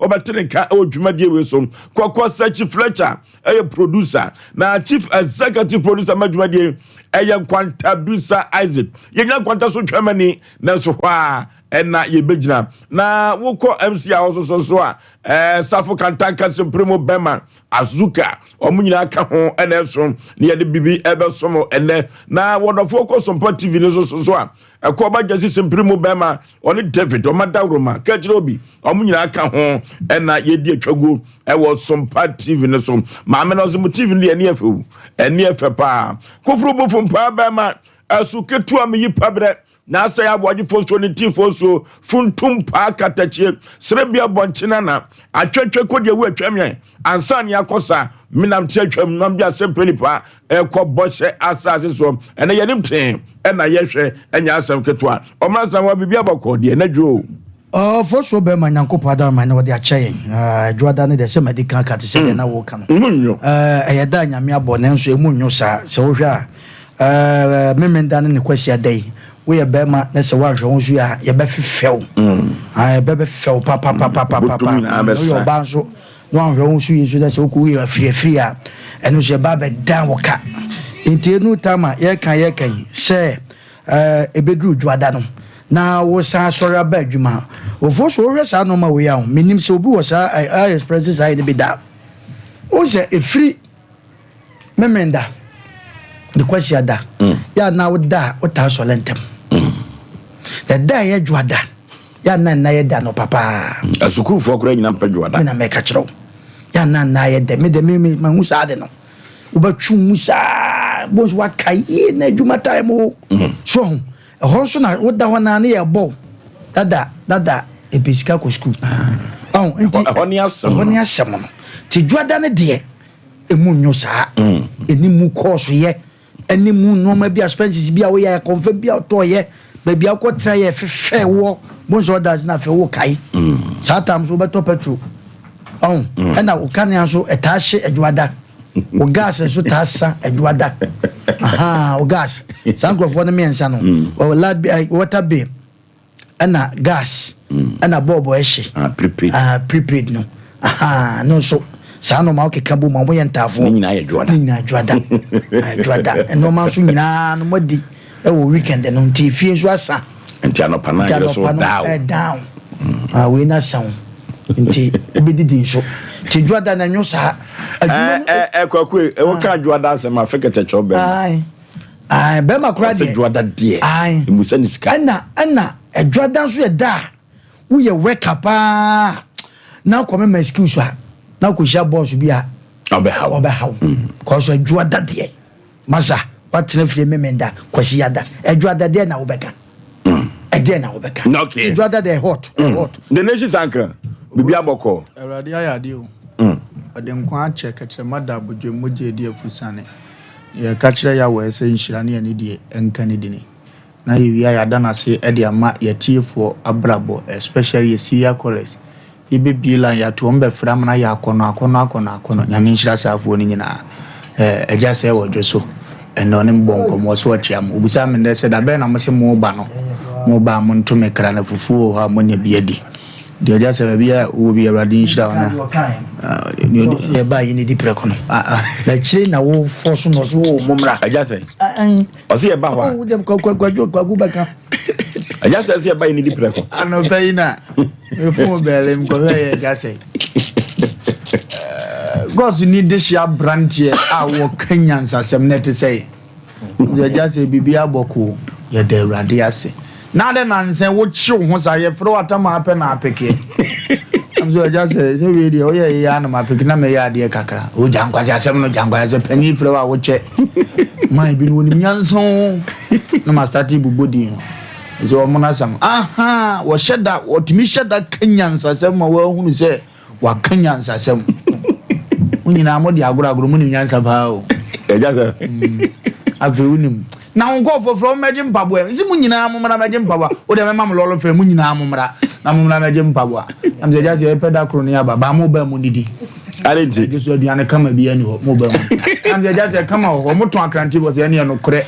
Wɔbɛte ne nka wɔ dwumadie wei so. Kɔkɔ Sɛkyi Fletcher ɛyɛ producer, na chief executive producer ma dwumadie ɛyɛ Nkwanta Bisa Isaac. Yɛnya Nkwanta so twɛmani, nanso hɔ a ɛna yɛbɛgyina na wokɔ MC a wɔsoso so a Safo Kantanka Sempremo Bɛma Azuka, ɔmo nyinaa ka ho ɛna ɛso na yɛde bibi ɛbɛsom ɛnɛ. Na wɔdɔfoɔ kɔ Sompa TV no so so a, ɛkɔ ɔba Gyasi Sempremo Bɛma, ɔne David ɔma dawuroma kɛkyerɛ obi, ɔmo nyinaa ka ho ɛna yɛdi atwaguo ɛwɔ Sompa TV no so. Maame no ɔsɛ mo TV no deɛ, ɛni ɛfɛ o, ɛni ɛfɛ paa. Koforo bofo mpaa bɛma ɛso ketewa mi yi pabrɛ na asɛ aboagye fosuo ne ti fosuo funtum paa katakyie serebea bɔnkyena na atwatwa kɔdeɛ wu atwam yɛn ansa ne akɔ sa menam te atwam nam de asɛm nipa ɛkɔ bɔhyɛ asase soɔ. Ɛnɛ yɛnim tee ɛna yɛhwɛ, ɛnyɛ asɛm ketewa. Ɔmra nsa wa biribi abɔkɔ deɛ n'adwo. Ɔfɔsuo bɛrima, Nyankopɔn adaroma na wɔde akyɛ yɛn. Adwoada no deɛ, sɛ madi kan ka te sɛ deɛ na woka no, mu nyo. Ɛyɛ da a Nyame abɔ, nanso ɛmu nyo saa. Sɛ wohwɛ a, Memenda ne ne Kwasia da yi, woyɛ bɛrima na sɛ woanhwɛ wo nso a, yɛbɛfefɛw. Yɛbɛfɛw papapapapapa. Botom nyinaa bɛsa. Woyɛ ɔbaa nso na woanhwɛ wo nso yie nso, na sɛ wokɔ woyɛ afiriafiri a, ɛno nso yɛba bɛdan wo ka. Nti ɛnu tam a yɛka yi sɛ ɛbɛduru dwoada no na wosan asɔre aba adwuma ofo so, wohwɛ saa nɔɔma wei a, menim sɛ obi wɔ saa ɛ express saa yɛ no bi da wo sɛ ɛfiri Memenda de Kwasia da yɛ a, na woda a wotaa sɔre ntɛm, na da a ɛyɛ dwoada yɛ a, na nna yɛ da no papaa. Asukuufoɔ koraa nyina mpɛ dwoada. Me na mɛka kyerɛ wo, yɛ a na nna yɛ dɛ. Me de me mahu saa de no, wobɛtwe mu saa bo nso waka yie na adwuma time o so ho. Ɛhɔ nso na woda hɔ naa ne yɛ bɔ dada dada, ɛpɛ sika kɔ sukuu ɔn nti. Ɛhɔ ne asɛm. Ɛhɔ ne asɛm no. Nti dwoada no deɛ, ɛmu nyo saa, ɛni mu kɔɔso yɛ, ɛne mu nneɛma bi a expenses bi a woyɛ, akɔnfɛ bi a wotɔɔyɛ, baabi a wokɔtena yɛ fefɛ wɔ bo nso ɔda ase na afei wokae saa tam so wobɛtɔ petrol ɔn, ɛna wo kanea nso ɛtaa hye adwoada, wo gas nso taa sa adwoada. Aha, wo gas saa nkurɔfoɔ no mmiɛnsa no, ɔwɔ light bill, water bill, ɛna gas, ɛna bɔɔbɔ ɛhye. Ah, prepaid. Ah, prepaid no. Aha, no nso saa nneɛma wokeka bɔ mu a, wɔyɛ ntaafoɔ. Ne nyinaa yɛ dwoada. Ne nyinaa dwoada. Ah, dwoada nneɛma nso nyinaa no moadi ɛwɔ weekend no, nti fie nso asa. Nti anɔpa no nti ayerɛ so anɔpa no down. Ɛdown. Ah, wei na asa wo nti wobɛdidi nso, nti dwoada na nwo saa adwuma no. Ɛ Kwaku, ɛwɔ ka dwoada asɛm afe kɛtɛkyɛw bɛn. Ae ae, bɛrima koraa ɔsɛ deɛ dwoada deɛ Ae. emusa ne sika. Ɛna ɛdwoada nso yɛ da a woyɛ worker paa na akɔ mɛma excuse a na akɔhyia boss bi a ɔbɛhaw. Ɔbɛhaw kɔsɔ. Adwoada deɛ, masa watena fie Memenda, Kwasi yada, adwoada deɛ na wobɛka ɛdeɛ na wobɛka. Adwoada deɛ, hot, hot. The Nation Sanka biribi abɔkɔ. Awurade ayɛ adeɛ o. Ɔde nkwa akyɛ kɛkyerɛma da abodwe mogya edi afusane. Yɛka kyerɛ Yahweh sɛ nhyira ne anidie nka ne dini. Na yɛwie a, yɛada n'ase de ama yɛtiefoɔ abrabɔ, especially yɛ serial callers. Yɛbɛbie line yɛato wɔn bɛfrɛ amana yɛ akɔnɔ akɔnɔ akɔnɔ akɔnɔ. Nyame nhyira saafoɔ no nyinaa. Agya sɛ wɔ dwo so. Ɛnna ɔne mbɔ nkɔmmɔ so ɔkyea mo. Obusa me ndɛ sɛ da bɛn na mo se mo ba no. Mo ba a monto me kra na fufuo wɔ hɔ a monya bi adi. Deɛ ɔgya sɛ baabi a wowɔ bi, Awurade nhyira wo na. Ah, nea ɔdi- Yɛba yi ne di prɛko no. Ah, ah. Na akyire na wofɔ so na ɔso wɔ mo mmra. Agya sɛ ɔsɛ yɛba hɔ a. Wode kwadwo Kwaku bɛka. Agya sɛ sɛ yɛba yi ne di prɛko. Anɔpa yi na mefon bɛɛle nkɔhwɛ yɛ agya sɛ gɔs ni de hyia aberanteɛ a wɔka nyansasɛm na ɛte sɛ yɛ agya sɛ biribi abɔko, yɛda Awurade ase. Na ade nansɛ wokye wo ho saa, yɛfrɛ wo atam a apɛ na apekeɛ am so. Agya sɛ wei deɛ woyɛ yɛ a na mapeke na mɛyɛ adeɛ kakra. Wogya nkwasi asɛm no, gya nkwasi asɛm. Panyin frɛ wo a wokyɛ man bi no, wɔnim nyansa o. Na ma start bobɔ din no sɛ ɔmo no asɛm aha, wɔhyɛ da, wɔtumi hyɛ da ka nyansasɛm ma wɔahunu sɛ waka nyansasɛm. Mo nyinaa mode agorɔ agorɔ, monim nyansa paa o. Agya sɛ Afei wonim na wo nkɔɔfoɔ frɛ wo mɛgye mpaboa nsi, mo nyinaa mommra mɛgye mpaboa. Wode mɛma mo lɔlɔ frɛ mo nyinaa, mommra na mommra mɛgye mpaboa. Nam sɛ agya sɛ yɛpɛ da koro ne aba baa mo ba mu didi. Ade nti. Agye so aduane kama bi ani hɔ mo ba mu. Nam sɛ agya sɛ kama wɔ hɔ, motɔn akrante bɔ sɛ ɛne ɛnokorɛ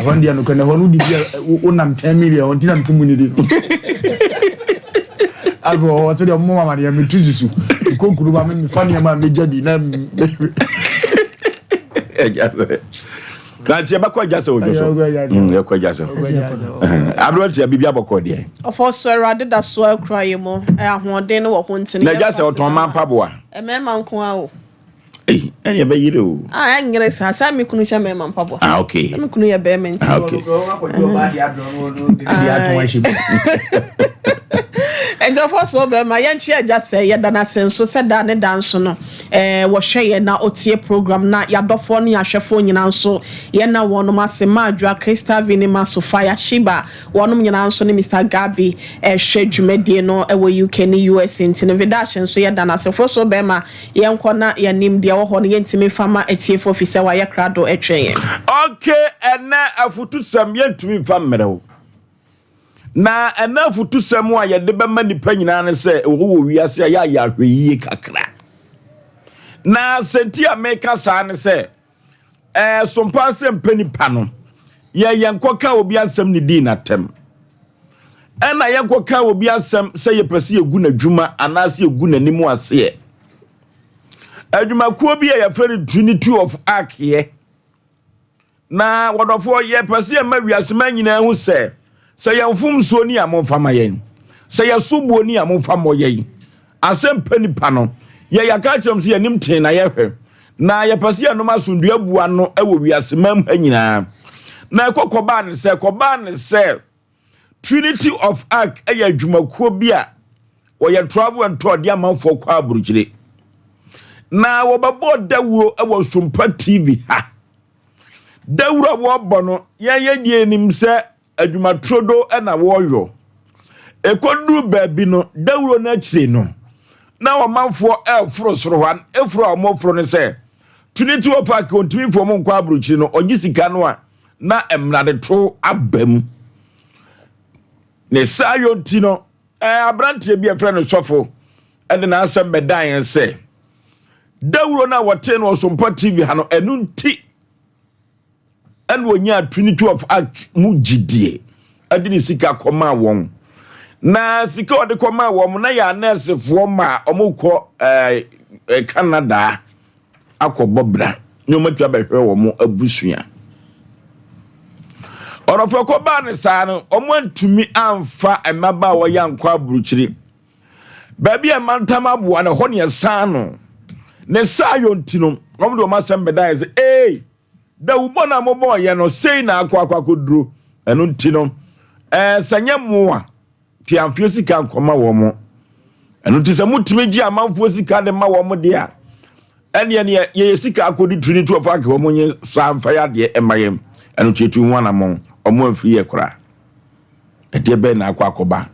ɛhɔ no deɛ nokorɛ na ɛhɔ no wodidi a wonam 10 million hɔ nti na mto mu nidi no. Afei wɔ hɔ sɛdeɛ ɔmo mama deɛ metu susu mekɔ kurom a mefa nneɛma a megya bi na na nti yɛbɛkɔ agya sɛ odwo so yɛkɔ agya sɛ aberanteɛ biribi abɔkɔ deɛ Ɔfɔ so Awurade da so akura yɛ mu ahoɔden no wɔ ho nti no na agya sɛ ɔtɔn ma mpaboa mmarima nko ara o. Ei, ɛne ɛbɛyere o. Ah, ɛnyere saa. Sɛ me kunu hyɛ mmarima mpaboa. Ah, okay. Sɛ me kunu yɛ bɛrima nti. Ah, okay. Nkurɔfoɔ so bɛrima yɛnkye agya sɛ yɛda no ase nso sɛ da ne da nso no eh, wɔhwɛ yɛn na ɔtie program na yɛadɔfoɔ ne yɛahwɛfoɔ nyinaa nso yɛna wɔnom ase ma adwoa Crystal Vini ma Sofia Shiba wɔnom nyinaa nso ne Mr. Gabi ɛhwɛ dwumadie no ɛwɔ UK ne US nti no Vidash nso yɛda no ase foɔ so bɛrima Yɛnkɔ na yɛnim deɛ ɛwɔ hɔ no yɛntumi mfa mma atiefoɔ firi sɛ wɔayɛ krado retwɛn yɛn. Ok ɛnɛ afutusɛm yɛntumi mfa mmerɛ wo. Na ɛnɛ afutusɛm a yɛde bɛma nipa nyinaa ne sɛ ɛwɔ wɔ wiase a yɛayɛ ahwɛyie kakra. Na sɛnti a meka saa ne sɛ ɛɛ sompa sɛ mpɛ nipa no yɛ yɛnkɔka obi asɛm ne dii n'atɛm. Ɛna yɛnkɔka obi asɛm sɛ yɛpɛ sɛ yɛgu n'adwuma anaasɛ yɛgu n'anim aseɛ. Adwumakuo bi a yɛfrɛ no Trinity of Ark yɛ. Na wɔdɔfoɔ yɛpɛ sɛ yɛma wiase ma nyinaa hu sɛ sɛ yɛn mfomsoɔ ni a momfa ma yɛn, sɛ yɛn soboɔ ni a momfa mmɔ yɛn. Asɛm pɛ nipa no, yɛ yɛaka akyerɛ m sɛ yɛnim tee na yɛhwɛ. Na yɛpɛ sɛ yɛnom asomdwoe abu ano wɔ wiase mam ha nyinaa. Na ɛkɔ kɔbaa ne sɛ, kɔbaa ne sɛ Trinity of Ark yɛ adwumakuo bi a wɔyɛ travel and tour de amanfoɔ kɔ aburokyire. Na wɔbɛbɔɔ dawuro wɔ Sompa TV ha. Dawuro a wɔrebɔ no, yɛn yɛ deɛ nim sɛ adwumaturodo na wɔreyɔ. Ɛkɔduru baabi no, dawuro no akyire no, na ɔmanfoɔ ɛreforo soro hɔ. Eforo a wɔforo no sɛ, Trinity of Ark wɔntumi mfa wɔn nkɔ aburokyire no, ɔgye sika no a, na mmaradeto aba mu. Ne saa yɔ nti no, aberanteɛ bi a ɛfrɛ no sɔfo de n'asɛm bɛdan yɛn sɛ dawuro no a wɔtee no Ɔsompa TV ha no, ɛno nti ɛna onyaa Trinity of Ark mu gyidie ɛde ne sika kɔmaa wɔn. Na sika ɔde kɔmaa wɔn na yɛ anɛɛsefoɔ ma wɔn kɔ ɛɛ Canada akɔbɔ bra na wɔatumi abɛhwɛ wɔn abusua. Ɔdɔfoɔ kɔbaa no saa no, wɔantumi amfa mmabaawa yi ankɔ aburokyire. Baabi a mantam aboa no, ɛhɔ ne ɛsan no. Ne saa yɔ nti no, wɔn de wɔn asɛm bɛda yɛ sɛ, ee, dawubɔ no a mobɔɔyɛ no, sei na akɔ akɔ akɔduro. Ɛno nti no, ɛɛ sɛ nyɛ mmoa Tiamfeɛ sika nkɔma wɔn. Ɛno nti sɛ motumi gye amanfoɔ sika de ma wɔn deɛ a, ɛneɛ neɛ yɛyɛ sika akɔdi tiri ne tuafoɔ anka wɔn nye saa mfa yɛ adeɛ ɛma yɛn. Ɛno nti yɛtu ho anamɔn, wɔn amfiri yɛ koraa. Ɛdeɛ bɛn na akɔ akɔba?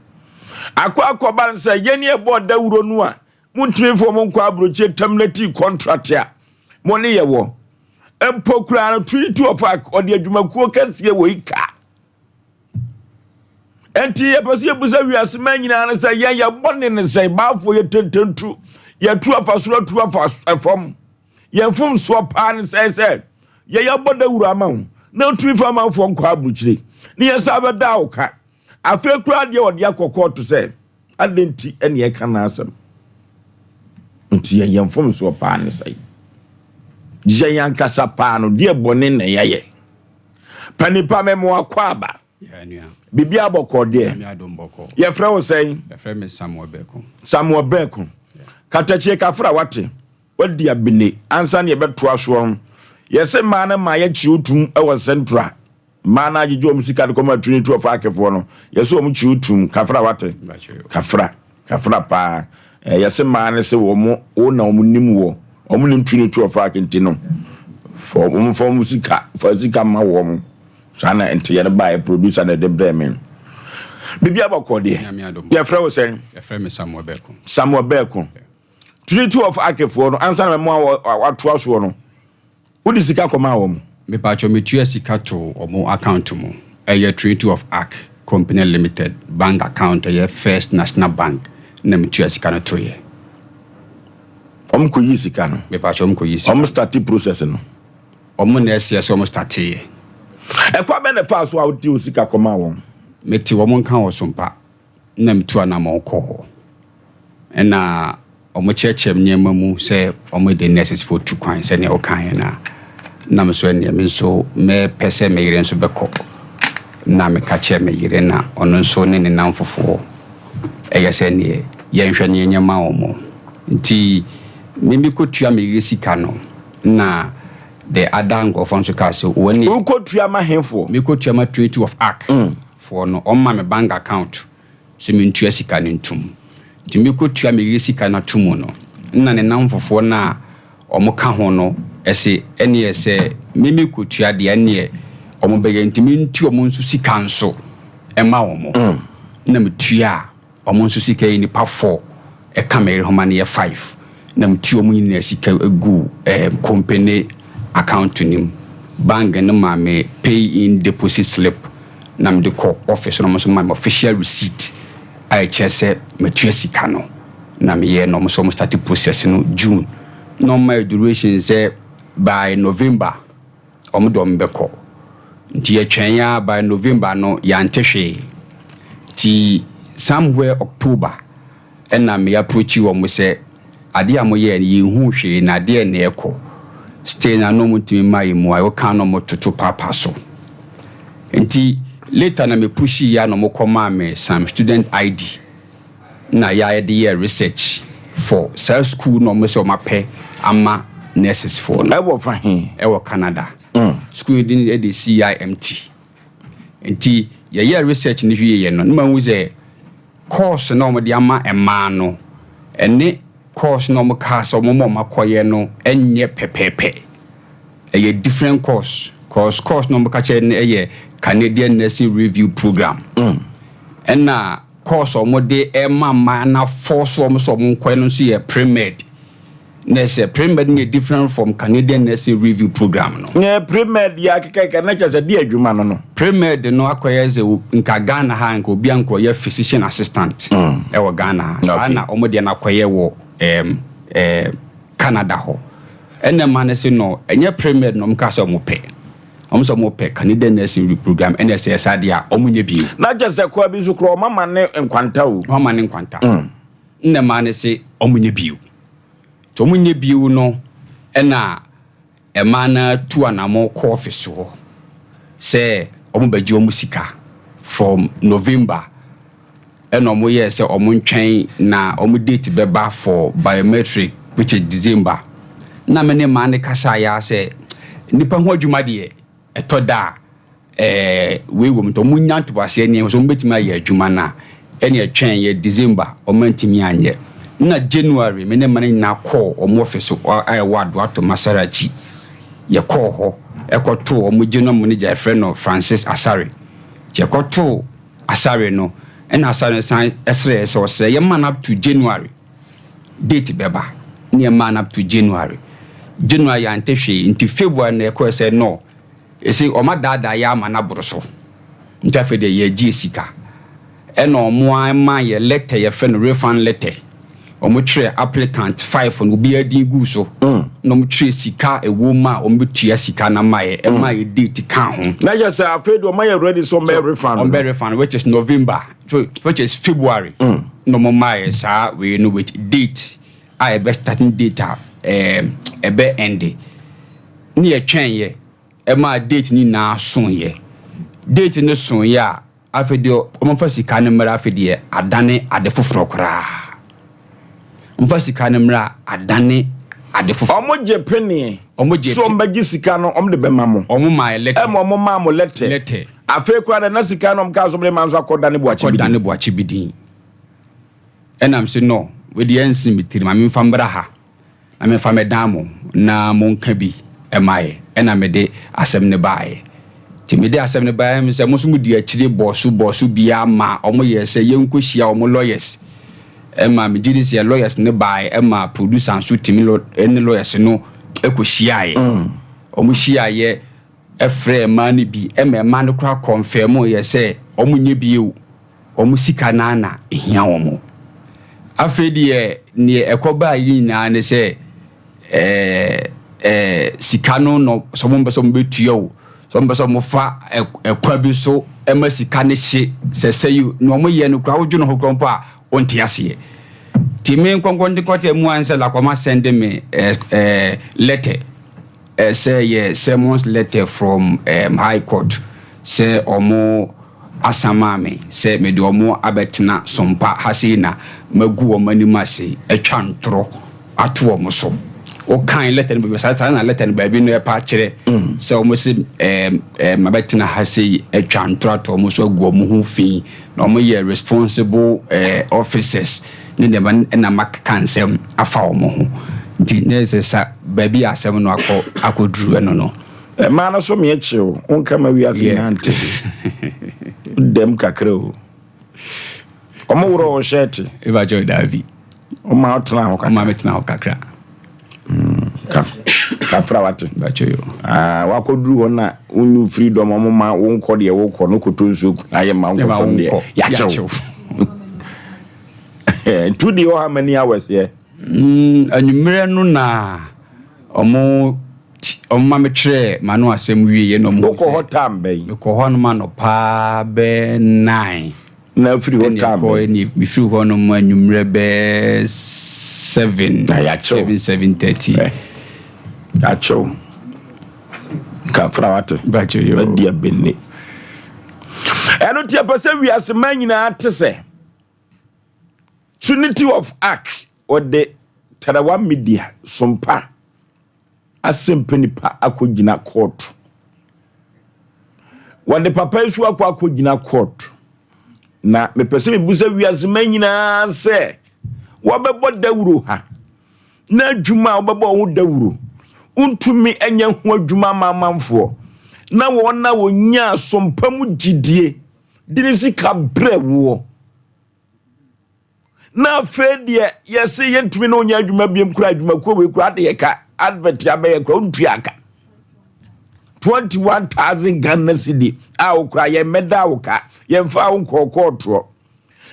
Akɔ akɔba no sɛ yɛn ne ɛbɔɔ dawuro no a montumi mfa wɔn nkɔ aburokyie terminate contract a mo ne yɛ wɔ. Mpo koraa no Trinity of Ark ɔde adwumakuo kɛseɛ wɔ ika. Enti yɛpɛ sɛ yɛbusa wiase ma nyinaa no sɛ yɛn yɛ bɔne ne sɛ baafoɔ yɛ tententu yɛtu afa soro atu afa fam yɛn mfomsoɔ paa ne sɛ sɛ yɛyɛ bɔ dawuro ama wo na wotumi fa amanfoɔ nkɔ aburukyire ne yɛn sa bɛda wo ka afei koraa deɛ ɔde akɔ kɔɔto sɛ adɛn nti ɛne ɛka n'asɛm nti yɛn yɛn mfomsoɔ paa ne sɛ yɛn ankasa paa no deɛ bɔne na yɛyɛ Panipa me mo akwaaba. Biribi abɔkɔ deɛ. Yɛfrɛ wo sɛn? Yɛfrɛ me Samuel Bɛko. Samuel Bɛko. Katakyie kafra wate. Wadi abene ansa ne yɛbɛtoa soɔ no. Yɛse mmaa no maa yɛkye otum wɔ Central. Mmaa no agyegye wɔn sika de kɔma Trinity of Akefoɔ no. Yɛse wɔn kye otum. Kafra wate. Kafra. Kafra paa. Eh, yɛse mmaa no se wɔn wo na wɔn nim wɔ wɔn nim twi ne tu ɔfa akente no fa wɔn fa wɔn sika fa sika ma wɔn saa na nteyɛ no baeɛ producer na ɛde brɛ me biribi abɔkɔ deɛ yɛfrɛ wo sɛn yɛfrɛ me Samuel Bɛko Samuel Bɛko Trinity of Akefoɔ no ansa na mɛmo a watoa soɔ no Wode sika kɔmaa wɔn? Mepakyɛw metua sika too wɔn account mu. Ɛyɛ Trinity of Ark Company Limited bank account ɛyɛ First National Bank na metua sika no toeɛ. Wɔn kɔ yii sika no? Mepakyɛw wɔn kɔ yii sika no. Wɔn starte process no? Wɔn na ɛseɛ sɛ wɔn starteeɛ. Ɛkwan bɛn na ɛfaa so a wode wo sika kɔmaa wɔn? Mete wɔn nka wɔ Sompa na metu anamɔn kɔɔ hɔ. Ɛna wɔkyerɛkyerɛ me nneɛma mu sɛ wɔde nurses foɔ tu kwan sɛdeɛ wokaeɛ no a, na me nso ɛnneɛ me nso mɛpɛ sɛ me yere nso bɛkɔ. Na meka kyerɛɛ me yere na ɔno nso ne ne nnamfofoɔ ɛyɛ sɛ neɛ yɛnhwɛ na yɛnyɛ ma wɔn. Nti me mekɔtua me yere sika no na the other nkurɔfoɔ nso kaa sɛ wɔn ne. Wokɔtua ma hefoɔ? Mekɔtua ma Trinity of Ark foɔ no, wɔma me bank account sɛ mentua sika no ntom. Nti mekɔtua me yere sika no ato mu no, nna ne nnamfofoɔ no a wɔka ho no se ɛneɛ sɛ me mekɔtua deɛ ɛneɛ wɔbɛyɛ nti mentua wɔn nso sika nso mma wɔn. Nna metuaa Wɔn nso sika yɛ nnipa four ɛka me yere ho ma no yɛ five na me tua wɔn nyinaa sika gu ɛɛm company account no mu. Bank no maa me pay in deposit slip na me de kɔ office na wɔn nso maa me official receipt a ɛkyerɛ sɛ matua sika no na me yɛ na wɔn nso wɔn start process no June na wɔn maa yɛ duration sɛ by November. Wɔn de wɔn bɛkɔ. Nti yɛtwɛn ara by November no yɛante hwee. Nti somewhere October ɛna me approachi wɔn sɛ adeɛ a moyɛɛ no yɛnhuu hwee na adeɛ na ɛkɔ. Still na na wɔn ntumi mma yɛn mmuaeɛ, woka na wɔn toto paapa so. Nti later na me pushii yɛ a na wɔn kɔ maa me some student ID. na yɛayɛ de yɛɛ research for saa school na wɔn sɛ wɔn apɛ ama nurses foɔ no. Ɛwɔ fa he? Ɛwɔ Canada. School no din de CIMT. Nti yɛyɛɛ research no wieɛ no, na mahu sɛ course na wɔn de ama mmaa no, ɛne course na wɔn kaa sɛ wɔn ma wɔn akɔyɛ no nyɛ pɛpɛɛpɛ. Ɛyɛ different course, cause course na wɔn ka kyerɛ no yɛ Canadian Nursing Review Program. Ɛna Course a wɔde rema mmaa na force wɔn sɛ wɔn nkɔyɛ no nso yɛ pre-med. Na ɛsɛ pre-med no yɛ different from Canadian Nursing Review Program no. Nyɛ pre-med yɛ akekakeka na kyerɛ sɛ de adwuma no no. Pre-med no akɔyɛ sɛ nka Ghana ha nka obi ankɔyɛ physician assistant ɛwɔ Ghana ha. Saa na wɔn deɛ no akɔyɛ wɔ ɛɛm ɛɛ Canada hɔ. Ɛna mmaa no se no ɛnyɛ pre-med na wɔn kaa sɛ wɔn pɛ. Wɔn sɛ wɔn pɛ Canadian Nursing Reprogram ɛna ɛsɛ ɛsa deɛ a wɔn nyɛ bio. Na kyɛ sɛ koa bi nso koraa wɔn ama ne nkwanta o. Wɔn ama ne nkwanta. Ɛna mmaa no se wɔn nyɛ bio. Nti wɔn nyɛ bio no ɛna mmaa no tu anamɔ kɔ office hɔ sɛ wɔn bɛgye wɔn sika from November ɛna ɔmo yɛɛ sɛ ɔmo ntwɛn na ɔmo date bɛba for biometric which is December. Na me ne maa no kasaeɛ ara sɛ nnipa ho adwuma deɛ ɛtɔ da a ɛɛ wei wɔ mu nti ɔmo nya ntoboaseɛ ne ɛho sɛ ɔmo bɛtumi ayɛ adwuma no a ɛne ɛtwɛn yɛ December ɔmo antumi anyɛ. Na January me ne mma no nyinaa kɔɔ ɔmo office a ɛwɔ Adoato Masarachi. Yɛkɔɔ hɔ ɛkɔtoo ɔmo general manager yɛfrɛ no Francis Asare. Nti yɛkɔtoo Asare no, ɛna Asare no san srɛɛ sɛ ɔsrɛ yɛmma no up to January, date bɛba, ne yɛmaa no up to January. January yɛante hwee, nti February na yɛkɔɛ sɛ no, ɛsei ɔma daadaa yɛ ama no aboro so, nti afei deɛ yɛgye sika. Ɛna ɔmo ara maa yɛ letter yɛfrɛ no refund letter. Ɔmo twerɛ applicant five no obiara din guu so, na ɔmo twerɛ sika a ɛwɔ mu a ɔmo bɛtua sika no ama yɛ, ɛmaa yɛ date kaa ho. Na kyerɛ sɛ afei deɛ ɔmo ayɛ ready sɛ ɔmo bɛ refund no. Ɔmo bɛ refund which is November, which is February na ɔmo maa yɛ saa wei no with date a ɛbɛ starting date a ɛɛm ɛbɛ end. Ne yɛ twɛn yɛ ɛmaa date no nyinaa soeɛ. Date no soeɛ a. Afei deɛ wɔmfa sika no mmra afei deɛ adane ade foforɔ koraa. Wɔmfa sika no mmra adane ade foforɔ. Wɔn gye peneɛ. Wɔn gye So wɔn bɛgye sika no wɔn de bɛma mo. Wɔn maa yɛ lɛtɛ. Ɛma wɔn maa mo lɛtɛ. Lɛtɛ. Afei koraa deɛ na sika no wɔn kaa so wɔn de ma nso akɔ dane boakye bi din. Akɔ dane boakye bi din. Ɛna mese no wei deɛ ɛnsen me tiri ma memfa mmra ha. Na memfa mɛdan mo na monka bi ma yɛ. Ɛna mede asɛm no baeɛ. Nti mede asɛm no baeɛ no sɛ mo nso modi akyire bɔɔ so bɔɔ so biara maa wɔn yɛɛ sɛ yɛnkɔhyia wɔn lawyers. Ɛma megye di sɛ lawyers no baeɛ ɛma producer nso tumi ne lawyers no kɔhyiaeɛ. Wɔn hyiaeɛ frɛɛ mmaa no bi ɛma mmaa no koraa kɔnfɛɛmoeɛ sɛ wɔnyɛ bio. Wɔn sika no ara na ɛhia wɔn. Afei deɛ, neɛ ɛkɔbaa yi nyinaa ne sɛ, ɛɛ, ɛɛ, sika no na sɛ wɔn mpɛ sɛ wɔbɛtua o, sɛ wɔn mpɛ sɛ wɔfa ɛkwa bi so ma sika no hye sɛ sɛ yi, nea wɔyɛ no koraa wodwene ho koraa mpo a, wonte aseɛ. Nti me nkɔnkɔ de kɔte mu ansɛ la kɔma send me letter sɛ yɛ summons letter from high court sɛ ɔmo asama me sɛ mede ɔmo abɛtena Sompa ha sei na magu wɔn anim ase, atwa ntorɔ ato wɔn so. Wokan letter no baabi saa saa na letter no baabi no ɛpa kyerɛ sɛ ɔmo se mabɛtena ha sei, atwa ntorɔ ato wɔn so, agu wɔn ho fi, na ɔmo yɛ responsible officers ne nneɛma, ɛna makeka nsɛm afa wɔn ho. Nti ne sɛ sa baabi a asɛm no akɔ akɔduru ɛno no. Mmaa no so meɛkyew wonka ma wiase nyinaa nte dɛm kakra o. Ɔmo worɔ wo hyɛɛte? Ɛbɛkyɛw, daabi. Ɔma wotena hɔ kakra? Ɔma metena hɔ kakra. Kafra, wate? Bɛkyɛw yo. Ah, wakɔduru hɔ na wonyu freedom, ɔmo ma wonkɔ deɛ wokɔ no kɔtɔ nsuo ayɛ ma ɛma wonkɔtɔ no deɛ wonkɔ. yɛakyew. Nti wode hɔ how many hours yɛ? Anwummerɛ no na ɔmo ma metwerɛ m'ano asɛm wieɛ na ɔmo hu wokɔ sɛ hɔ time bɛn? Mekɔ hɔ nom anɔpaa bɛɛ 9. Na afiri hɔ ɛne time ɛkɔ bɛn? Ɛne mefiri hɔ nom anwummerɛ bɛɛ 7. Na yɛakyew. 7, 7:30. Yɛakyew, kafra, wate? Bɛkyɛw yo. Madi abɛnne ɛno nti ɛpɛ sɛ wiase ma nyinaa te sɛ Trinity of Ark ɔde Tarawa Media Sompa asɛmpa nipa akɔgyina court. Wɔde papa yi so akɔgyina court, na mepɛ sɛ mebusa wiase ma nyinaa sɛ wɔbɛbɔ dawuro ha na adwuma a wɔbɛbɔ ho dawuro wontumi anya ho adwuma ama amanfoɔ na wɔn na wɔnya asompa mu gyidie de ne sika brɛ woɔ, na afei deɛ yɛse yɛntumi ne wonya adwuma biam kora, adwumakuo wei kora ade yɛka advert abɛyɛ kora wontua aka 21,000 Ghana cedi a wokora yɛmmɛda wo ka, yɛmfa wo nkɔɔkɔɔtoɔ.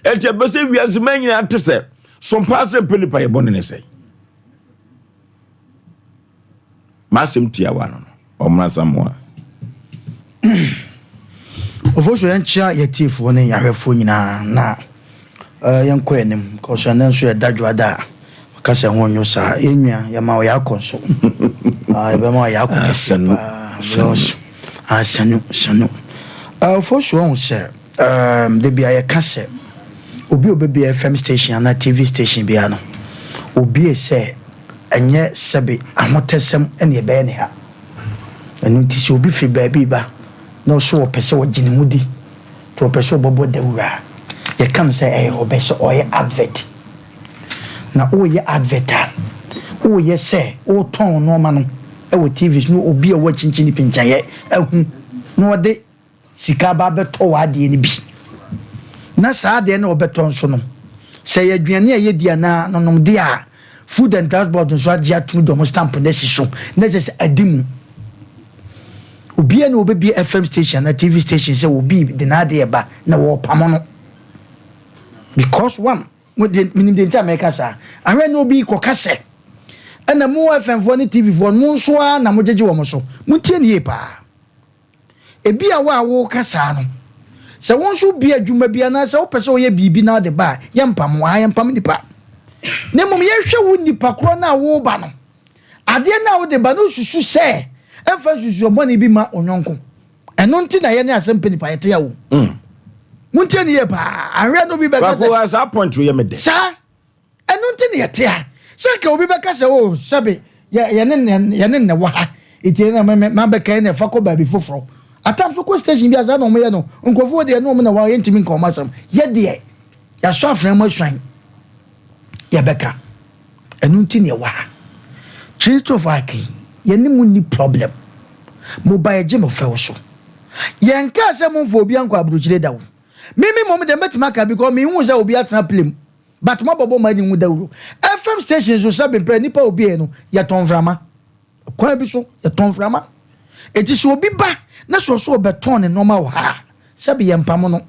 Ɛnti ɛbɛ sɛ wiase ma nyinaa te sɛ Sompa sɛ mpɛ nipa yɛbɔne ne sɛe. M'asɛm tiawa no, ɔmmra Samoa. Ɔfo so yɛnkyea yɛtiefoɔ ne yɛahwɛfoɔ nyinaa na yɛnkɔ anim kɔso. Ɛnɛ nso yɛda dwoada a ɔka sɛ ho nwo saa. Yɛnwia yɛma wo yɛakɔ nso. Ah, yɛbɛma wo yɛakɔ kɛseɛ Sanu. paa. Sanu. Because, ah, sanu sanu. Ɔfo so ɔhu sɛ da bia yɛka sɛ obi a obɛbia FM station anaa TV station bia no, obie sɛ ɛnyɛ sɛbe ahotɛsɛm ɛne ɛbɛyɛ ne ha. Ɛno nti sɛ obi firi baabi ba na ɔso wɔpɛ sɛ ɔgye ne ho di nti ɔpɛ sɛ ɔbɛbɔ dawuro a, yɛka no sɛ ɛyɛ ɔbɛ sɛ ɔyɛ advert. Na woyɛ advert a, woyɛ sɛ wotɔn nneɛma no ɛwɔ TV so na obi a ɔwɔ akyinkyini pinkyɛnyɛ ahu na ɔde sika ba abɛtɔ w'adeɛ no bi. Na saa adeɛ no a ɔbɛtɔ nso no, sɛ yɛ aduane a yɛdi anaa nonomdeɛ a Food and Drugs Board nso agye atum de ɔmo stamp no asi so na ɛsɛ sɛ adi mu. Obiara na wɔbɛbie FM station anaa TV station sɛ obi de n'adeɛ ba na wɔrepamo no, because one mo deɛ menim deɛ nti a mɛka saa ahwɛ na obi kɔka sɛ ɛna mo FM foɔ ne TV foɔ no, mo nso ara na mo gyegye wɔn so. Montie ne yie paa. Ebi a wo a wɔreka saa no sɛ wɔn nso bi adwuma bi anaasɛ wopɛ sɛ wɔyɛ biribi na ɔde ba a, yɛmpam wo ha, yɛmpam nipa, na mmom yɛhwɛ wo nipa korɔ no a wɔreba no, adeɛ no a wode ba no, osusu sɛ ɛmfa nsusuo bɔne bi ma onyɔnko. Ɛno nti na yɛne asɛm pɛ nipa yɛte awo. Montie ne yie paa. Ahwɛ no bi bɛka sɛ Kwako, saa point yɛ me dɛ. Saa ɛno nti ne yɛte ha sɛ nka obi bɛka sɛ o sɛbe yɛne yɛne nnɛ wɔ ha nti na mabɛka yɛ na ɛfa kɔ baabi foforɔ atam so kɔ station bi a, saa na ɔmoyɛ no. Nkurɔfoɔ deɛ ne ɔmo na wɔ yɛntumi nka ɔmo asɛm. Yɛ deɛ yɛasɔ afena mu asuan yɛbɛka. Ɛno nti ne ɛwɔ ha. Trinity of Ark, yɛne mu ni problem. Mo ba yɛgye mo fɛw so. Yɛnkaa sɛ momfa obi ankɔ aburokyire da wo. Mimi mmom deɛ mɛtumi aka because mehu sɛ obi atena plane mu, but moabɔbɔ mo ani ho dawuro. FM station so sɛ bempɛ nipa obi yɛ no, yɛtɔn mframa kwan bi so, yɛtɔn mframa. Eti sɛ obi ba na sɛ ɔso ɔbɛtɔn ne nneɛma wɔ ha a, sɛbi yɛmpam no,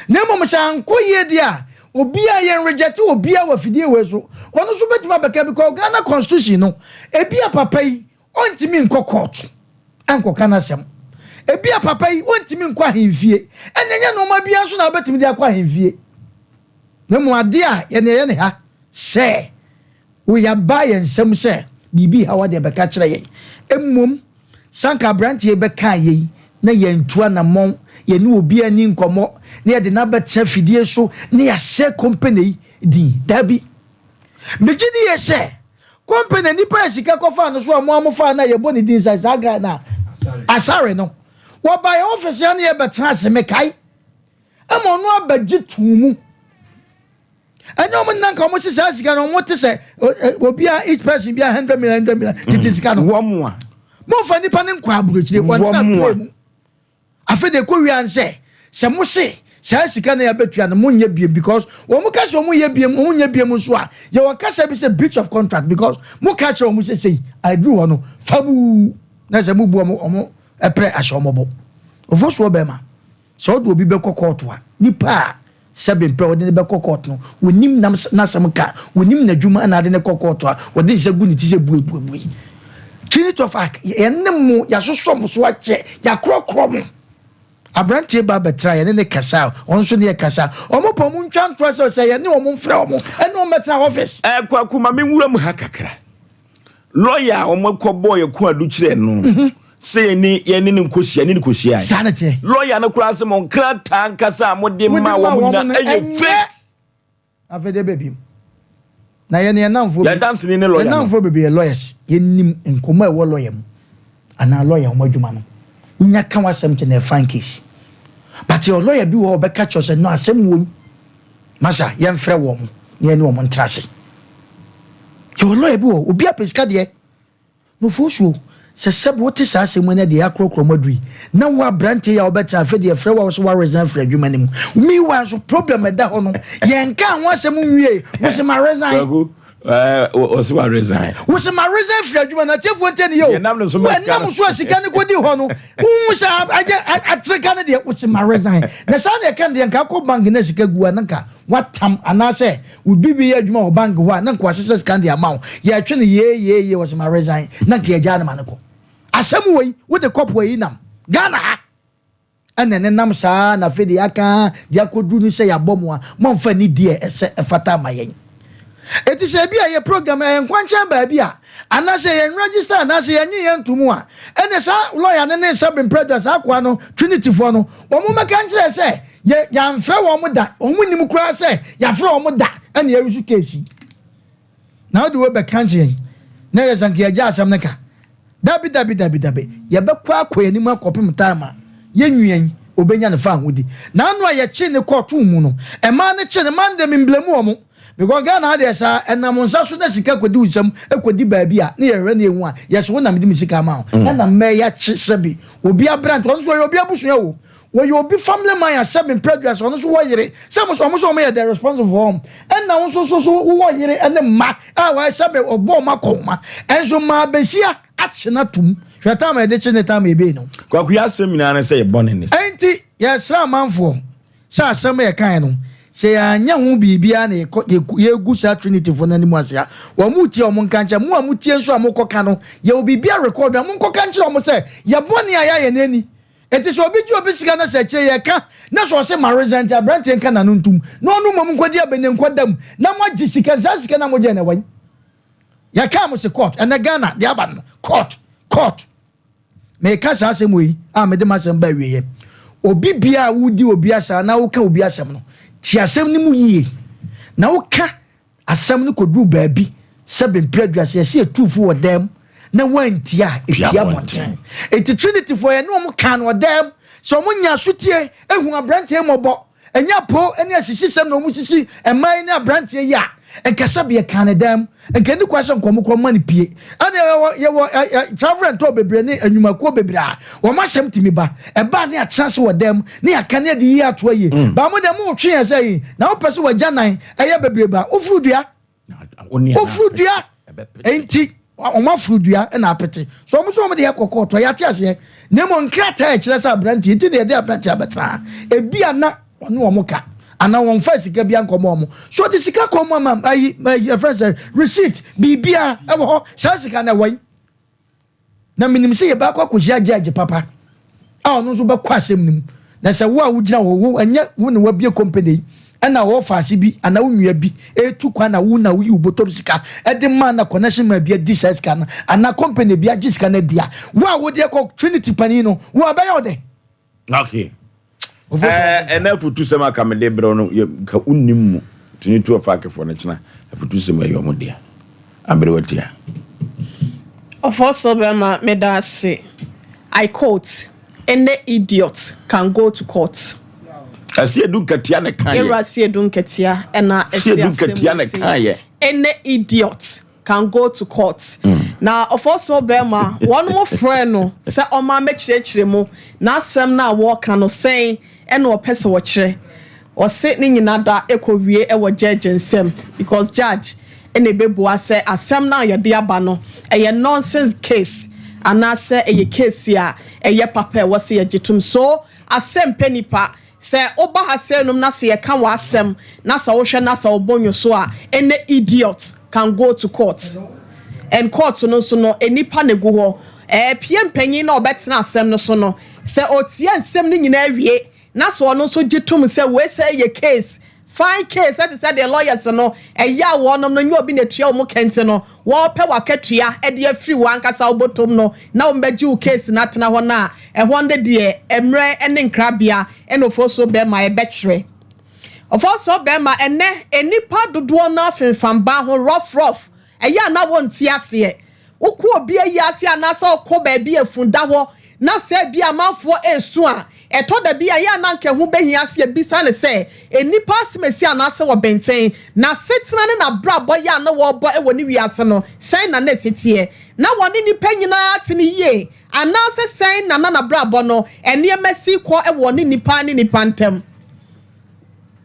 na mmom sɛ ankɔ yie deɛ a, obiara yɛn reject obiara wɔ afidie wei so. Ɔno nso bɛtumi abɛka because Ghana constitution no, ebi a papa yi ɔntumi nkɔ court ɛnkɔka n'asɛm. Ebi a papa yi ɔntumi nkɔ ahemfie, ɛna ɛnyɛ nneɛma biara nso na wobɛtumi de akɔ ahemfie, na mmom adeɛ a yɛne ɛyɛ ne ha. Sɛ wo yɛaba yɛn nsam sɛ biribi reha wo a deɛ bɛka kyerɛ yɛn. Mmom sɛ anka aberanteɛ yi bɛkaa yei na yɛantu anammɔn, yɛne obiara anni nkɔmmɔ, na yɛde no abɛtena afidie so na yɛasɛe company yi din. Dabi. Megye di yie sɛ company a nnipa a sika kɔfaa no so a mo ara mofaa no a yɛbɔ ne din sɛ saa guy no a Asare no, wɔbaa yɛn office ha na yɛbɛtena ase, mekae, ɛma ɔno abɛgye too mu. Ɛnyɛ wɔn nna nka wɔn se saa sika no wɔn te sɛ obiara each person biara 100 million 100 million tete sika no. Wɔn a. Mo nfa nipa ne nkɔ aburokyire wɔn tena plane mu. Afei de ekɔ wia nsɛ sɛ mo se saa sika no yɛabɛtua no mo nyɛ biem because wɔn ka sɛ wɔn yɛ biem wɔn nyɛ biem nso a yɛwɔ kasa bi sɛ breach of contract because mo ka kyerɛ wɔn sɛ sei aduru hɔ no fabuu na sɛ mo bu wɔn wɔn ɛprɛ ahyɛ wɔn bo. Ofosuo bɛrima. Sɛ wode obi bɛkɔ kɔɔto a, nipa a sɛbe mprɛ wode no bɛkɔ kɔɔto no, wonim n'asɛm ka, wonim n'adwuma na ade no kɔ kɔɔto a, wɔde nsa gu ne ti sɛ bue bue bue. Trinity of Ark, yɛne mo, yɛasosɔ mo so akyɛ, yɛakorɔkorɔ mo. Aberanteɛ ba bɛtra, yɛne ne kasa, ɔno nso ne yɛ kasa. Wɔn pɛ wɔn ntwa ntoa sɛ sɛ yɛne wɔn mfrɛ wɔn, ɛne wɔn bɛtena office. Kwaku, ma menwura mu ha kakra. Lɔya a wɔkɔbɔɔ yɛn ko adu kyerɛɛ no mhm. sɛ yɛne yɛne no nkɔhyia ne no kɔhyiae. Saa na teɛ. Lɔya no koraa sɛ mo nkrataa ankasa a mode ma wɔn nyinaa ɛyɛ fake. Afei de baabi na yɛne yɛn nnamfoɔ bi yɛn danseni ne lɔya no. Yɛn nnamfoɔ bebree yɛ lawyers. Yɛnim nkɔmmɔ a ɛwɔ lɔya mu anaa lɔya wɔn adwuma no. Wonya ka w'asɛm kyɛ na ɛfine case. But yɛwɔ lɔya bi wɔ hɔ a ɔbɛka kyerɛ sɛ no asɛm wɔ yi. Masa, yɛmfrɛ wɔn na yɛne wɔn ntra ase. Yɛwɔ lɔya bi wɔ hɔ, obi apɛ sika deɛ, Nufosuo, sɛ sɛbe wote saa asɛm yi na deɛ yɛakorɔkorɔ mo aduru yi, na wo aberanteɛ yi a wobɛtena afei deɛ yɛfrɛ wo a wo sɛ woaresign afiri adwuma no mu. Meanwhile nso problem ɛda hɔ no, yɛnkaa ho asɛm nwiei, wo se ma resign. Kwaku, ɛɛ, ɔse wa resign. Wo se ma resign firi adwuma no, atiefoɔ ntie ne yie o. Yɛnam ne so ma sika no. Wo ɛnam so a sika no kɔdi hɔ no, Wohu sɛ agye atereka no deɛ wose ma resign. Na saa na ɛka no deɛ nka akɔ bank na sika gu a na nka watam anaasɛ obi bi yɛ adwuma wɔ bank hɔ a na nka wasesa sika no de ama wo. Yɛtwe no yee yee yee wɔse ma resign na nka yɛgyaa no ma no kɔ. Asɛm wei wode kɔpo ayi nam Ghana ha ɛna ɛne nam saa na afei deɛ yɛaka deɛ akɔduru no sɛ yɛabɔ mo a moamfa anidie a ɛsɛ ɛfata ama yɛn. Enti sɛ ebia yɛ program ɛyɛ nkwankyɛn baabi a, anaasɛ yɛn register anaasɛ yɛnnye yɛn nto mu a, ɛnneɛ saa lawyer no ne sub mprɛdwa saa akoa no, Trinity foɔ no, wɔn mmɛka nkyerɛ yɛ sɛ yɛ yɛamfrɛ wɔn da, wɔn nnim koraa sɛ yɛafrɛ wɔn da ɛna yɛresu case yi. Na wode wei bɛka nkyerɛ yɛn na yɛ sɛ nka yɛgya asɛm no ka. Dabi dabi dabi dabi, yɛbɛkɔ akɔ yɛn anim akɔpem time a yɛn nua yi obenya ne faahodi. Na ano a yɛkyee no kɔ too mu no, mmaa no kye no, mmaa no deɛ me mblame wɔn because Ghana ha deɛ saa ɛnam wo nsa so na sika kɔdi wo nsam kɔdi baabi a ne yɛhwehwɛ na yɛhu a yɛse wo na mede me sika ama wo. Ɛna mmaa yi akye sɛbi obi aberante, ɔno nso ɔyɛ obi abusua o, wɔyɛ obi family man a sɛbi mprɛ aduasa ɔno nso wɔ yere, sɛ mo nso wɔn nso wɔn yɛ the responsible for wɔn, ɛna wo nso so so wowɔ yere ɛne mma a wɔayɛ sɛbi ɔbɔ wɔn akɔnhoma, ɛnso mmaa besia akye no atom, hwɛ time a yɛde kye ne time a yɛbɛyi no. Kwaku yɛ asɛm nyinaa ne sɛ yɛ bɔne ne sɛ. Enti yɛsrɛ amanfoɔ sɛ asɛm a yɛkaeɛ no sɛ yɛanyɛ ho biribiara na yɛkɔ yɛgu saa Trinityfoɔ no anim ase a, wɔn retie a wɔn nka nkyerɛ mo a motie nso a mokɔka no yɛwɔ biribi a record a monkɔka nkyerɛ wɔn sɛ yɛ bɔne a yɛayɛ no ani. Enti sɛ obi gye obi sika na sɛ akyire yɛka na sɛ ɔse ma resent a, aberanteɛ nka n'ano ntom na ɔno mmom nkɔgye abɛnya nkɔda mu na moagye sika no, saa sika no a mogyeɛ no ɛwɔ he? Yɛkaa mo se court, ɛnɛ Ghana deɛ aba no court, court. Meka saa asɛm wei a mede m'asɛm ba awieɛ. Obi biara a wodi obi asɛm anaa woka obi asɛm no, tie asɛm no mu yie na woka Asɛm no kɔduruu baabi sɛ bere aduasa yɛse yɛtuu fo wɔ dan mu na wɔantie a, ɛpue abɔnten. Enti Trinityfoɔ yɛne wɔn kaa no wɔ dan mu sɛ wɔn nya asotie hu aberanteɛ yi mmɔbɔ, ɛnyɛ apoo ne asisisɛm na wɔsisi mmaa yi ne aberanteɛ yi a, nka sɛbe yɛkaa no dan mu, nka ɛnni kwan sɛ nka wɔn koraa wɔma no pue. Ɛne yɛwɔ yɛwɔ travel and tour bebree ne nnwumakuo bebree a wɔn asɛm tumi ba, ɛba ne atena ase wɔ dan mu ne yɛaka ne yɛde yie ato ayie. Baa mo deɛ motwe yɛn sɛ yi na wopɛ sɛ w'agyanan ɛyɛ bebrebe a woforo dua woforo dua nti wɔn aforo dua na apete so wɔn nso wɔn de yɛ kɔkɔɔ tɔ yɛate aseɛ na mmom nkrataa a ɛkyerɛ sɛ aberanteɛ nti na yɛde aberanteɛ abɛtena ebi a na ɔne wɔn ka anaa wɔn fa sika bi ankɔmɔ wɔn so ɔde sika kɔn mu ama ayi ayi ɛfrɛ sɛ receipt biribia ɛwɔ hɔ saa sika na ɛwɔ yi. Na menim sɛ yɛbɛakɔ akɔhyia gyɛɛgye papa a ɔno nso bɛkɔ asɛm no mu. Na sɛ wo a wogyina hɔ, wo ɛnyɛ wo na wabie company yi. Ɛna wɔfaase bi anaa wo nua bi retu kwan na wo na woyi wo bɔtɔm sika de ma na connection man bi adi saa sika no anaa company bi agye sika no adi a, wo a wode kɔ Trinity panin no, wo a ɛbɛyɛ wo dɛn? Okay. Ɛnɛ afutusɛm aka mede berɛ no ka wonnim mu tumi tu ɔfa akefoɔ no kyena afutusɛm ɛyɛ ɔmo dea abere watia. Ɔfɔ so bɛma meda ase. I quote, Any idiot can go to court. Asiedu Nketia na ɛkaeɛ. Yɛwura Asiedu Nketia ɛna ɛsi Asiedu Nketia na ɛkaeɛ. Any idiot can go to court. Na ɔfɔsoɔ bɛrima wɔn mo frɛ no sɛ ɔma mɛkyerɛkyerɛ mu n'asɛm no a wɔreka no sɛn ɛna ɔpɛ sɛ ɔkyerɛ. Ɔse ne nyina da ɛkɔ wie ɛwɔ judge nsam because judge ɛna ɛbɛbua sɛ asɛm no a yɛde aba no ɛyɛ nonsense case anaasɛ ɛyɛ case a ɛyɛ papa ɛwɔ sɛ yɛgye tom. So asɛm pɛ nipa sɛ woba ha sɛ nom na sɛ yɛka w'asɛm na sɛ wohwɛ na sɛ wobɔ nwo so a, any idiot can go to court, and court no nso no nipa na egu hɔ. Ɛɛ pie mpanyin na ɔbɛtena asɛm no so no, sɛ otie nsɛm no nyinaa wie na sɛ ɔno nso gye tom sɛ wei sɛ yɛ case, fine case, ɛte sɛ deɛ lawyers no ɛyɛ a wɔnom no nyɛ obi na etua wɔn kɛnte no, wɔpɛ wakatua ɛde afiri wɔn ankasa wɔbɔtɔm no na wɔn bɛgye wo case na atena hɔ na ɛhɔ no deɛ mmerɛ ne nkrabea ɛna ofosuo bɛrima ɛbɛkyerɛ. Ɔfosuo bɛrima, ɛnɛ nipa dodoɔ no afemfamba ho rough rough, ɛyɛ a na wɔnte aseɛ. Wokɔ obi ayi ase anaasɛ ɔkɔ baabi efun da hɔ na sɛ bi amanfoɔ esu a, ɛtɔ da bi a yɛ a na nka ho bɛhia ase ebisa ne sɛ enipa asemesi anaasɛ wɔ bɛntɛn na setena ne n'abrabɔ yɛ a na wɔrebɔ wɔ ne wiase no sɛn na na esi teɛ, na wɔne nipa nyinaa te ne yie anaasɛ sɛn na na n'abrabɔ no nneɛma si kɔ wɔ ne nipa ne nipa ntam.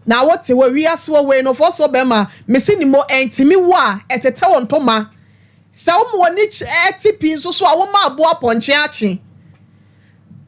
Na wote wɔ wiase wɔ wei no fɔ so bɛrima mesi ne mo ɛntumi wo a ɛtetɛ wɔn ntoma sɛ wɔn wɔ ne ɛte pii nso so a wɔn aboa pɔnkye akye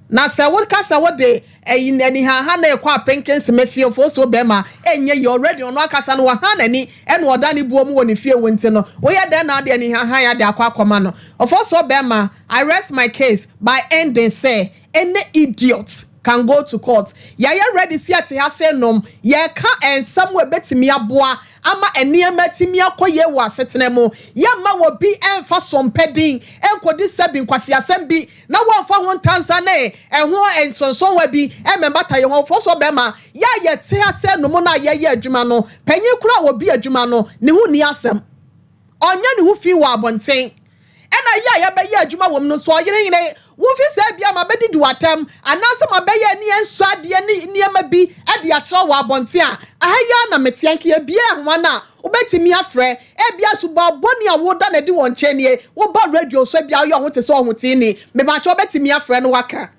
na sɛ woka sɛ wode ɛyi anihaha na ɛkɔ apenkensɛm fie fo so bɛrima ɛnyɛ yɛ. Already ɔno akasa no wɔha n'ani ɛna ɔda ne buo mu wɔ ne fie wɔ nti no woyɛ dɛn na ade anihaha yɛ ade akɔ akɔma no? Ɔfɔ so bɛrima, I rest my case by ending sɛ any idiot can go to court. Yɛayɛ ready si ate ha sɛ nom yɛka nsɛm wɔ ebɛtumi aboa ama nneɛma tumi akɔ yie wɔ asetena mu. Yɛmma wɔ bi ɛmfa sɔmpɛ ɛnkɔdi sɛbi nkwasiasɛm bi na wɔmfa ho ntansa ne ɛho nsonson bi ɛmɛmbata yɛn ho. Fɔ so bɛrima, yɛ a yɛte ase nom no a yɛyɛ adwuma no, panyin koro a wɔbi adwuma no ne ho ni asɛm, ɔnyɛ ne ho fi wɔ abɔnten, ɛna yɛ a yɛbɛyɛ adwuma wɔ mu no nso ɔyere wofi sɛ bia ma bɛdidi w'atɛm anaasɛ ma bɛyɛ ne nsɔ adeɛ ne nneɛma bi ɛde akyerɛ wɔ abɔnten a aha yi a na meteɛ nka yɛbie ahoma no a wobɛtumi afrɛ ebia suba bɔne a woda na di wɔn nkyɛn nie. Woba radio so ebia woyɛ ɔho te sɛ ɔho tee mebakyɛ wobɛtumi afrɛ no waka.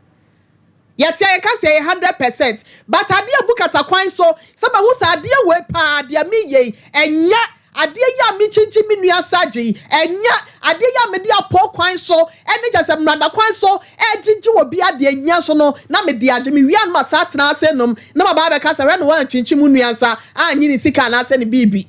Yɛte a yɛka sɛ yɛ 100%, but adeɛ bu kata kwan so sɛ mahu sɛ adeɛ wei paa deɛ meyɛ yi ɛnyɛ adeɛ yi a mekyinkyin me nua sagye yi, ɛnyɛ adeɛ yi a mede apɔ kwan so ɛne kyɛ sɛ mmrada kwan so ɛgyegye wɔ bi adeɛ nya so no na mede agye me wia no ma saa tena ase nom na ma baa bɛka sɛ hwɛ no wɔankyinkyin mu nua nsa anyi ne sika anaasɛ ne biribi.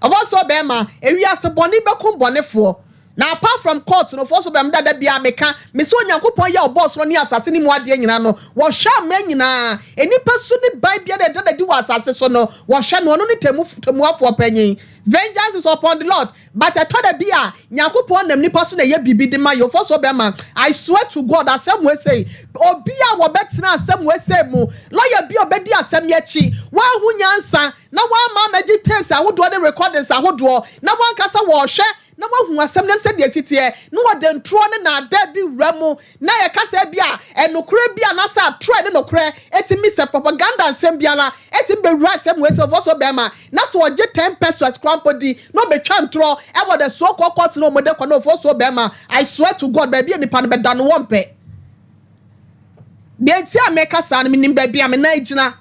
Ɔfɔ so bɛrima, ewiase bɔne bɛkum bɔnefoɔ. Na apart from court no, fɔ so bɛm dada bia meka mesi Onyankopɔn yɛ ɔbɔɔ soro ne asase ne mu adeɛ nyinaa no, wɔhwɛ ama nyinaa nnipa su ne ban bia de ɛda di wɔ asase so no, wɔhwɛ no, ɔno ne temu temuafoɔ panyin. Vengeance is upon the Lord, but ɛtɔ da bi a Nyankopɔn nam nipa so na ɛyɛ biribi de ma yɛ. Ɔfɔ so bɛma, I swear to God, asɛm wɔ ese obi a wɔbɛtena asɛm wɔ ese mu, lawyer bi a ɔbɛdi asɛm yɛ akyi wɔaho nyansa na wɔama amagye tapes ahodoɔ ne recordings ahodoɔ na wɔankasa wɔrehwɛ na wahu asɛm no sɛdeɛ si teɛ na wɔde ntorɔ ne naadaa bi wura mu na yɛka sɛ bi a ɛnokorɛ bi anaasɛ atorɔ ne nokorɛ ɛtumi sɛ propaganda nsɛm biara ɛtumi bɛwura asɛm wɔ ɛsɛ ɔfɔ so bɛrima na sɛ ɔgye 10 pesewas koraa mpo di na ɔbɛtwa ntorɔ ɛwɔ the so called court na ɔmɔde kɔ na ɔfɔ so bɛrima, I swear to God, baabi a nipa no bɛda no wɔmpɛ. Deɛ nti a mɛka saa no, menim baabi a me nan gyina.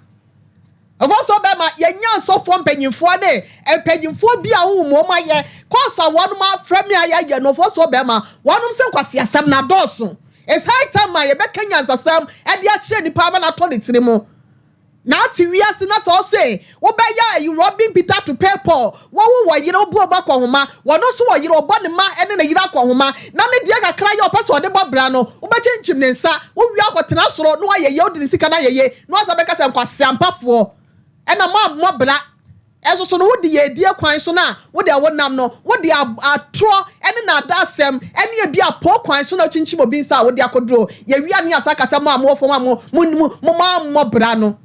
Ɔfɔ so bɛrima, yɛnya nsɔfoɔ mpanyinfoɔ ne mpanyinfoɔ bi a wɔn mu wɔn ayɛ kɔɔso a wɔn afrɛ mi a yɛayɛ no. Ɔfɔ so bɛrima, wɔn sɛ nkwasi asɛm na dɔɔso. It's high time a yɛbɛka nyansasɛm ɛde akyerɛ nipa ama n'atɔ ne tiri mu. Na ate wiase na sɛ ɔse wobɛyɛ ayi robbing Peter to pay Paul, wɔwo wɔ yere wobu ɔbɔ akɔhoma, wɔno nso wɔ yere ɔbɔ ne ma ɛne ne yere akɔhoma na ne deɛ kakra yɛ ɔpɛ sɛ ɔde bɔ bra no, wobɛkyinkyim ne nsa wowie akɔtena soro na wayɛ yie, wode ne sika no ayɛ yie na wasa bɛka sɛ nkwasiampafoɔ. Ɛna moammɔ bra. Ɛnso so no, wode yɛn adie kwan so no a wode a wonam no, wode atorɔ ne nnaadaasɛm ne ebia apoo kwan so na wokyinkyim obi nsa a wode akɔduro. Yɛwie a ne yɛasan aka sɛ mo a mowɔ fam a mo mo mo moammɔ bra no.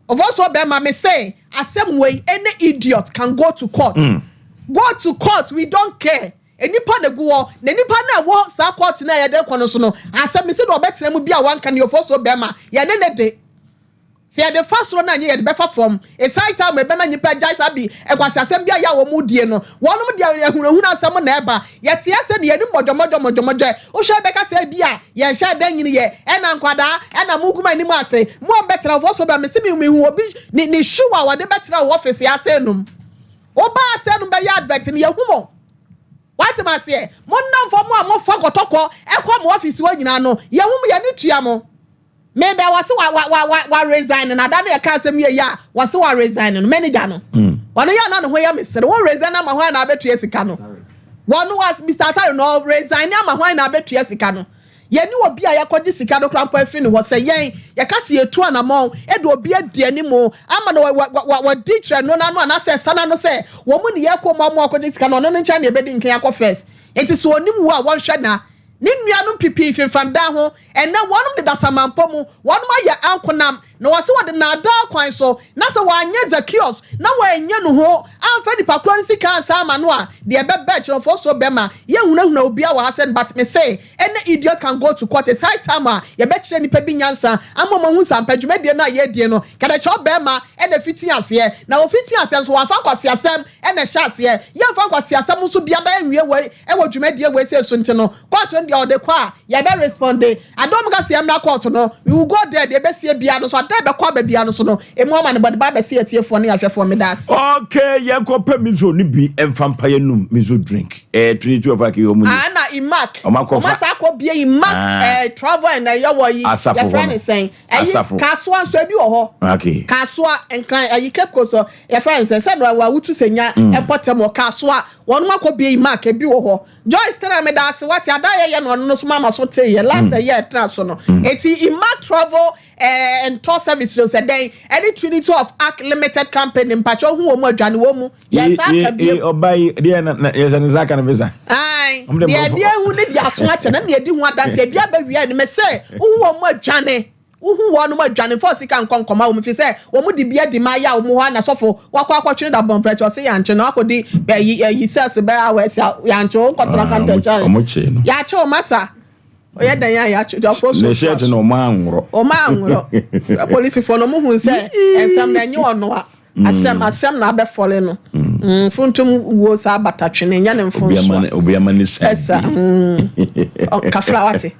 Ofosuo bɛrima, mese asɛm wei, any idiot can go to court. Go to court, we don't care. Nnipa na egu hɔ, na nnipa no a ɛwɔ saa court no a yɛde rekɔ no so no, asɛm mese deɛ ɔbɛtena mu bi a wanka no yɛ Ofosuo bɛrima, yɛne no de. Sɛ yɛde fa soro no a, ɛnyɛ yɛde bɛfa fam. It's high time ɛbɛma nnipa agyae saa bi nkwaseasɛm bi a yɛ a wɔn die no. Wɔnom deɛ ahunahuna asɛm na ɛba. Yɛte ase no yɛnim mɔdwɔmɔdwɔ mɔdwɔmɔdwɛ. Wohwɛ a wobɛka sɛ ebia yɛnhyɛɛ da nyini yɛ ɛna nkwadaa ɛna mogu m'anim ase. Mo a mobɛtena wo so ba mese me mehu obi ne ne shoe a wɔde bɛtena wo office ase nom. Wobaa ase nom bɛyɛ advert no yɛhu mo. Wate maseɛ? Mo nnamfo mo a mofa kɔtɔkɔ ɛkɔ mo office hɔ nyinaa no yɛhu mo yɛne tua mo. Me da wɔse wa wa wa wa wa resign no ada no yɛka asɛm yie yɛ a wɔse wa resign no manager no wɔno yɛ na ne ho yɛ me sere wo resign ama hwan na abɛtua sika no wɔno wa Mr. Asare no resign ama hwan na abɛtua sika no yɛne obi a yɛkɔgye sika no koraa mpo afiri ne hɔ sɛ yɛn yɛka se yɛtu anamɔn de obi adi anim ama no wɔdi kyerɛ no n'ano anaasɛ ɛsa n'ano sɛ wɔn mu ne yɛkɔ mu amu akɔgye sika no ɔno no nkyɛn na yɛbɛdi nkan akɔ first nti sɛ ɔnim wo a wɔnhwɛ na Ne nuanom pipii femfam dan ho. Ɛnnɛ, wɔnom deda samanpɔ mu. Wɔnom ayɛ ankonam, na wɔse wɔde naadaa kwan so, na sɛ wɔanyɛ Zakeus na wɔannya nuho amfa nipa korɔ no sika ansan ama no a, deɛ ɛbɛba akyirɔfoɔ so bɛma yɛnhunahuna obiara wɔ ha sɛ no but mese any idiot can go to court, it's high time a yɛbɛkyerɛ nipa bi nyansa ama wɔn ahu sɛ ampa dwumadie no a yɛredie no kɛdɛkyɛw bɛɛma na ɛfiti aseɛ, na ɔfiti aseɛ nso wɔamfa nkwaseasɛm na ɛhyɛ aseɛ, yɛmfa nkwaseasɛm nso biada nwie wei. Ɛwɔ dwumadie wei sei so nti no court no deɛ ɔde kɔ a yɛbɛ responde ade ɔmo ka sɛ yɛmmra court no we will go there deɛ ɛbɛsie biara no so ade a ɛbɛkɔ aba biara no so no emu ama no bɔde ba abɛsi atiefoɔ ne ahwɛfoɔ meda ase. Okay yɛnkɔ pɛ miso no bi mfa mpa yɛ num miso drink eh 22 of akyi ɔmo ni. Ah na imak Ɔmo akɔ ɔmo fa. asa akɔ bie imak Ah. eh, travel and ɛyɛ wɔ yi Asafo yɛfrɛ hɔ ne no. sɛn ɛyi Asafo. kasoa nso ebi wɔ hɔ Okay. kasoa nkran ɛyi Cape Coast hɔ yɛfrɛ ne sɛn sɛ no ɛwɔ awutu sɛ nya ɛmpɔtɛm wɔ kasoa Wɔnom akɔ bie mark ebi wɔ hɔ. Joyce tena meda ase wate ada yɛ yɛ no ɔno no so mama so tee yɛ last ɛyɛ ɛtena so no eti Imark travel eh, and tour service so sɛ dɛn ɛne Trinity of Ark limited company mpakyɛ ohu wɔn mu adwane wɔn mu yɛ nsa aka biem. Ɔba yi deɛ na na yɛ sɛ ne nsa aka no visa. Ae deɛ deɛ ehu ne deɛ aso ate na deɛ edi ho adanse ebi abɛwia ne mɛ sɛ wohu wɔn mu adwane. Wohu wɔnom adwane mfa osika nkɔ nkɔma wɔn efisɛ wɔn de bi adi ma ayaw mu hɔ a na sɔfo wakɔ akɔtwene da bɔn prɛkyɛ ɔse yɛankye no akɔdi ayi ayi sɛs bɛ hours a yɛankye wo nkɔtena Ah, kantɛnkyɛn ɔmo kyee no. yɛakye wo masa ɔyɛ dɛn a yɛakye dɔfo so Ne shirt no ɔmo anworɔ. ɔmo anworɔ polisifoɔ no ɔmo hu sɛ nsɛm na ɛnyɛ ɔno a Asɛm asɛm na abɛfɔle no. Mm, funtum wuo saa bata twene nyɛ ne mfonsoa. Obi ama ne sa Ɛsa mm. Kafra wate.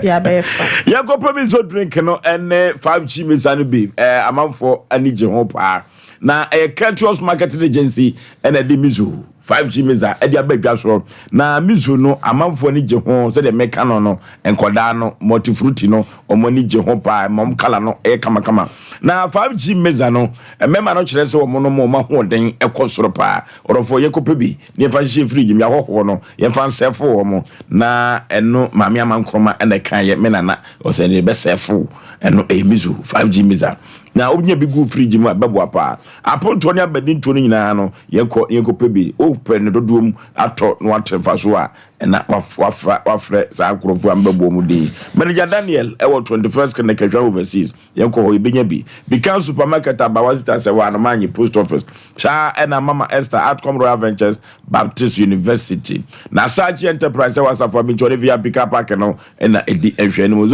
Bia bɛyɛ fa. Yɛkɔpɛ mi nso drink no ɛne 5G misa no bi ɛɛ amanfoɔ ani gye ho paa. Na ɛyɛ Keltios Marketing Agency ɛna ɛde miso 5G misa ɛde aba dwa soɔ. Na miso no amanfoɔ ani gye ho sɛdeɛ meka no no nkɔdaa no multifruity no wɔn ani gye ho paa ɛma wɔn kala no ɛyɛ kamakama. Na 5G misa no Mmarima no kyerɛ sɛ wɔn nom wɔn ahoɔden kɔ soro paa. Ɔdɔfoɔ, yɛnkɔpɛ bi na yɛmfa nhyehyɛ fridge mu. Yɛahɔhoɔ no, yɛmfa nsɛɛfo wɔn. Na ɛno Maame Ama Nkrumah na ɛkaeɛ, me nana. Ɔsɛ ɛno yɛbɛsɛɛfo. Ɛno ɛyɛ miso, 5G misa. Na wonya bi gu fridge mu a, ɛbɛboa paa. Apontoɔ ne abadintoɔ no nyinaa no, yɛnkɔ na yɛnkɔpɛ bi. Wopɛ no dodoɔ mu atɔ na woate mfasoɔ a, ɛna wafra wafrɛ saa nkurɔfoɔ a mebɛbɔ wɔn din. Manager Daniel ɛwɔ 21st Clinic, Ahwea Overseas. Yɛnkɔ hɔ, yɛbɛnya bi. Bikan Supermarket, Abawa Sita, Sɛwaa, Anomaanye, Post Office. Saa ara ɛna Mama Esther, Atcom Royal Ventures, Baptist University. Na Saakye Enterprise ɛwɔ Asafo Abinkyɛ, ɔne VIP Car Park no na ɛdi nhwɛanim.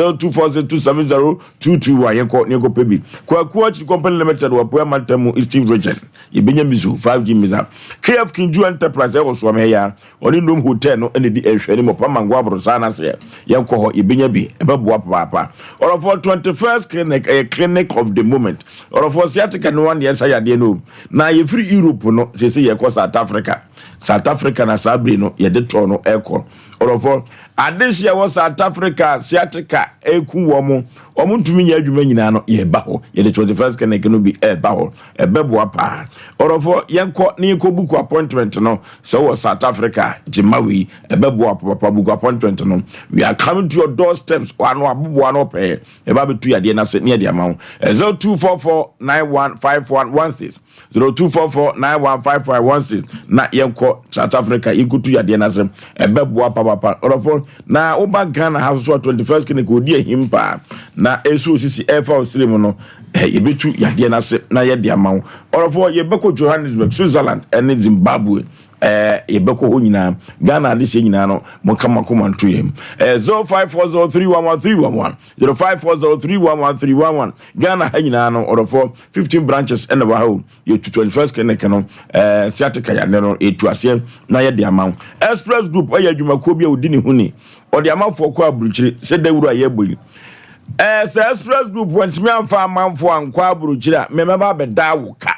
0246270221 Yɛnkɔ na yɛnkɔpɛ bi. Kwaku Akyiri Company Limited wɔ Apueɛ Mantam mu, Eastern Region. Yɛbɛnya Mizu, 5G Miza. KF Kinju Enterprise ɛwɔ Soamheya. Ɔne Nom Hotel no na ɛdi nhwɛanim wɔ Pamango aborosan no aseɛ. Yɛnkɔ hɔ, yɛbɛnya bi. Ɛbɛboa papaapa. Ɔdɔfoɔ, 21st Clinic, ɛyɛ clinic of the moment. Ɔdɔfoɔ, sciatica no ara na yɛsa yadeɛ no o. Na yɛfiri Europe no, seesei yɛrekɔ South Africa. South Africa na saa bere no yɛde tɔɔ no rekɔ. Ɔdɔfoɔ, adehyeɛ wɔ South Africa sciatica ɛku wɔn, wɔn ntumi nyɛ adwuma nyinaa no, yɛba hɔ. Yɛde 21st clinic no bi ɛreba hɔ. Ɛbɛboa paa. Ɔdɔfoɔ, yɛnkɔ ne yɛnkɔ book appointment no. Sɛ wɔ South Africa, gyema wei, ɛbɛboa papa. Book appointment no. We are coming to your doorsteps. Ano aboboa no pɛɛ. Ɛba bɛtu yadeɛ no ase ne yɛde ama wo. 0244 915116, 0244 915116 na yɛnkɔ South Africa, yɛnkɔtu yadeɛ no ase. Ɛbɛboa papapa, ɔdɔfoɔ. Na woba Ghana ha so a, 21st clinic ɔdi ahim paa na ɛso osisi ɛfa osiri mu no, yɛbɛtu yadeɛ no ase na yɛde ama wo. Ɔdɔfoɔ, yɛbɛkɔ Johannesburg, Switzerland ɛne Zimbabwe. Yɛbɛkɔ hɔ nyinaa. Ghana adehyɛ nyinaa no, monka makoma nto yɛm. 0540311311, 0540311311. Ghana ha nyinaa no, ɔdɔfoɔ, 15 branches ɛna wɔ ha o. Yɛtu 21st clinic no, sciatica yadeɛ no, yɛtu aseɛ na yɛde ama wo. Express Group ɛyɛ adwumakuo bi a ɔdi ne ho ni, ɔde amanfoɔ kɔ aburukyire sɛ dawuro a yɛbɔ yi. Sɛ Express Group wɔntumi amfa amanfoɔ ankɔ aburukyire a, mmɛmɛba abɛda wo ka.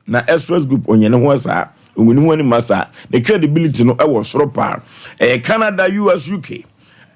Na Express Group ɔnyɛ ne ho saa, ɔngu ne ho anim saa. Ne credibility no ɛwɔ soro paa. Ɛyɛ Canada, US, UK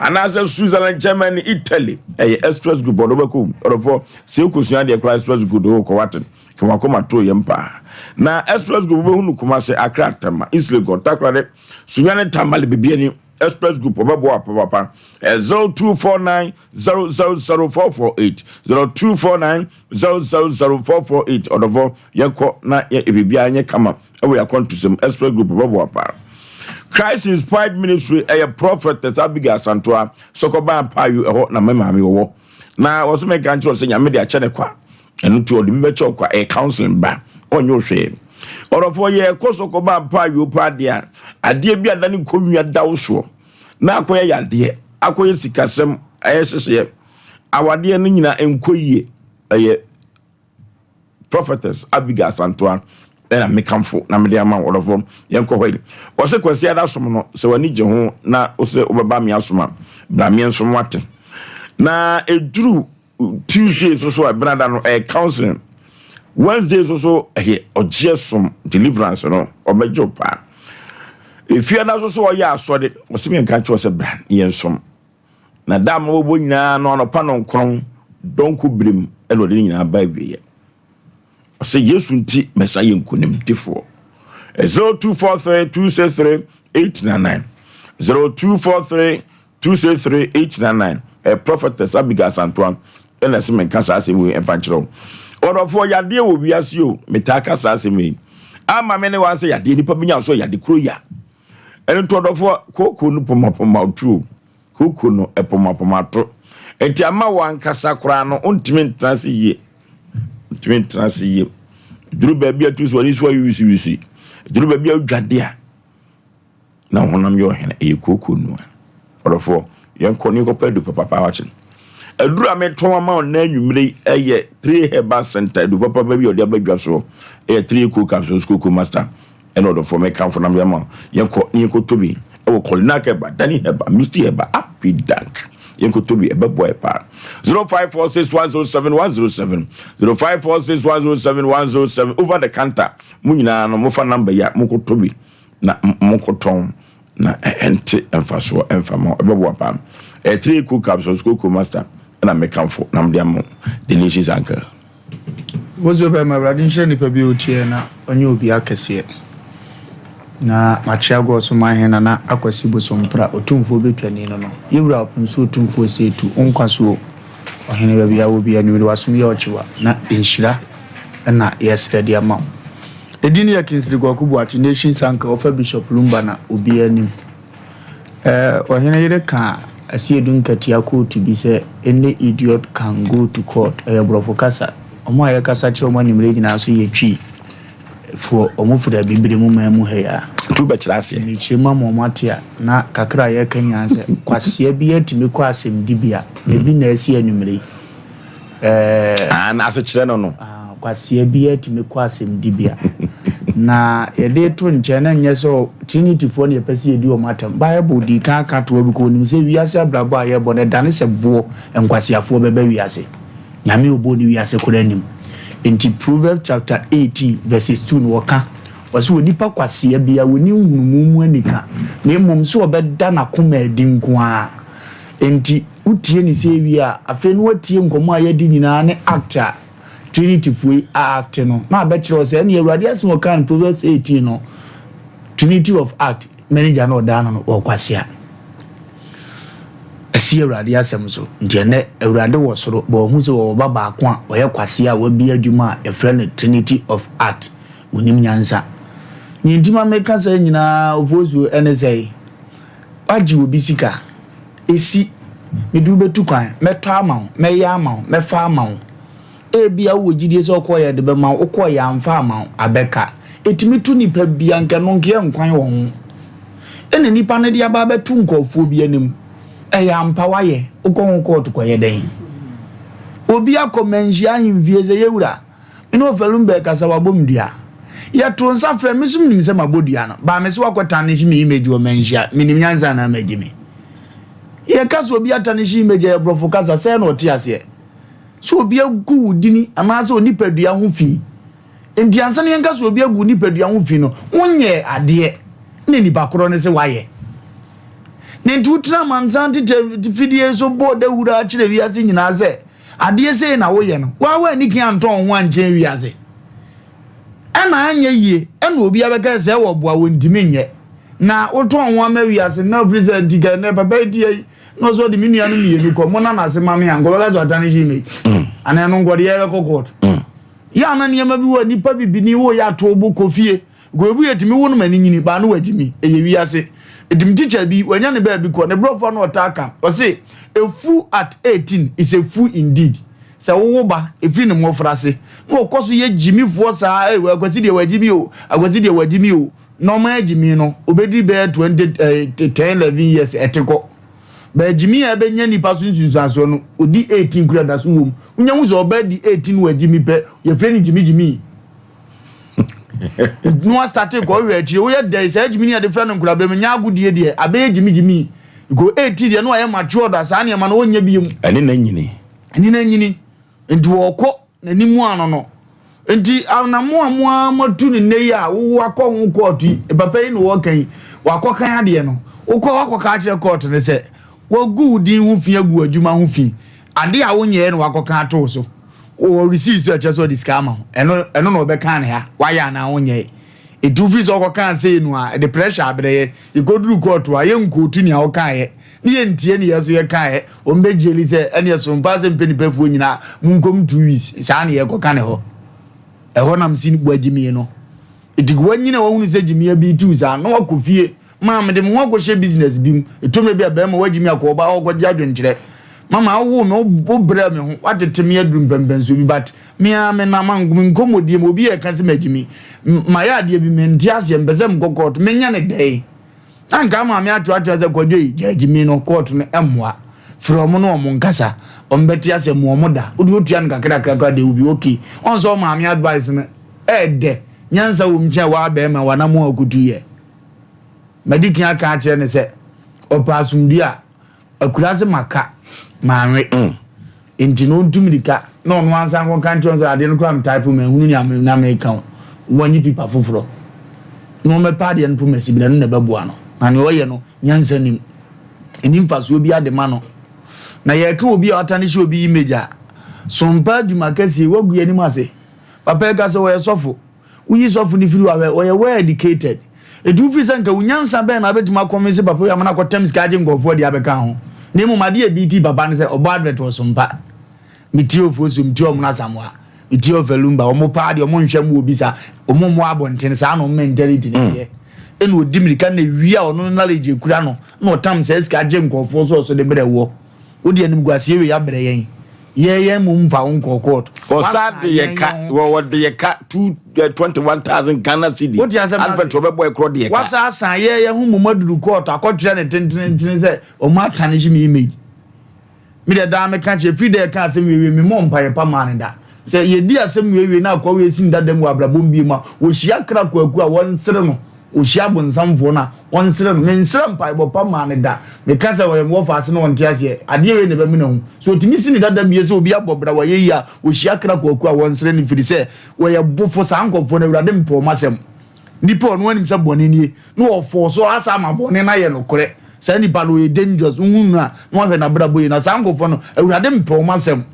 anaasɛ Switzerland, Germany, Italy, ɛyɛ Express Group ɔde bɛkɔ. Ɔdɔfoɔ, sɛ wokɔsua adeɛ koraa, Express Group de wokɔ. Wate kamakoma to yɛm paa. Na Express Group wobɛhu no Kumase, Accra, Tema, East Legon, Takoradi, Sunyani, Tamale, Bibiani. Express Group ɔbɛboa papapa. 0249 000448, 0249 000448. Ɔdɔfoɔ, yɛnkɔ na yɛ biribiara nyɛ kama ɛwɔ yɛ akɔntosɛm. Express Group ɔbɛboa paa. Christ Inspired Ministry, ɛyɛ Prophetess Abigail Asantoa, Sɔkɔban Apaayo, ɛhɔ na me maame wɔwɔ. Na wɔso meka nkyerɛ sɛ Nyame de akyɛ ne kwa, ɛno nti ɔde bi bɛkyɛ ɔkwa. Ɛyɛ counseling ba, ɔnyɛ hwee. Ɔdɔfoɔ, yɛ kɔ Sɔkɔban Apaayo pa adeɛ a, adeɛ bi ada ne nkonnwa da wo soɔ na akɔyɛ yadeɛ, akɔyɛ sikasɛm, ɛyɛ hyehyeɛ, awadeɛ no nyinaa nkɔ yie, ɛyɛ Prophetess Abigail Asantoa ɛna mekamfo na mede ama wo. Ɔdɔfoɔ, yɛnkɔ hɔ yi. Wɔsɛ Kwasi ada som no, sɛ w'ani gye ho na wosɛ wobɛba me asom a, bra me nsom, wate. Na ɛduru Tuesday so so a, benada no, ɛyɛ counseling. Wednesday so so ɛyɛ ɔgyeɛ som, deliverance no, ɔbɛgye wo paa. Efiada so so ɔyɛ asɔre. Wɔsɛ mɛnka kyerɛ sɛ bra yɛn som. Na da ma wɔbɔ nyinaa no, anɔpa no nkron dɔnko birim ɛna ɔde ne nyinaa ba awieɛ. Ɔsɛ Yesu nti mɛsa yɛ nkonimdifoɔ. 0243 263 899, 0243 263 899. Ɛ Prophetess Abigail Asantoa ɛna ɛsɛ menka saa asɛm wei ɛmfa nkyerɛ wo. Ɔdɔfoɔ, yadeɛ wɔ wiase o. Metaa ka saa asɛm wei ama me ne wa sɛ yadeɛ nipa bi nya so yade kuro ya. Ɛno nti, ɔdɔfoɔ, kooko no pɔmapɔma tuo, kooko no ɛpɔmapɔma to, nti ama wɔ ankasa koraa no ntumi ntena ase yie, ntumi ntena ase yie. Duru baabi a tu so ani so ayɛ wisiwisi, duru baabi a odwade a na honam yɛ ɔhene, ɛyɛ kooko nua. Ɔdɔfoɔ, yɛnkɔ ne yɛnkɔpɛ adu papapa wakye. Aduru a metɔn ama wo na anwummere yi ɛyɛ Three Herbal Center adu papa bi a ɔde aba dwa soɔ. Ɛyɛ Three Co Capsules, Coco Master. Ɛna ɔdɔfoɔ, mekamfo nam yɛma wo. Yɛnkɔ ne yɛnkɔtɔ bi ɛwɔ Kolinak Herbal, Dani Herbal, Misty Herbal, Apidank. Yɛnkɔtɔ bi, ɛbɛboa yɛ paa. 0546107107, 0546107107. Over the counter mo nyinaa no, mofa number yi a, mokɔtɔ bi na mokɔtɔn na ɛnte mfasoɔ ɛmfa ma wo. Ɛbɛboa paa. Ɛyɛ Three Co Capsules, Coco Master ɛna mekamfo na mede ama wo. Delicious uncle. Wozo bɛma Awurade nhyira nipa bi a ɔtie na ɔnyɛ obi akɛseɛ. Na makyea gɔɔ so man hene Nana Akwasi Bosompra, Otumfoɔ bɛtwani no. Yɛwura ɔpem so Otumfoɔ sɛ etu wo nkwa so o. Ɔhene, baabi a wɔ bi anwumere wasom yɛ ɔkyewa na nhyira ɛna yɛsrɛ de ama wo. Ɛdin no yɛ Kingsley Kwaku Boakye, Nation Uncle, ɔfa Bishop Lumba na obiara anim. Ɔhene yere ka Asiedu Nketia quote bi sɛ, "Any idiot can go to court." Ɛyɛ borɔfo kasa. Ɔmo a yɛkasa kyerɛ ɔmo anwummerɛ nyinaa so yɛ Twi foɔ. Ɔmo firi Abibire mu man mu ha yi a. Nti wobɛkyerɛ aseɛ. Mekyerɛ mu ama ɔmo ate a, na kakra a yɛka nyinaa sɛ kwasea bi atumi kɔ asɛmdibea na ebi na asi anwummerɛ yi. Ah, na asekyerɛ no. Ah, kwasea bi atumi kɔ asɛmdibea na yɛde to nkyɛn na nyɛ sɛ Trinityfoɔ ne yɛpɛ sɛ yɛdi wɔn atam. Bible di kan ka toɔ bi kɔ onim sɛ wiase abrabɔ a yɛbɔ no ɛdane sɛ boɔ nkwaseafoɔ bɛba wiase. Nyame ɔbɔɔ ne wiase koraa anim. Nti Proverbs chapter 18 verses 2 no, wɔka Ɔse onipa kwasea biara ɔnni nhunumu mu anika, na mmom sɛ ɔbɛda n'akoma adi nko ara. Enti wotie ne sei wie a, afei na woatie nkɔmmɔ a yɛadi nyinaa ne act a Trinityfoɔ yi a acte no, na abɛkyerɛ wo sɛ ɛnneɛ Awurade asɛm a ɔkaa no Proverbs 18 no, Trinity of Act manager no a ɔdaa ano no, ɔwɔ kwasea. Asi Awurade asɛm so. Nti ɛnnɛ, Awurade wɔ soro, but ɔhu sɛ ɔwɔ ba baako a ɔyɛ kwasea a wabue adwuma a yɛfrɛ no Trinity of Art. Ɔnim nyansa. Nea nti ma meka saa nyinaa, Ofosuo, ɛne sɛe? Woagye obi sika, ɛsi, mede wo bɛtu kwan, mɛtɔ ama wo, mɛyɛ ama wo, mɛfa ama wo. Ebia wowɔ gyidie sɛ wokɔeɛ yɛde bɛma wo, wokɔeɛ yɛamfa amma wo, abɛka. Ɛtumi to nipa bi a, nka ɛno nka yɛ nkwan wɔ ho. Ɛna nipa no de aba abɛto nkurɔfoɔ bi anim. Ɛyɛ ampa woayɛ, wokɔ ho kɔɔto kɔyɛ dɛn? Obi akɔ Manhyia ahemfie sɛ, Yɛwura, me ne Ofelumba rekasa, wabɔ me dua. Yɛtoo nsa frɛ me nso menim sɛ mabɔ dua no. Baa me sɛ wakɔ tarnish me image wɔ Manhyia. Menim nyansa anaa magye me? Yɛka sɛ obi atarnish image a, ɛyɛ borɔfo kasa, sɛn na ɔte aseɛ? Sɛ obi agu wo dini anaasɛ wo nipadua ho fi. Enti ansa na yɛnka sɛ obi agu wo nipadua ho fi no, wonyɛɛ adeɛ na nipa korɔ no sɛ wayɛ. Na enti wotena amansan tete fidie so bɔɔ dawuro ara kyerɛ wiase nyinaa sɛ adeɛ sei na woyɛ no, woa woanni kan antɔn wo ho ankyɛn wiase. Ɛna anyɛ yie, ɛna obi abɛka sɛ wɔboa wɔntumi nyɛ. Na wotɔn wo ho ama wiase na ofiri sɛ nti kɛ nɛ papa yi ti yi na ɔsɛ ɔde me nua no mmienu kɔ mo na n'ase ma me a nkɔbɛka sɛ ɔtane hye me anaa ɛno nkɔde yɛbɛkɔ court yɛ ana nneɛma bi wɔ nipa bibini wo yɛ ato bo kɔ fie kɔ ebu yɛ tumi wo no ma ne nyini baa no wagyi mi ɛyɛ wiase ɛtim teacher bi wanya ne baabi kɔ ne borɔfo ano ɔtaa ka ɔse a fool at 18 is a fool indeed sɛ wowo ba ɛfiri ne mmɔfra ase na ɔkɔ so yɛ gyimifoɔ saa ɛwɔ akwasi deɛ wagyi mi o akwasi deɛ wagyi mi o Na ɔmo ayɛ gyimii no obedi bɛyɛ 20 eh, 10 11 years ɛte kɔ. Bɛyɛ gyimii a ɛbɛnya nipa so nsunsuansoɔ no odi 18 kura da so wom. Wonya hu sɛ ɔbaa di 18 wɔ agyimi pɛ yɛfrɛ no gyimi gyimii. Na wastate kɔ ɔhwɛ akyire woyɛ dɛn saa gyimi no yɛde frɛ no nkorabɛ mu nyɛ agodie deɛ abɛyɛ gyimi gyimii. Ko 18 deɛ na wayɛ matured a saa nneɛma no ɔnyɛ biom. Ɛne na nyini. Ɛne na nyini. Nti wɔkɔ n'anim ano no. Nti anammɔn a mo ara moatu no nnɛ yi a wowɔ akɔ ho kɔɔto yi, papa yi na wɔka yi, wakɔkan adeɛ no. Wokɔ wakɔka akyerɛ kɔɔto no sɛ wagu wo din ho fi agu w'adwuma ho fi. Adeɛ a wonyɛɛ na wakɔka ato wo so. Wɔ receipt so a ɛkyerɛ sɛ ɔde sika ama wo. Ɛno ɛno na ɔbɛka ne ha. Wayɛ anaa wonyɛe. Nti wofiri sɛ ɔkɔkaa sei no a, ɛde pressure abrɛ yɛ. Yɛkɔduru kɔɔto a, yɛnkootu nea wokaeɛ. Ne yɛntie ne yɛ so yɛkaeɛ. Wɔn bɛ gyeli sɛ ɛneɛ sompa sɛ mpɛ nipafoɔ nyinaa monkɔm 2 weeks saa ne yɛkɔka ne hɔ. Ɛhɔ nam si bɔ agyimie no. Ɛti wanyini a wahunu sɛ gyimie bi tu saa na wakɔ fie. Maa mede me ho akɔhyɛ business bi mu. Ɛtɔ mmerɛ bi a bɛrima wagyimi akɔ ɔba hɔ kɔgye adwenkyerɛ. Mama wowoo me wo brɛ me ho watete me aduru mpɛmpɛnsoɔ bi but me ara me nam me nkɔmmɔdie mu obi yɛ ka sɛ magyimi. Mayɛ adeɛ bi mente aseɛ mpɛ sɛ mekɔ court menyɛ ne dɛn. Na nka maame atoatoa sɛ Kwadwo yi gyae gyimi no court no mmoa. Frɛ ɔmo ne ɔmo nkasa. Ɔmo bɛte aseɛ ma ɔmo da. Wode otua no kakrakra koraa they will be okay. Ɔn sɛ ɔmaame advice no ɛɛdɛ. Nyansa wom kyɛn waa bɛɛma wanamon a okotu yɛ. Madi kan aka akyerɛ no sɛ ɔpɛ asomdue a Akuraase maka manwe. Nti no ɔntu mirika na ɔno ansa nkɔka nkyerɛ wɔn sɛ adeɛ no koraa me type manhunu nea me na meka o. Wɔnye pipa foforɔ na wɔmmɛpɛ adeɛ no poma si bi na ɛno na ɛbɛboa no. Na nea ɔyɛ no nyansa nnim. Ɛnni mfasoɔ biara de ma no. Na yɛreka obi a watane hyɛ obi image a, sompa adwuma kɛseɛ yi wagu yɛn anim ase. Papa yi ka sɛ ɔyɛ sɔfo. Woyi sɔfo no firi hɔ a, hwɛ, ɔyɛ well educated. Enti wofiri sɛ nka wo nyansa bɛn na wobɛtumi akɔnvinse papa yi ama no akɔtɛm sika agye nkurɔfoɔ de abɛka ho. Na mmom adeɛ a ebi tii papa ne sɛ ɔbɔ advert wɔ Sompa. Metie Ofosuo, metie Ɔmono Asamoah, metie Ɔfɛ Lumba, wɔn paa deɛ wɔn nhwɛ mmoa obi saa, wɔn mmɔ abɔnten, saa na wɔn mentality no teɛ. Ɛna ɔdi mirika na ewia ɔno no knowledge ekura no na ɔtam saa sika gye nkurɔfoɔ so ɔso de brɛ woɔ. Wode animguaseɛ wei abrɛ yɛn. Yɛ yɛn mmom mfa wo nkɔɔ court. Ɔsa de yɛ ka wɔde yɛ ka two eh, 21,000 Ghana cedi. Wote asɛm no Advert ase? wɔbɛbɔ ɛkorɔ de yɛ ka. Wasa asan yɛ yɛn ho mmom aduru court akɔtwerɛ ne tentenentene sɛ wɔn atanehye me image. Me deɛ daa meka kyerɛ firi dɛ ɛka asɛm wiewie me mmɔ mpaeɛ pa maa no da. Sɛ yɛdi asɛm wiewie na akoa wei si dada mu wɔ abrabɔ mu bio mu a, wɔhyia kra kwaku a wɔnsere no. Ɔhyia abonsamfoɔ no a, ɔnsrɛ no. Mensrɛ mpaebɔ pa mmaa no da. Meka sɛ ɔyɛ me wɔfaase na ɔnte aseɛ. Adeɛ wei na ɛbɛmena hu. Sɛ ɔtumi si ne dada bie sɛ obi abɔ bra wayɛ yie a, ɔhyia kra kwaku a, wɔnsrɛ no firi sɛ wɔyɛ bofo. Saa nkurɔfoɔ no, Awurade mpɛ wɔn asɛm. Nipa a ɔno anim sɛ bɔne nie na ɔfɔɔ so asa ama bɔne no ayɛ nokorɛ. Saa nipa no ɔyɛ dangerous. Wohu no a na wahwɛ n'abrabɔ yie. Na saa nkorɔfoɔ no Awurade mpɛ wɔn asɛm.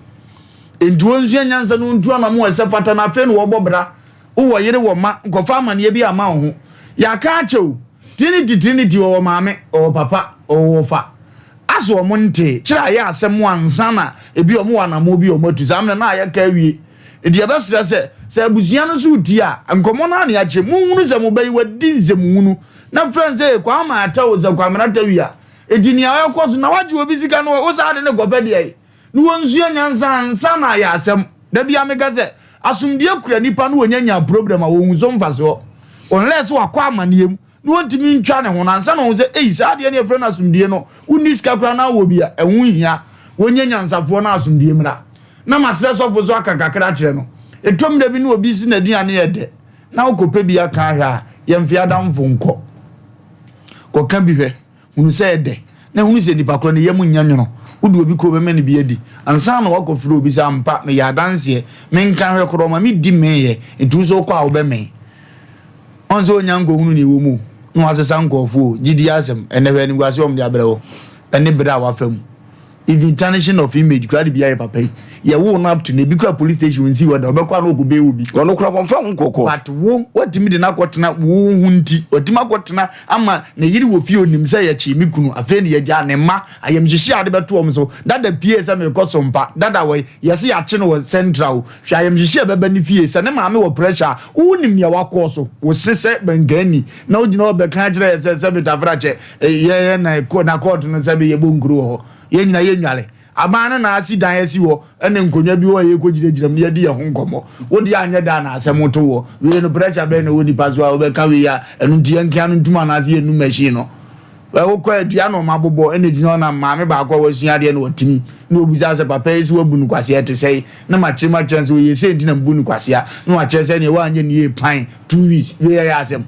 Enti wɔnsua nyansa na wɔntu anamɔn a ɛsɛ fata na afei na wɔbɔ bra. Wowɔ yere wɔ mma, nkɔfa amaneɛ bi amma wo ho. Yɛaka akyɛ o, Trinity Trinity ɔwɔ maame, ɔwɔ papa, ɔwɔ wɔfa. Aso ɔmo ntee? Kyerɛ ayɛ asɛm ansa na ebi ɔmo wɔ anamɔn bi a ɔmo atu. Saa mmerɛ no na ayɛ ka awie. Enti yɛbɛsrɛ sɛ, sɛ abusua no nso retie a, nkɔmmɔ no ara na yɛakyerɛ. Monhunu sɛ mo ba yi wadi nsɛmhunu. Na frɛ no sɛ, Kwame Atta o, sɛ Kwame Atta a. Enti nea ɛrekɔ so, na wagye obi sika no, wo saa de no rekɔpɛ deɛn? Na wɔnsua nyansa ansa na ayɛ asɛm. Da biara meka sɛ, asomdwoeɛ kura nipa na wɔnya nya problem a wɔhu so mfasoɔ. Unless wakɔ amaneɛ mu na wɔntumi ntwa ne ho no ansa na wɔhu sɛ ei saa adeɛ no yɛfrɛ no asomdwoeɛ no, wonni sika koraa na wowɔ bi a, ɛho nhia. Wɔnyɛ nyansafoɔ na asomdwoeɛ mmra. Na masrɛ sɔfo nso aka kakra akyerɛ no. Ɛtɔ mmerɛ bi na obi se n'aduane yɛ dɛ na wokɔpɛ bi aka ahwɛ a, yɛmfe adamfo nkɔ. Kɔka bi hwɛ. Hunu sɛ ɛdɛ, na hunu sɛ nipa korɔ ne yam nyɛ nwono. Wode obi kɔ wobɛma no bi adi ansa na woakɔfrɛ obi sɛ ampa meyɛ adanseɛ, menka hwɛ korɔ ma medi meeɛ, nti wo nso wokɔ a wobɛmee. Ɔn sɛ ɔnnya nkɔhunu nea ɛwɔ mu o, na wasesa nkurɔfoɔ o, gyidie asɛm, ɛnnɛ hwɛ animguaseɛ a wɔde abrɛ wo, ɛne berɛ a wafa mu. Even tarnishing of image koraa de bi ayɛ papa yi. Yɛwoo no up to now, ebi koraa police station onsii hɔ da, ɔbɛkɔ a na ɔkɔ bail obi. Ɔno koraa wɔmfa ho nkɔ court. But wo, woatumi de no akɔtena wo ho nti, watumi akɔtena ama ne yere wɔ fie onim sɛ yɛkyee me kunu, afei na yɛagyaa ne mma, ayamhyehye a wode bɛto wɔn so. Dada pie sɛ merekɔ so mpa, dada wɔ yɛse yɛakye no wɔ central o, hwɛ ayamhyehye a ɛbɛba ne fie, sɛ ne maame wɔ pressure a, wonim nea wakɔ so, wo se sɛ bankaani na wogyina hɔ bɛka akyerɛ yɛ sɛ sɛ metafrakyɛ Yɛ yɛ na kɔ na kɔɔto no sɛ bɛyɛ bɔ nkuro wɔ hɔ. Yɛn nyinaa yɛ nnwale. Aban no na asi dan asi hɔ ɛna nkonnwa bi wɔ hɔ a yɛkɔ gyinagyina mu na yɛdi yɛn ho nkɔmmɔ. Wo deɛ anyɛ da na asɛm to woɔ. Wei no pressure bɛn na ɛwɔ nipa so a wobɛka wei a ɛno nti yɛnkea no ntum anaasɛ yɛnnum machine no. Wokɔ adua na wɔn abobɔ ɛna gyina hɔ na maame baako a wasua adeɛ na ɔtim na ɔbisa sɛ papa yi sɛ wabu no kwasea ɛte sɛn na makyerɛ mu akyerɛ no sɛ ɔyɛ sei nti na mebu no kwasea na wakyerɛ sɛ neɛ woanyɛ no yie pan 2 weeks wei ɛyɛ asɛm.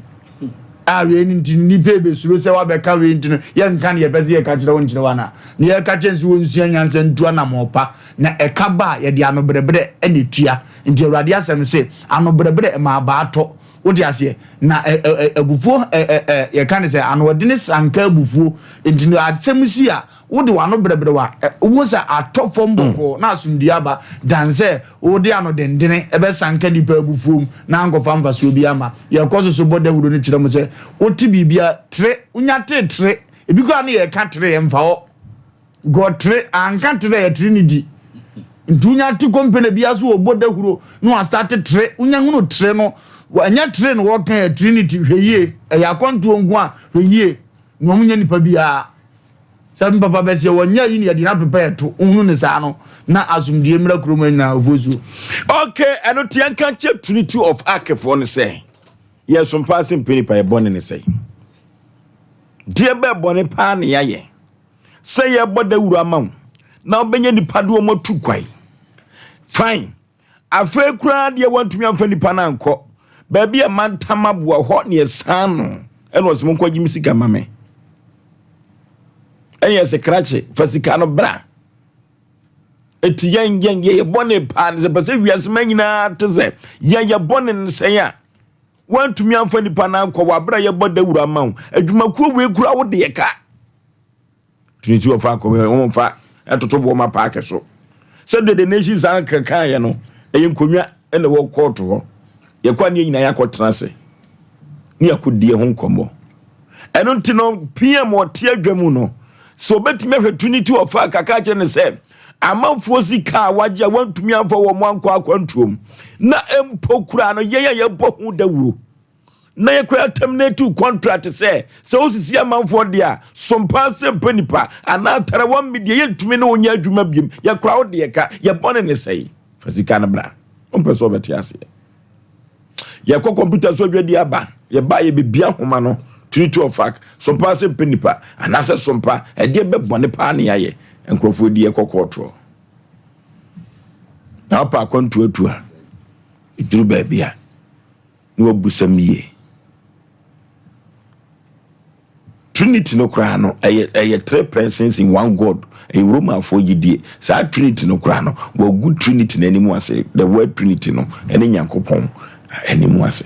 A wei no nti no, nnipa rebɛsuro sɛ woabɛka wei nti no, yɛnka deɛ yɛpɛ sɛ yɛka kyerɛ wo nkyerɛ wo anaa? Na yɛka kyerɛ no sɛ wɔnsua nyansa ntu anammɔn pa, na ɛka ba a, yɛde anobrɛbrɛ na ɛtua. Nti Awurade asɛm se, anobrɛbrɛ ɛma abaa tɔ. Wote aseɛ? Na ɛ, ɛ, ɛ, abufuo, ɛ, ɛ, ɛ, yɛka no sɛ, anoɔdene sanka abufuo. Nti no, asɛm si a, Wode w'ano brɛbrɛw a, wuhu sɛ atɔ fam bɔkɔɔ na asomdwoe aba, dan sɛ wode ano dendene bɛsanka nnipa abufuo mu na ankɔfa mfasoɔ biara amma. Yɛkɔ so so bɔ dawuro no kyerɛ mo sɛ, wote biribi a, tere, wonya tee tere, ebi koraa ne yɛka tere, ɛmfa hɔ. God tere, anka tere a yɛtere ne di. Nti wonya te kɔmpene biara so wɔbɔ dawuro na wɔastate tere, wonya hunu tere no, ɛnyɛ tere na wɔka yɛ trinity, hwɛ yie, ɛyɛ akwantuo nko a, hwɛ yie, na wɔn nyɛ nipa biara. Sɛ me papa bɛseɛ wɔnyɛ ayi ne yɛde no apepa ɛto wohunu ne saa no na asomdue mmra kurom ha nyinaa ofosuo. Ok ɛno te yɛnka nkyɛ Trinity of Ark foɔ no sɛ yɛsom paa sɛ mpɛ nipa yɛ bɔne ne sɛe deɛ bɛɛ bɔne paa ne yɛayɛ sɛ yɛbɔ dawuro ama wo na wobɛnya nipa de wɔn atu kwae fine Afei koraa deɛ wantumi amfa nipa no ankɔ baabi a mantam aboa hɔ ne ɛsan no ɛna ɔsɛ monkɔgye me sika ma me ɛne ɛsɛ krakye fa sika no bra ɛti yɛn yɛn yɛyɛ bɔne paa ne sɛ pɛ sɛ wiase ma nyinaa te sɛ yɛyɛ bɔne no sɛn a wantumi amfa nipa no ankɔ wɔ abere a yɛbɔ dawuro ama wo adwumakuo wei kura wo deɛ ka Trinity wɔfa akɔ wɔn fa ɛtoto boɔ ma paaki so sɛdeɛ the nation saa kankan yɛ no ɛyɛ nkonnwa ɛna ɛwɔ kɔɔto hɔ yɛkɔ aneɛ nyinaa yɛakɔ tena ase ne yɛakɔ die ho nkɔmmɔ ɛno nti no pm ɔte adwa mu no sɛ ɔbɛtumi ahwɛ trinity ɔfa kaka kyerɛ ne sɛ amanfoɔ sika a wagye a wantumi amfa wɔn ankɔ akwantuom na mpo koraa no yɛn a yɛbɔ ho dawuro na yɛkura terminate contract sɛ sɛ wosisi amanfoɔ deɛ a sompa sɛ mpɛ nipa anaa tara wɔn mi deɛ yɛntumi ne wonyɛ adwuma biem yɛkura wo deɛ ka yɛbɔne ne sɛe fa sika no bra wompɛ sɛ wɔbɛte aseɛ yɛkɔ kɔmputa so adwadi aba yɛba yɛbɛbia homa no trinity of fact sompa sɛ mpɛ nipa anaasɛ sompa ɛdeɛ bɛbɔne paa ne yɛayɛ nkurɔfoɔ di yɛkɔ kɔɔtoɔ na wopɛ akwantuatu a ɛduru baabi a na wabusam yie. Trinity no koraa no ɛyɛ ɛyɛ three persons in one God ɛyɛ Romanfoɔ gyidie saa Trinity no koraa no wagu Trinity no anim ase the word Trinity no ɛne Nyankopɔn anim ase.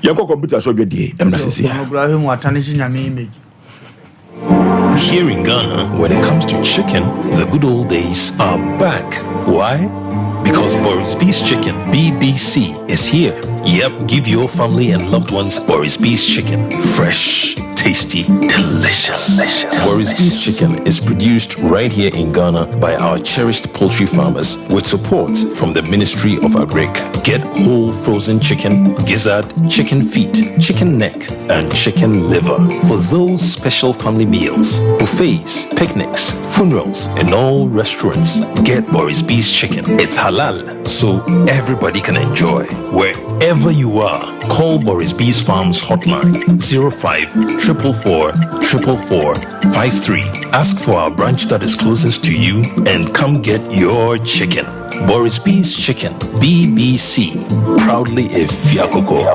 Yɛnkɔ kɔmputa so dwadie mmra sisi a. Here in Ghana, when it comes to chicken, the good old days are back. Why? Because Boris B's Chicken, BBC, is here. Yep, give your family and loved ones Boris B's Chicken. Fresh, tasty, delicious. delicious. Boris B's Chicken is produced right here in Ghana by our cherished poultry farmers with support from the Ministry of Agric. Get whole frozen chicken, gizzard, chicken feet, chicken neck, and chicken liver for those special family meals, buffets, picnics, funerals, and all restaurants. Get Boris B's Chicken. It's halal, so everybody can enjoy. Wherever you are, call Boris B's Farms hotline 05 444 444 53. Ask for our branch that is closest to you and come get your chicken. Boris B's Chicken, BBC, proudly a Fiakoko.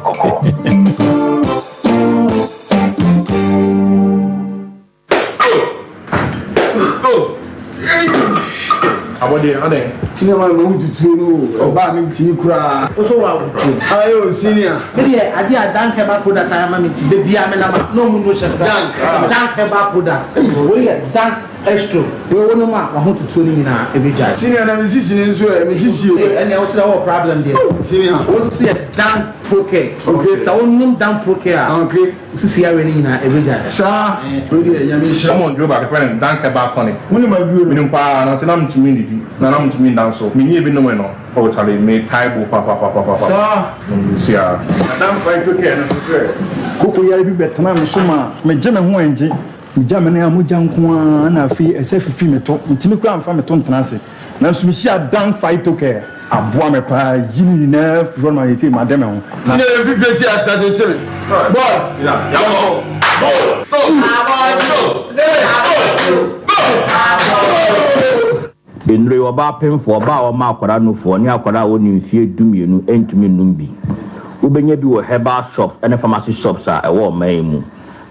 Abɔdeɛ adɛn. Senior man ma wo tutuo no o ɔbaa me ntimi koraa. Wo so wa tutuo. Ayi o senior. Me deɛ adeɛ a Dank herbal product ayɛ ama me nti da biara me nam a na ɔmo nnu hyɛ koraa. Dank. Dank herbal product. Wei yɛ Dank Extro. Wei wo nom a wahotutuo no nyinaa ɛbɛgyae. Senior na me sisi no nso ɛ me sisi o. Ee ɛnneɛ wo so deɛ wowɔ problem deɛ. Senior. Wei nso yɛ Dank Procare. Okay. Sɛ wo nom Dank Procare a. Okay. Wo sisi yareɛ no nyinaa ɛbɛgyae. Saa. Wei deɛ Nyame nhyira. Wɔn duro baako yɛfrɛ no Dank Herbal Tonic. Wonim aduro no? Menim paa nanso na mentumi nnidi na na mentumi nda nso. Menyɛɛ bi nomee no oh charlie metae bo papapapapa. Saa. Mesia. Na Dank Phyto Care no nso so ɛ? Koko yare bi bɛtenaa me so maa megye me ho ɛngye. Megya me nan a mogya nko ara na afei ɛsɛ fifi me to. Mentumi koraa mfa me to ntena ase. Nanso mehyiaa Dank Phytocare. Aboa me paa yi ne nyinaa firi hɔ no ma seesei made me ho. Na. Senior yɛ fifire ti ase tete me boy yɛnkɔ. Nnuro yi, ɔbaa pemfoɔ, ɔbaa a ɔma akwadaa nufoɔ, ne akwadaa a ɔnni mfeɛ dumienu ntumi nnom bi. Wobɛnya bi wɔ herbal shops ne pharmacy shops a ɛwɔ ɔman yi mu.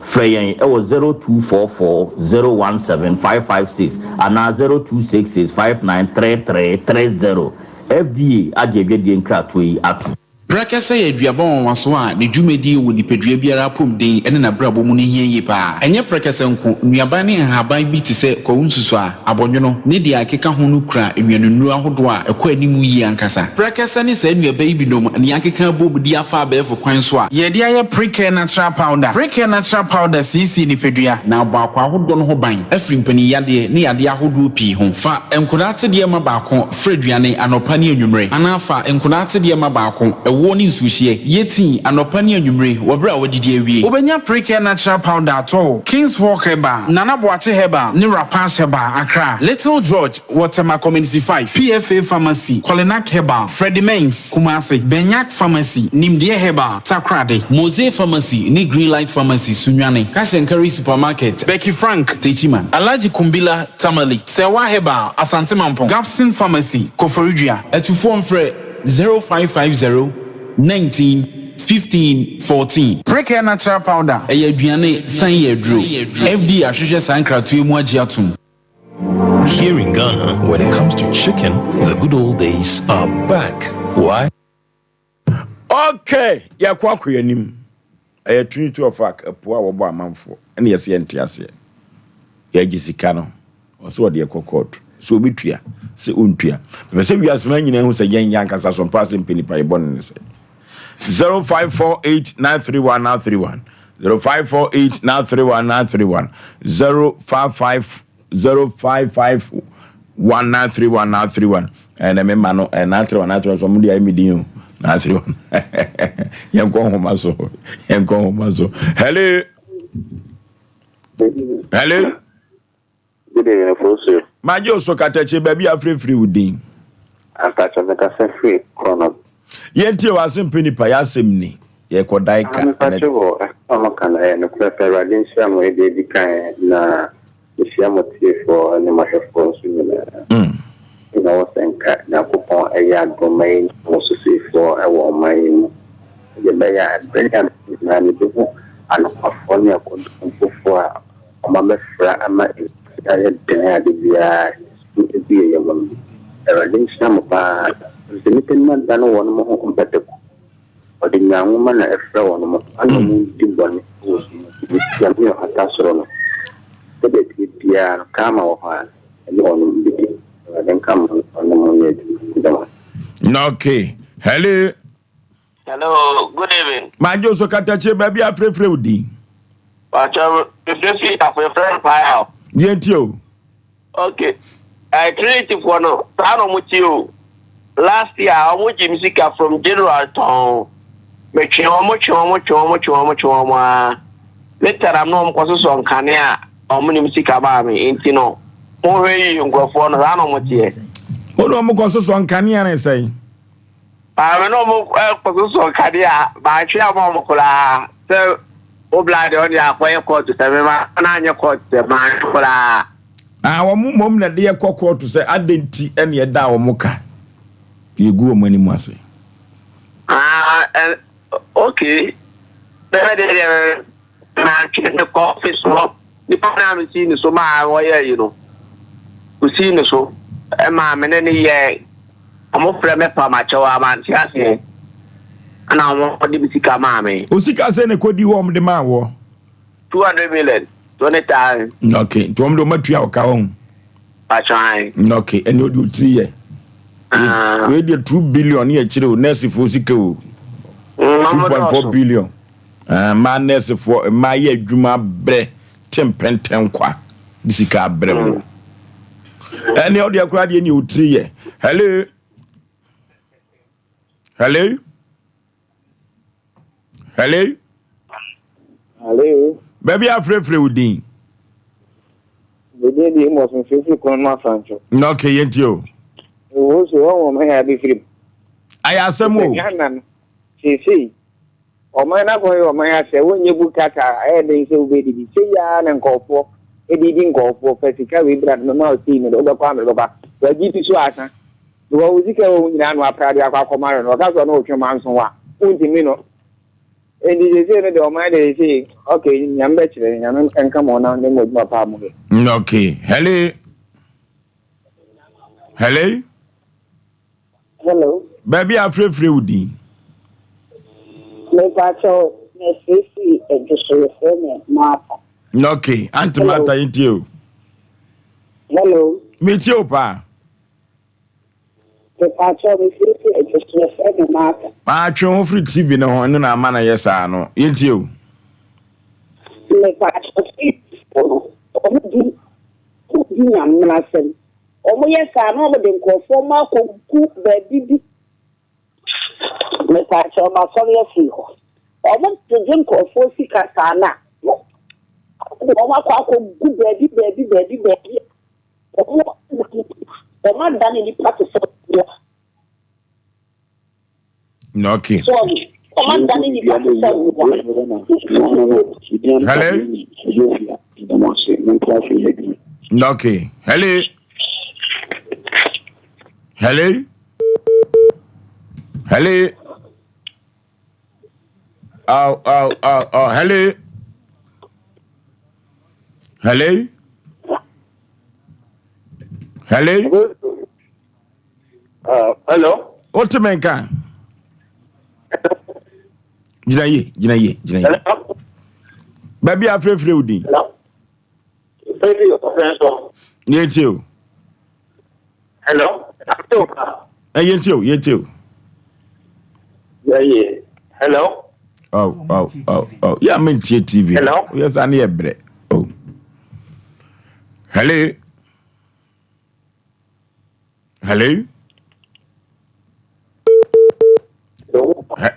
Frɛ yɛn wɔ 0244 017 556 anaa 0266 593330. FDA agye adwadie nkratoɔ yi atom. Prɛkɛsɛ yɛ aduaba nwanwaso a ne dwumadie wɔ nipadua biara apɔmuden ne n'abrabɔ mu no hia yie pa ara. Ɛnyɛ prɛkɛsɛ nko, nnuaban ne nhaban bi te sɛ kwawu nsusuaa, abɔnwono, ne deɛ ɛkeka ho no kura nnuanennuro ahodoɔ a ɛkɔ anim yie ankasa. Prɛkɛsɛ ne saa nnuaba yi binom na yɛakeka abom de afa abɛɛfo kwan so a. Yɛde ayɛ Precare Natural Powder. Precare Natural Powder siesie nipadua na abɔ akwaa ahodoɔ no ho ban afiri mpaninyadeɛ ne yadeɛ ahodoɔ pii ho. Fa nkwadaa atedeɛ ma baako Fra aduane anɔpa ne anwummere, anaa fa nkwadaa atedeɛ ma baako, ɛwoɔ ne nsuohyeɛ, yɛ tii anɔpa ne anwummere wɔ berɛ a woadidi awie. Wobɛnya Precare Natural Powder atɔ wɔ King's Walk Herbal, Nana Boakye Herbal ne Rapash Herbal, Accra, Little George wɔ Tema Community 5, PFA Pharmacy, Kolinak Herbal, Freddie Mens, Kumasi, Benyak Pharmacy, Nimdeɛ Herbal, Takoradi, Mose Pharmacy ne Greenlight Pharmacy, Sunyani, Cash and Carry Supermarket, Becky Frank, Techiman, Alhaji Kumbila, Tamale, Serwaa Herbal, Asante Mampong, Gapson Pharmacy, Koforidua. Atufoɔ mfrɛ 0550 19 15 14. Precare Natural Powder, ɛyɛ aduane san yɛ aduro. FDA ahwehwɛ saa nkratoɔ yi mu agye atom. Here in Ghana, when it comes to chicken, the good old days are back. Why? Okay, yɛkɔ akɔ yɛn anim. Ɛyɛ Trinity of Ark, ɛpo a wɔbɔ amanfoɔ, ɛna yɛsɛ yɛnte aseɛ. Yɛgye sika no, ɔsɛ ɔde ɛkɔ court. Sɛ obi tua, sɛ ɔntua. Mepɛ sɛ wiase ma nyinaa hu sɛ yɛn yɛn ankasa so mpa sɛ mpɛ nipa yɛbɔ no ne sɛ. 0548931931 0548931931 055 0551931931 ɛnɛ me ma no 931 931 so ɔmo de ayɛ me din o 931 yɛnkɔ nhoma so yɛnkɔ nhoma so hello hello Good evening, Fosu. Magye oso katakye baabi a afirifiri wo din. Ampakyɛ mekasa firi Krono. Yɛntie w'asɛm pɛ nipa yɛasɛm ni yɛkɔdae ka. Mepakyɛ wɔ asɛm a moka no ɛyɛ nokorɛ pɛ Awurade nhyira mo ɛdeɛ edi kan na mehyia mo tiefoɔ ne mo ahwɛfoɔ nso nyinaa. Na wɔ sɛ nka Nyankopɔn ɛyɛ adom ma yɛnya mo sosoifoɔ ɛwɔ ɔman yi mu sɛdeɛ ɛbɛyɛ a ɛberɛ ne aberɛ nyinaa no yɛbɛhu anokwafoɔ ne akontompofoɔ a Wɔabɛfra ama wiase ayɛ den a da biara nsu gu yɛn yam no. Awurade nhyira mo paa, efisɛ nnipa nim adane wɔn ho mpataku. Ɔde nyanwoma na ɛfrɛ wɔn, ɛna wɔn di bɔne wɔ sum mu. Nyame a ɔhata soro no, sɛdeɛ ɛteɛ biara no, karma wɔ hɔ a, ɛne wɔn bɛdi. Awurade nka mo ho na ɔne mo nyɛ adwuma. Meda mo ase. Okay. Hello. Hello, good evening. Magye wo so katakyie baabi a frɛfrɛ wo din. Pakyɛ mefrɛ fi afo yɛfrɛ no Payal. Deɛ nti o. Ok, eh, Trinity foɔ no saa na ɔmo te o. Last year ɔmo gye me sika from January tɔn. Metwe ɔmo twe ɔmo twe ɔmo twe ɔmo twe ɔmo aa. Later na me ne ɔmo kɔ sosɔ nkanea a ɔmo de me sika maa me nti no monhwɛ yie nkorɔfoɔ no saa na ɔmo teɛ. Wo ne ɔmo kɔ sosɔ nkanea ne sɛn? Maame no ɔmo kɔsosɔ nkanea mantwe ama ɔmo koraa sɛ wo bla deɛ ɔde akɔyɛ kɔɔto sɛ me ma na anyɛ kɔɔto sɛ mantwe koraa. Ah wɔn mmom na ɛde yɛ kɔ kɔɔto sɛ adɛn nti ɛna ɛda wɔn ka yɛgu wɔn anim ase. Ah eh, okay bɛbɛ deɛ deɛ Mantwe me kɔ office hɔ. Nipa no a mesii ne so maa wɔyɛɛ yi no, osii ne so maa me ne no yɛɛ. Wɔfrɛ me pam akyɛw a mante aseɛ. Ɛna wɔde me sika maa me. Wo sika sɛn na ɛkɔdii hɔ a wɔde maa woɔ? 200 million, 20,000. Okay, nti wɔn de wɔn atua wo ka wɔn. Patwan. Okay, ɛne ɔde otiri yɛ. Ah. Wei deɛ 2 billion ne akyire o, nɛɛsefoɔ sika o. 2.4 billion. Ah, mmaa nɛɛsefoɔ, mmaa yɛ adwuma brɛ te mpɛntɛn kwa de sika abrɛ woɔ. Ɛne ɔde akora deɛ ne otiri yɛ. Hello. Hello. Hello. Hello. Baabi afrɛfrɛ wo din. Baabi di Amos mfimfini kɔn no asanto. Na okay, yɛn ti o. Ewo so wɔn wɔn yɛ abɛfiri mu. Ayɛ asɛm o. Ghana no seesei ɔman no akɔyɛ ɔman asɛ wonyɛ bu kata ɛyɛ den sɛ wobɛdidi sɛ yia na nkɔɔfoɔ ɛdidi nkɔɔfoɔ fa sika wei bra no mɛma ɔsei mede wobɛkɔ a mede bɛkɔ a wagye di so asa Because wo sika ɛwɔ mu nyinaa na wapra de akɔ akɔma no no, ɔka sɛ ɔne wo twe manso a, wontumi no. Enti seesei no deɛ ɔman deɛ seesei, okay, Nyame bɛkyerɛ, Nyame nka mo na ne mo adwuma paa mo yɛ. Okay, hello. Hello. Hello. Baabi a afirafira wo din. Mepakyɛw, mefirifiri Adwoso, yɛfrɛ me Martha. Okay, Auntie Martha, yɛntie o. Hello. Metie o paa. Mepakyɛw mefiri fi adwoso yɛfrɛ me Martha. Maa twe ho firi TV no ho ɛno na ama no yɛ saa no yɛntie o. Mepakyɛw TV fo no ɔmo di ɔmo di nyamena asɛm ɔmo yɛ saa na ɔmo de nkorɔfoɔ mo akɔ gu baabi bi mepakyɛw masɔre afiri hɔ ɔmo gyegye nkorɔfoɔ sika saa na ɔmo de ɔmo akɔ akɔ gu baabi baabi baabi baabi. Wɔadane nnipa te sɛ mmoa. Okay. So wɔadane nnipa te sɛ mmoa. Hello. Okay. Hello. Hello. Hello. Oh, oh, oh, oh. Hello. Hello. Hello. Hello. Wote me nka? Gyina yie, gyina yie, gyina yie. Baabi a afirafira wo din. Yɛntie o. Hello. Yɛntie o, yɛntie o. Hello. Oh, oh, oh, oh. Yeah, mentie TV. Hello. Yes, I need a break. Oh. Hello. Hello.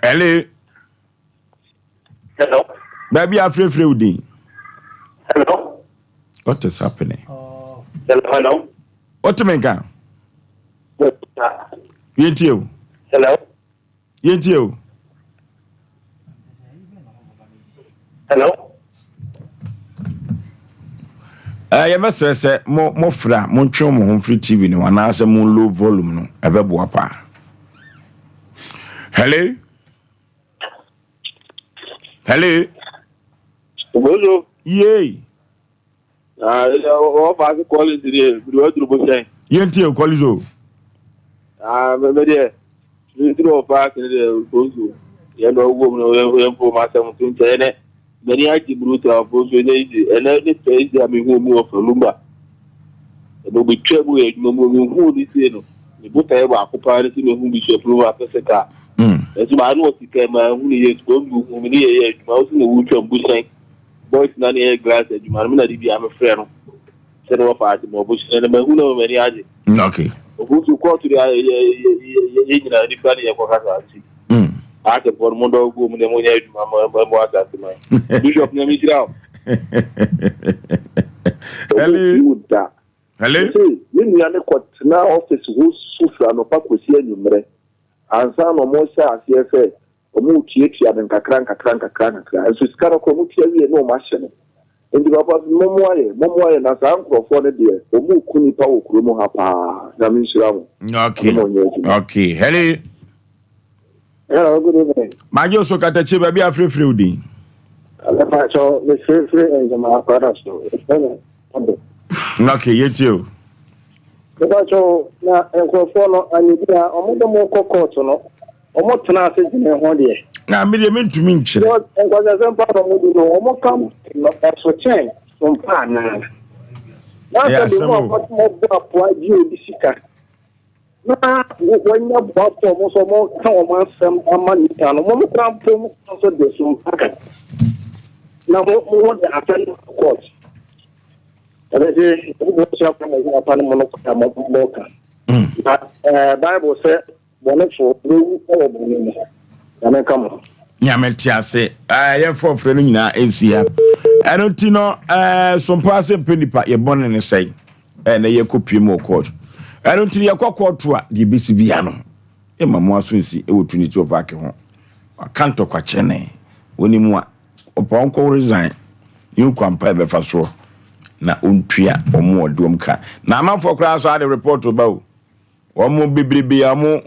Hello. Hello. Baabi afrɛfrɛ wo din. Hello. What is happening? Hello, hello. What me nka? Yɛntie o. Hello. Yɛntie o. Hello. Eh, yɛbɛsrɛ sɛ mo mofrɛ a montwe mo ho mfiri tv no anaasɛ mo low volume no ɛbɛboa paa. Hello. Hello. Hello. Yay. Ah, wọ́n fa ase kọ́lé ti deɛ, biri wọ́n duru bó sẹ́yìn. Yẹn ti yẹ kọ́lé so. Ah, mẹ deɛ, mi duru wọ́n fa ase deɛ, kò so. Yɛn dɔ wɔ mu no yɛn fo ma asɛm to nkyɛn ɛnɛ m'ani agye brutal fo so ɛnɛ easy ɛnɛ ne fɛ easy a mehu omi wɔ Falumba ɛnɛ obetwa mu yɛ adwuma mu mehu ne sie no me botaeɛ baako paa ne sɛ mehu Bishop Lumba physical ɛnso maa no wɔ sika ma ehu ne yɛ sukuu mu hu me ne yɛ yɛ adwuma wosi na wotwa mbuhyɛn boys na ne yɛ glass adwuma no me na de bi a mefrɛ no sɛ ne wɔfa ase ma ɔbɔhyɛn no mahu na m'ani agye. Okay. Obutu kɔɔto de yɛ yɛ yɛ nyinaa nipa ne yɛ kɔ kasa nti. Asɛfoɔ no mo dɔ gu mu na mo nyɛ adwuma mo mo asase man. Bishop nyame nhyira wo. Hello. Da. Hello. Sɛ me nua ne kɔtena ɔfisi hɔ su firi anɔpa kɔsi anwummerɛ ansa na ɔmo hyɛ aseɛ sɛ ɔmo tuatua no nkakra nkakra nkakra nkakra nso sika no korɔ ɔmo tua wie na ɔmo ahyɛ no nti papa mommoa yɛ mommoa yɛ na saa nkurɔfoɔ no deɛ ɔmo ku nipa wɔ kurom ha paa nyame nhyira mo. Okay. Okay. Hello. Hello, good evening. Magye so katakye baabi afirefire wo din. Mepakyɛw, mefirefire Nzema akwada so. Efrɛ me Ado. Okay, yɛtie o. Mepakyɛw, na nkurɔfoɔ no anyɛ bi a wɔn de mo kɔ kɔɔto no, wɔn tena ase dwene ho deɛ. Na me deɛ mentumi nkyerɛ. Nkwaseasɛm pa na wɔn di no, wɔn ka no ɛso kyɛn sompa anaa? Na Ɛyɛ sɛ de asɛm mo a o. wɔbɔ apoa gye obi sika. Na wɔanya boafo a wɔn nso wɔka wɔn asɛm ama nnipa no, wɔn kora mpo wɔn nso de so aka na mo mo de asɛm no kɔ court. Ɛbɛgye wɔn nso akɔ mo ho apa no mo no kora mo mo ka. Na ɛɛ Bible sɛ bɔnefo bɛwu wɔ bɔne mu. Nyame nka mo. Nyame te ase. Ɛɛ yɛmfa ɔfrɛ no nyinaa nsi ha. Ɛno nti no ɛɛ sompa ase mpɛ nipa yɛ bɔne ne sɛe. Ɛɛ na yɛkɔ pie mu wɔ court. Ɛno nti yɛkɔ court a deɛ ebesi bia no yɛma mo aso nsi ɛwɔ Trinity of Ake ho. Waka ntɔkwa kyɛnee. Wɔnim a ɔpa ɔnkɔ resign. Yɛn kwampa ɛbɛfa soɔ na ɔntua wɔn a ɔde wɔn ka. Na amanfoɔ koraa nso ade report ba o. Wɔn bebrebe a wɔn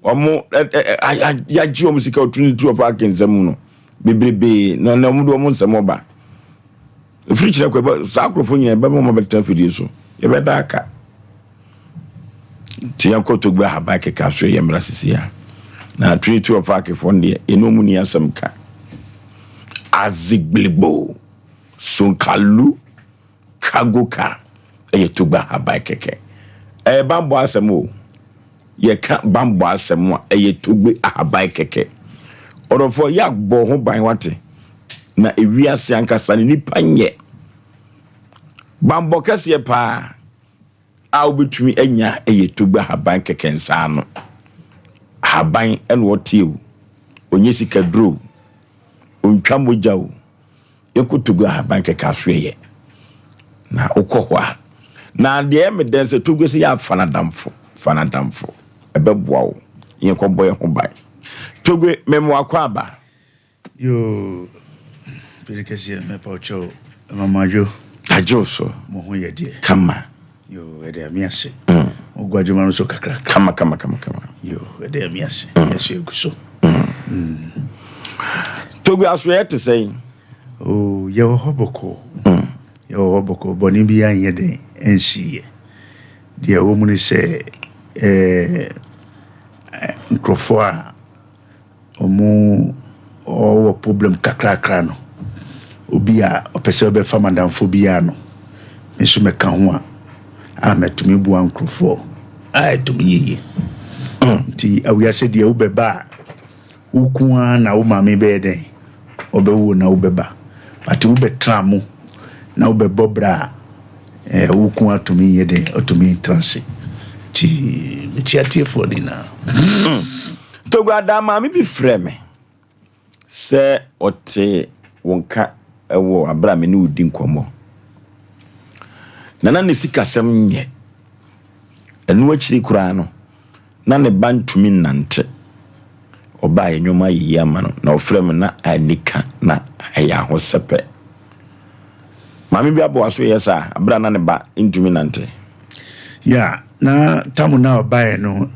wɔn ɛ ɛ yagye wɔn sika Trinity of Ake nsɛm mu no bebrebe na na wɔn de wɔn nsɛm ɔba. Efiri kyerɛ kɔ ɛbɛ saa akorɔfo nyinaa ɛbɛma wɔn abɛtena afidie so yɛbɛda aka. Nti yɛn kɔ Togbe ahaban keka so yɛ mmara sisi a na Trinity of Ake fo no deɛ yɛne wɔn ni asɛm ka. Azigbiligbo Sonkalu Kagoka ɛyɛ Togbe ahaban kɛkɛ. Ɛyɛ bambɔ asɛm o. Yɛka bambɔ asɛm a ɛyɛ Togbe ahaban kɛkɛ. Ɔdɔfoɔ yɛ abɔ ho ban wate. Na ewiase ankasa no nipa nyɛ. Bambɔ kɛseɛ paa a wobɛtumi anya ɛyɛ Togbe ahaban kɛkɛ nsa ano. Ahaban ɛna ɔte o. Ɔnyɛ sikaduro o. Ɔntwa mogya o. Yɛnkɔ Togo ahaban kɛkɛ aso ɛyɛ. Na wokɔ hɔ a, na deɛ ɛyɛ me dɛn sɛ Togo sɛ yɛ afa no adamfo, fa no adamfo. Ɛbɛboa wo. Yɛnkɔbɔ yɛn ho ban. Togo, mema wakɔ aba. Yoo, Pere kɛseɛ mɛpa wo kyɛw mama adwo. Adwo so. Mo ho yɛ deɛ. Kama. Yoo, ɛde ame ase. Mo gu adwuma no so kakra. Kama kama kama kama. Yoo, ɛde ame ase. Yɛso egu so. Togo asoɛeɛ te sɛn? Oh, yɛwɔ hɔ bɔkɔɔ. Yɛwɔ hɔ bɔkɔɔ. Bɔne bi anyɛ dɛn ansi yɛ. Deɛ ɛwɔ mu ne sɛ, eh, nkurɔfoɔ a Ɔmo ɔwɔ problem kakrakra no, obi a ɔpɛ sɛ ɔbɛfa m'adamfo biara no, me nso mɛka ho a, a mɛtumi boa nkurɔfoɔ a ɛtumi yɛ yie. Nti awiase deɛ wobɛba a, wo ko ara na wo maame bɛyɛ dɛn? Ɔbɛwo na wobɛba. But wobɛtra mo na wobɛbɔ bra a, eh, wo ko ara tumi yɛ dɛn? Ɔtumi tra ase. Nti mekyia atiefoɔ no nyinaa. Toguadaa maame bi frɛɛ me sɛ ɔte wo nka wɔ abere a me ne wo di nkɔmmɔ. Na na ne sikasɛm nyɛ. Ɛno akyiri koraa no, na ne ba ntumi nnante. Ɔbaeɛ nneɛma ayɛ yie ama no, na ɔfrɛ me na anika na ɛyɛ ahosɛpɛ. Maame bi aboa so yɛ saa abere a na ne ba ntumi nante. Yeah, na tamu na ɔbaeɛ no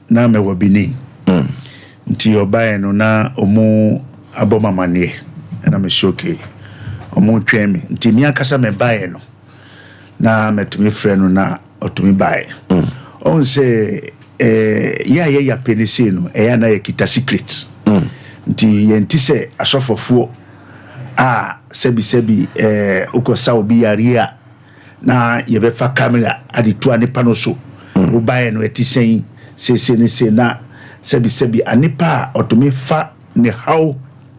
na mewɔ Benin nti ɔbaeɛ no na ɔmo abɔ me amaneɛ ɛna me so okay ɔmo twɛn me nti me ankasa me baeɛ no na mɛtumi frɛ no na ɔtumi baeɛ ɔn sɛ ɛɛ yɛ a yɛyɛ apɛ ne sei no ɛyɛ a na yɛkita secret. Nti yɛnte sɛ asɔfɔfoɔ a sɛbisɛbi ɛɛ wokɔsa obi yareɛ a na yɛbɛfa camera ade tu anepa no so. Wobaeɛ no ɛte sɛn seesei ne sei na sɛbisɛbi anepa a ɔtumi fa ne haw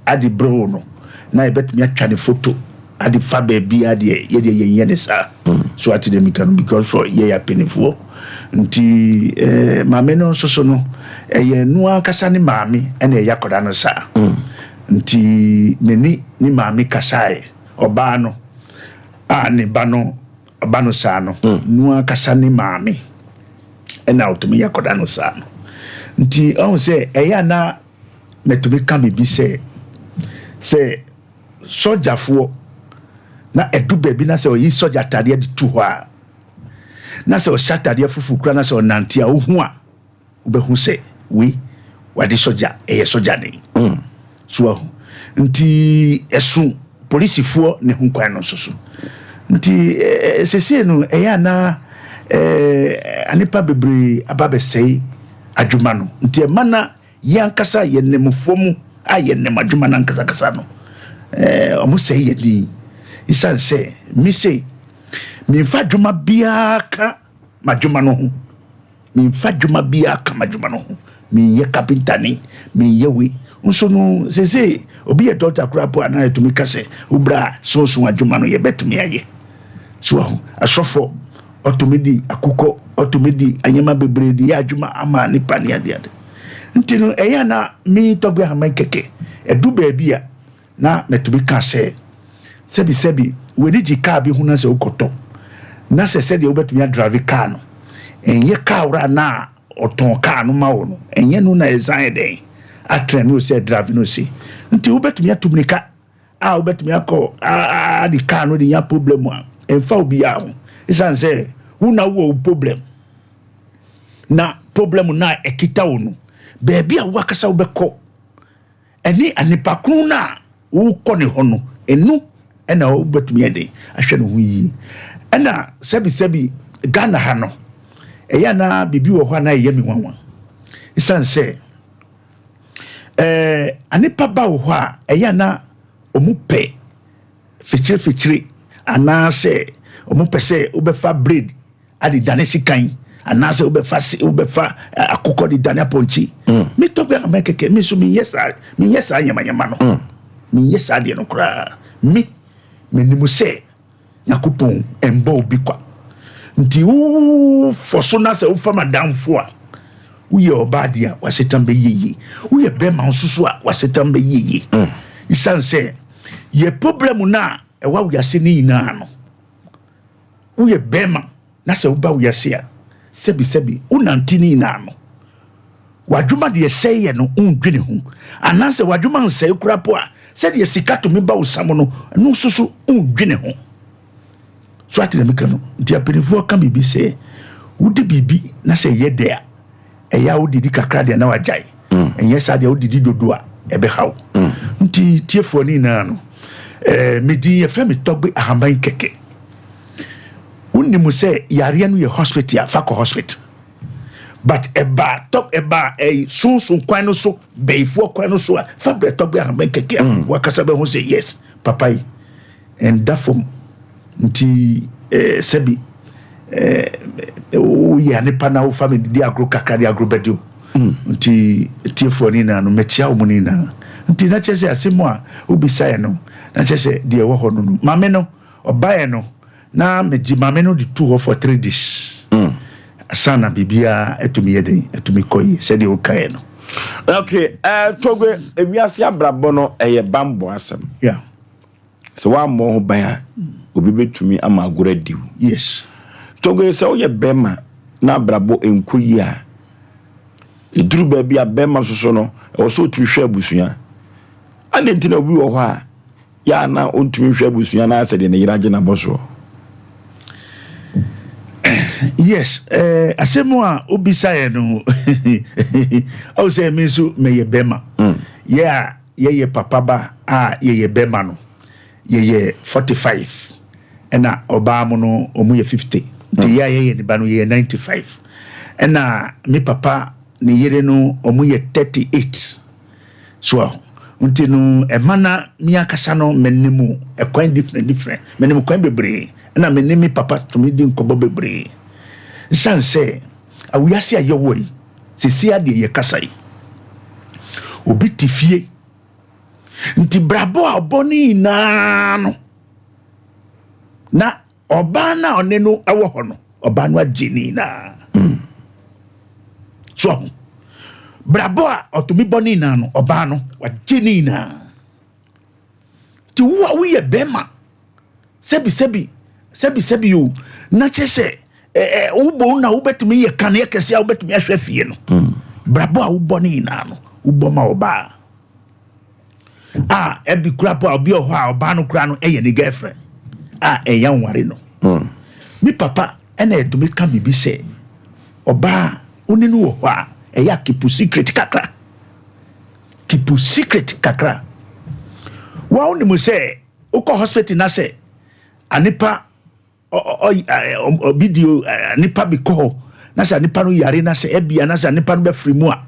ade brɛ wo no na yɛbɛtumi atwa ne foto ade fa baabiara deɛ yɛdeɛ yɛnyɛ ne saa. So ate deɛ meka no because for yɛyɛ apanifoɔ nti eh, maame no nso so no ɛyɛ no ankasa ne maame ɛna ɛyɛ akwadaa no saa. Nti me ne ne maame kasaeɛ, ɔbaa no a ne ba no ba no saa no, no ankasa ne maame ɛna ɔtumi yɛ akwadaa no saa no. Nti ɔhu sɛ ɛyɛ a na mɛtumi ka biribi sɛ sɛ sɔgyafoɔ na ɛdu baabi na sɛ ɔyi sɔgya ataadeɛ de tu hɔ a, na sɛ ɔhyɛ ataadeɛ fufuo koraa na sɛ ɔnante a, wohu a, wobɛhu sɛ wei wade sɔgya, ɛyɛ sɔgyani. So wahu? Nti ɛso polisifoɔ ne ho kwan no nso so. Nti sesei no ɛyɛ a na nnipa bebree aba bɛsɛe adwuma no. Nti ɛma na Yɛn ankasa yɛn nnɛmmufoɔ mu a yɛnim adwuma no ankasakasa no, wɔsɛe yɛn din. Esiane sɛ me sei, memfa adwuma biara ka m'adwuma no ho. Memfa adwuma biara ka m'adwuma no ho. Menyɛ kapentani, menyɛ wei. Nso no, seesei obi yɛ dɔkta koraa po a na yɛtumi ka sɛ wobra a sonson adwuma no yɛbɛtumi ayɛ. So wahu? Asɔfoɔ ɔtumi di akokɔ, ɔtumi di nneɛma bebree de yɛ adwuma ama nipa ne adeade. Nti no, ɛyɛ a na me Tɔgbe Ahaman kɛkɛ, ɛdu baabi a na mɛtumi ka sɛ, sɛbisɛbi, w'ani gye kaa bi ho na sɛ wokɔtɔ, na sɛ sɛdeɛ wobɛtumi adrave kaa no, ɛnyɛ kaa wura no a ɔtɔn kaa no ma wo no, ɛnyɛ no na ɛsan yɛ dɛn atrɛn no sɛ drave no se. Nti wobɛtumi atu mirika a wobɛtumi akɔ ade kaa no de nya problem a ɛmfa obiara ho ɛsiane sɛ wo na wowɔ wo problem na problem no a ɛkita wo no baabi a woakasa wobɛkɔ ɛne anipa ko no a wokɔ ne hɔ no ɛno ɛna wobɛtumi ɛde ahwɛ ne ho yie ɛna sɛbisɛbi Ghana ha no ɛyɛ anaa biribi wɔ hɔ a na ɛyɛ me nwanwa ɛsiane sɛ Ɛɛ anipa ba wɔ hɔ a, ɛyɛ a na wɔpɛ fikyirifikyiri anaasɛ wɔpɛ sɛ wobɛfa braid ade dane sikan anaasɛ wobɛfa se wobɛfa akokɔ de dane apɔnkye. Mm. Me tɔgbe ahoma kɛkɛ me nso menyɛ saa menyɛ saa nyamanyama no. Mm. Menyɛ saa deɛ no koraa. Me menim sɛ Nyankopɔn mmbɔ obi kwa. Ntsi wo fɔ so na sɛ wofa m'adamfo a, woyɛ ɔbaa deɛ a, w'asetam bɛyɛ yie. Woyɛ bɛrima nso so a, w'asetam bɛyɛ yie. Esiane sɛ yɛ problem no a ɛwɔ wiase no nyinaa no, woyɛ bɛrima na sɛ woba wiase a, sɛbisɛbi wonante ne nyinaa no, W'adwuma deɛ sɛeɛ no wondwene ho, anaasɛ w'adwuma nsɛe koraa po a, sɛdeɛ sika tumi ba wo sa mu no, ɛno nso so wondwene ho. So ate deɛ meka no? Nti apanimfoɔ ka biribi sɛ, wodi biribi na sɛ ɛyɛ dɛ a, ɛyɛ a wodidi kakra deɛ na wagyae. Mm. Ɛnyɛ saa deɛ wodidi dodo a, ɛbɛha wo. Mm. Nti tiefoɔ no nyinaa no, eh, me din yɛfrɛ me Tɔgbe Ahaban Kɛkɛ. Wonim sɛ yareɛ no yɛ hospital a, fa kɔ hospital. But ɛba tɔ ɛba ɛyi sunsun kwan no so bɛyifoɔ kwan no so a fa brɛ tɔgbe ahaban kɛkɛ a mm. wakasa bɛ ho sɛ yes papa yi ɛnda fam nti ɛɛ eh, sɛbi ɛɛ eh, woyɛ anepa na wofa mi di agorɔ kakra di agorɔ bɛdi o mm. nti tiefoɔ ne nyinaa no mɛkyia wɔn ne nyinaa nti na kyerɛ sɛ asɛm a wobisaeɛ no na kyerɛ sɛ deɛ ɛwɔ hɔ no no maame no ɔbaeɛ no. Na megye maame no de tu hɔ for 3 days ansa na biribiara atumi yɛ den atumi kɔ yie sɛdeɛ wokaeɛ no. Okay, Togbe, ewiase abrabɔ no ɛyɛ bammɔ asɛm. Yeah. Sɛ woammɔ ho ban a, obi bɛtumi ama agorɔ adi wo. Yes. Togbe, sɛ woyɛ bɛrima na abrabɔ nkɔ yie a, ɛduru baabi a bɛrima soso no, ɛwɔ sɛ ɔtumi hwɛ abusua. Adɛn nti na obi wɔ hɔ a, Yɛ a na ɔntumi nhwɛ abusua no ayɛ sɛ deɛ ne yere agye n'abɔsoɔ. Yes, eh, asɛm a wobisaeɛ no ɔwo sɛ me nso meyɛ bɛma mm. yɛ a yɛyɛ papa ba a yɛyɛ bɛma no yɛyɛ 45 ɛna ɔbaa mu no ɔmo yɛ 50 nti mm. yɛ a yɛyɛ ne ba no yɛyɛ 95 ɛna me papa ne yere no ɔmo yɛ 38 so aho. Nti no ɛma na me ankasa no menim ɛkwan different different, menim kwan bebree, ɛna me ne me papa tumi di nkɔmmɔ bebree. Nsan sɛ awiase a yɛwɔ yi, sɛsi adeɛ yɛkasa yi, obi te fie, nti brabɔ a ɔbɔ ne nyinaa no, na Ɔbaa no a ɔne no wɔ hɔ no, ɔbaa no agye ne nyinaa. So ɔho. Brabɔ a ɔtumi bɔ ne nyinaa no, ɔbaa no wagye ne nyinaa. Nti wo a woyɛ bɛrima, sɛbi sɛbi sɛbi sɛbi o, na kyerɛ sɛ ɛɛ wobɔ na wobɛtumi yɛ kaneɛ kɛse a wobɛtumi ahwɛ fie no. Brabɔ a wobɔ ne nyinaa no, wobɔ ma ɔbaa. a ɛbi kura po a obi wɔ hɔ a ɔbaa no kura no ɛyɛ ne girlfriend a ɛyɛ nware no hmm. Me papa ɛna ɛtumi ka biribi sɛ ɔbaa wo ne no wɔ hɔ a ɛyɛ a keep secret kakra, keep secret kakra. Wa wonim sɛ wokɔ hospital na sɛ anipa obi di nipa bi kɔ hɔ na sɛ nipa no yare na sɛ ebia na sɛ nipa no bɛfiri mu a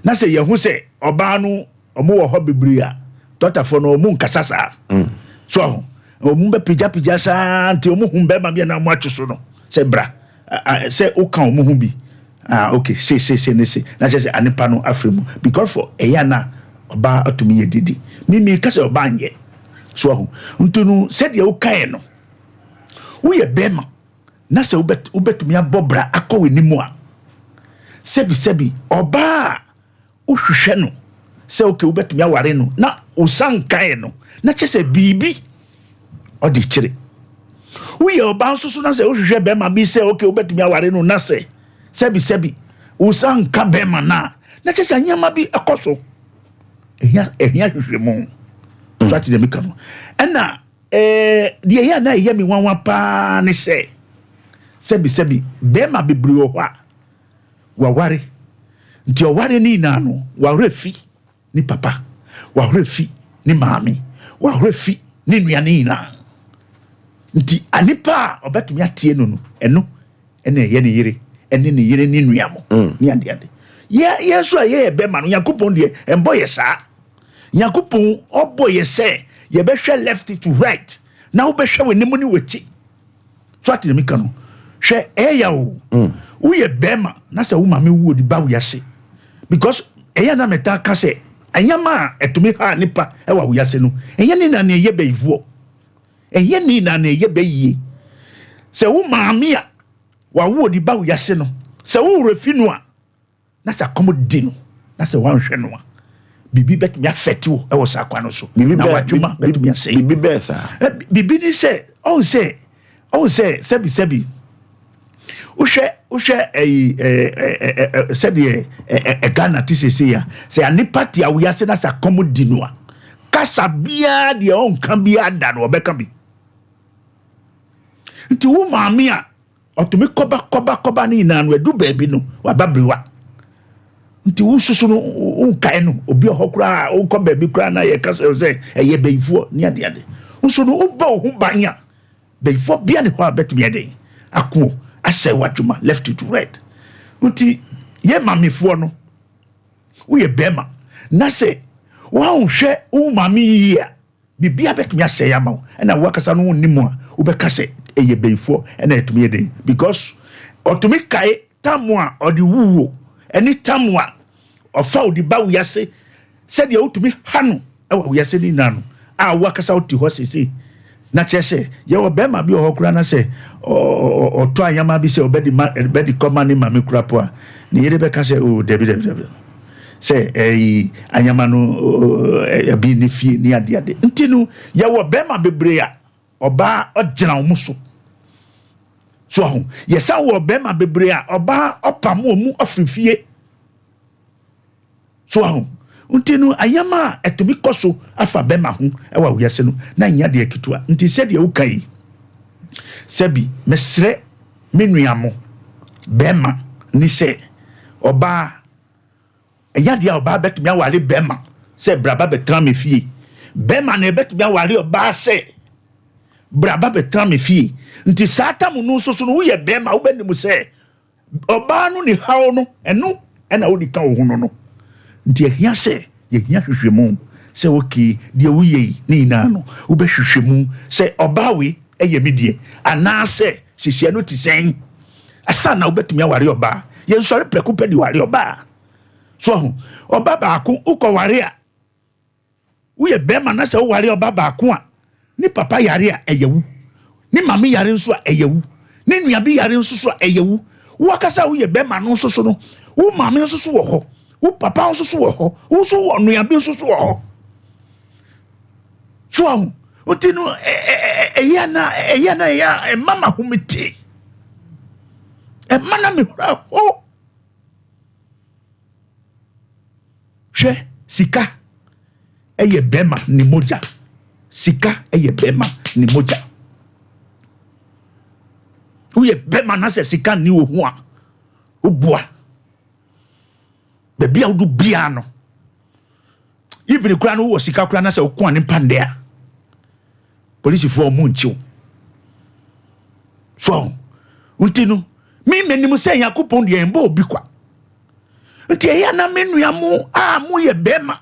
na sɛ yɛho sɛ ɔbaa no ɔmo wɔ hɔ bebree a dɔktafoɔ no ɔmo nkasa saa mm. So ɔho ɔmo bɛpigyapigya saa nti ɔmo hu bɛrima bi a na ɔmo atwe so no sɛ bra sɛ woka ɔmo ho bi ah ok se se se ne se na kyerɛ sɛ anipa no afiri mu because for ɛyɛ ana ɔbaa atumi yɛ didi mimi ka sɛ ɔbaa nyɛ so ɔho nti no sɛdeɛ wokaeɛ no Woyɛ bɛrima na sɛ wobɛtumi abɔ bra akɔ w'anim a, sɛbisɛbi ɔbaa a wohwehwɛ no sɛ okay wobɛtumi aware no na wosan nkae no na kyɛ sɛ biribi ɔde kyerɛ. Woyɛ ɔbaa nso so na sɛ wohwehwɛ bɛrima bi sɛ okay wobɛtumi aware no na sɛ sɛbisɛbi wosan nka bɛrima no a na kyɛ sɛ nneɛma bi ɛkɔ so. Ɛhia ɛhia hwehwɛ mu. So ate deɛ meka no. Ɛna Ɛɛ, deɛ ɛyɛ a na ɛyɛ me nwanwa paa ne sɛ, sɛbisɛbi, barima bebree wɔ hɔ a, waware. Nti ɔware ne nyinaa no, wawerɛ fi ne papa, wawerɛ fi ne maame, wawerɛ fi ne nua ne nyinaa. Nti anipa a ɔbɛtumi atie no no, ɛno ɛna ɛyɛ ne yere, ɛne ne yere ne nua mo, mm. ne adeade. Yɛ yɛn nso a yɛyɛ bɛrima no, Nyankopɔn deɛ ɛmbɔ yɛ saa. Nyankopɔn ɔbɔ yɛ sɛ yɛbɛhwɛ left to right na wobɛhwɛ w'anim ne w'akyi. So ate na meka no? Hwɛ ɛyɛ o. Mm. Woyɛ bɛrima na sɛ wo maame wuo de ba wiase because ɛyɛ na metaa ka sɛ ɛnyɛma a ɛtumi ha nipa ɛwɔ wiase no ɛnyɛ ne na ne ɛyɛ bɛyifoɔ ɛnyɛ ne na ne ɛyɛ bɛyie sɛ wo maame a wawo de ba wiase no sɛ wo werɛ fi no a na sɛ akɔm di no na sɛ wanhwɛ no a biribi bɛtumi afɛte wo wɔ saa kwan no so na wadwuma bɛtumi asɛe. Biribi bɛɛ saa. Biribi ne sɛ ɔhu sɛ ɔhu sɛ sɛbi sɛbi wohwɛ wohwɛ ɛyi ɛɛ ɛɛ sɛdeɛ ɛɛ Ghana te sese ya sɛ anipa te awiase na sɛ akɔm di no a kasa biara deɛ ɔnka biara da no ɔbɛka bi nti wo maame a Ɔtumi kɔba kɔba kɔba ne nyinaa no ɛdu baabi no waba biriwa nti wosusu no wonkae no obi ɔhɔ koraa wokɔ baabi koraa na yɛka sɛ sɛ ɛyɛ bayifoɔ ne adeade nso no wobɔ wo ho ban a bayifoɔ bia ne hɔ a bɛtumi ɛden ako asɛe w'adwuma left to right nti yɛ mamefoɔ no woyɛ bɛrima na sɛ woanhwɛ wo maame yie a Biribiara bɛtumi asɛe ama wo ɛna wo akasa no wonni mu a wobɛka sɛ ɛyɛ bayifoɔ ɛna ɛtumi yɛ den because ɔtumi kae tam a ɔde wuo ɛne tam a ɔfa ɔde ba wiase sɛdeɛ wotumi ha no ɛwɔ wiase no nyinaa no a wo akasa wote hɔ sese na kyerɛ sɛ yɛwɔ bɛrima bi wɔ hɔ koraa na sɛ ɔtɔ anyama bi sɛ ɔbɛde ma bɛde kɔma ne maame kura po a ne yere bɛka sɛ o oh, dabi dabi dabi sɛ ɛyi anyama no ɛbi ne fie ne adeade nti no yɛwɔ bɛrima bebree a ɔbaa ɔgyina wɔn so so ɔho yɛsan wɔ bɛrima bebree a ɔbaa ɔpam wɔn mu ɔfiri fie so ɔho nti no anyama a ɛtumi kɔ so afa bɛrima ho ɛwɔ awiase no na nyɛ adeɛ ketewa nti sɛdeɛ woka yi sɛbi mesrɛ me nua mo bɛrima ne sɛ ɔbaa Ɛnyɛ adeɛ a ɔbaa bɛtumi aware bɛrima sɛ bra ba bɛtena me fie. Bɛrima na ɛbɛtumi aware ɔbaa sɛ bra ba bɛtena me fie. Nti saa tam no nso so no woyɛ bɛrima wobɛnim sɛ ɔbaa no ne haw no ɛno ɛna wode ka wo ho no no. Nti ɛhia sɛ yɛhia hwehwɛmu sɛ okay, deɛ woyɛ yi ne nyinaa no, wobɛhwehwɛ mu sɛ ɔbaa wei ɛyɛ me deɛ anaasɛ hyehyɛ no te sɛn asa na wobɛtumi aware ɔbaa. Yɛnsɔre prɛko pɛ de ware ɔbaa. So ɔho, ɔba baako wokɔware a, Woyɛ bɛrima na sɛ woware ɔba baako a, ne papa yare a, ɛyɛ wo. Ne maame yare nso a, ɛyɛ wo. Ne nua bi yare nso so a, ɛyɛ wo. Wo ankasa a woyɛ bɛrima no nso so no, wo maame nso so wɔ hɔ. Wo papa nso so wɔ hɔ. Wo nso wɔ nua bi nso so wɔ hɔ. So ahu. Nti no, ɛyɛ na ɛyɛ na ɛyɛ ɛma ma homete. Ɛma na mehura hɔ. Hwɛ, sika yɛ bɛrima ne mogya. Sika yɛ bɛrima ne mogya. Woyɛ bɛrima na sɛ sika nni wo ho a, woboa. Baabi a wodu biara no, even koraa no wowɔ sika koraa na sɛ woko a ne mpa nnɛ a, polisifoɔ ɔmo nkyew. So, nti no, me menim sɛ Nyankopɔn deɛ ɛmbɔ obi kwa. Nti ɛyɛ na me nua mo a moyɛ bɛrima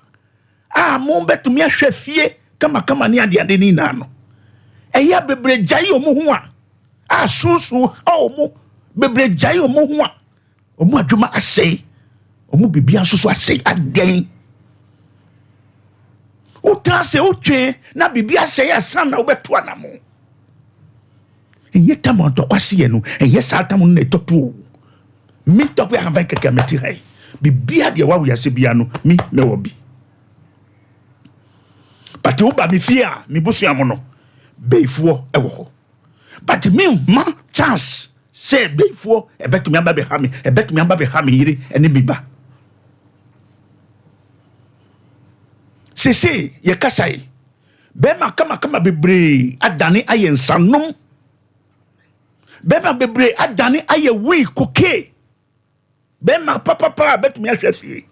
a mobɛtumi ahwɛ fie kamakama ne adeade ne nyinaa no, ɛyɛ bebree gyae wɔn ho a a sunsun ha wɔn, bebree gyae wɔn ho a wɔn adwuma asɛe, wɔn biribi nso so asɛe. Adɛn? Wotena ase wotwe na biribi asɛe asan na wobɛto anamo. Ɛnyɛ tam a ntɔkwa seɛ no, ɛnyɛ saa tam no na ɛtɔto o. Me tɔkwa ahaban kɛkɛ a mete ha yi, biribiara deɛ wawo ase biara no, me mɛwɔ bi. But woba me fie a, me busua mu no, bɛyifoɔ wɔ hɔ. But me mma chance sɛ bɛyifoɔ ɛbɛtumi aba bɛha me, ɛbɛtumi aba bɛha me yere ne me ba. Sese yɛkasa yi, bɛrima kamakama bebree adane ayɛ nsanom. Bɛrima bebree adane ayɛ wii koke. Bɛrima papapa a bɛtumi ahwɛ fie.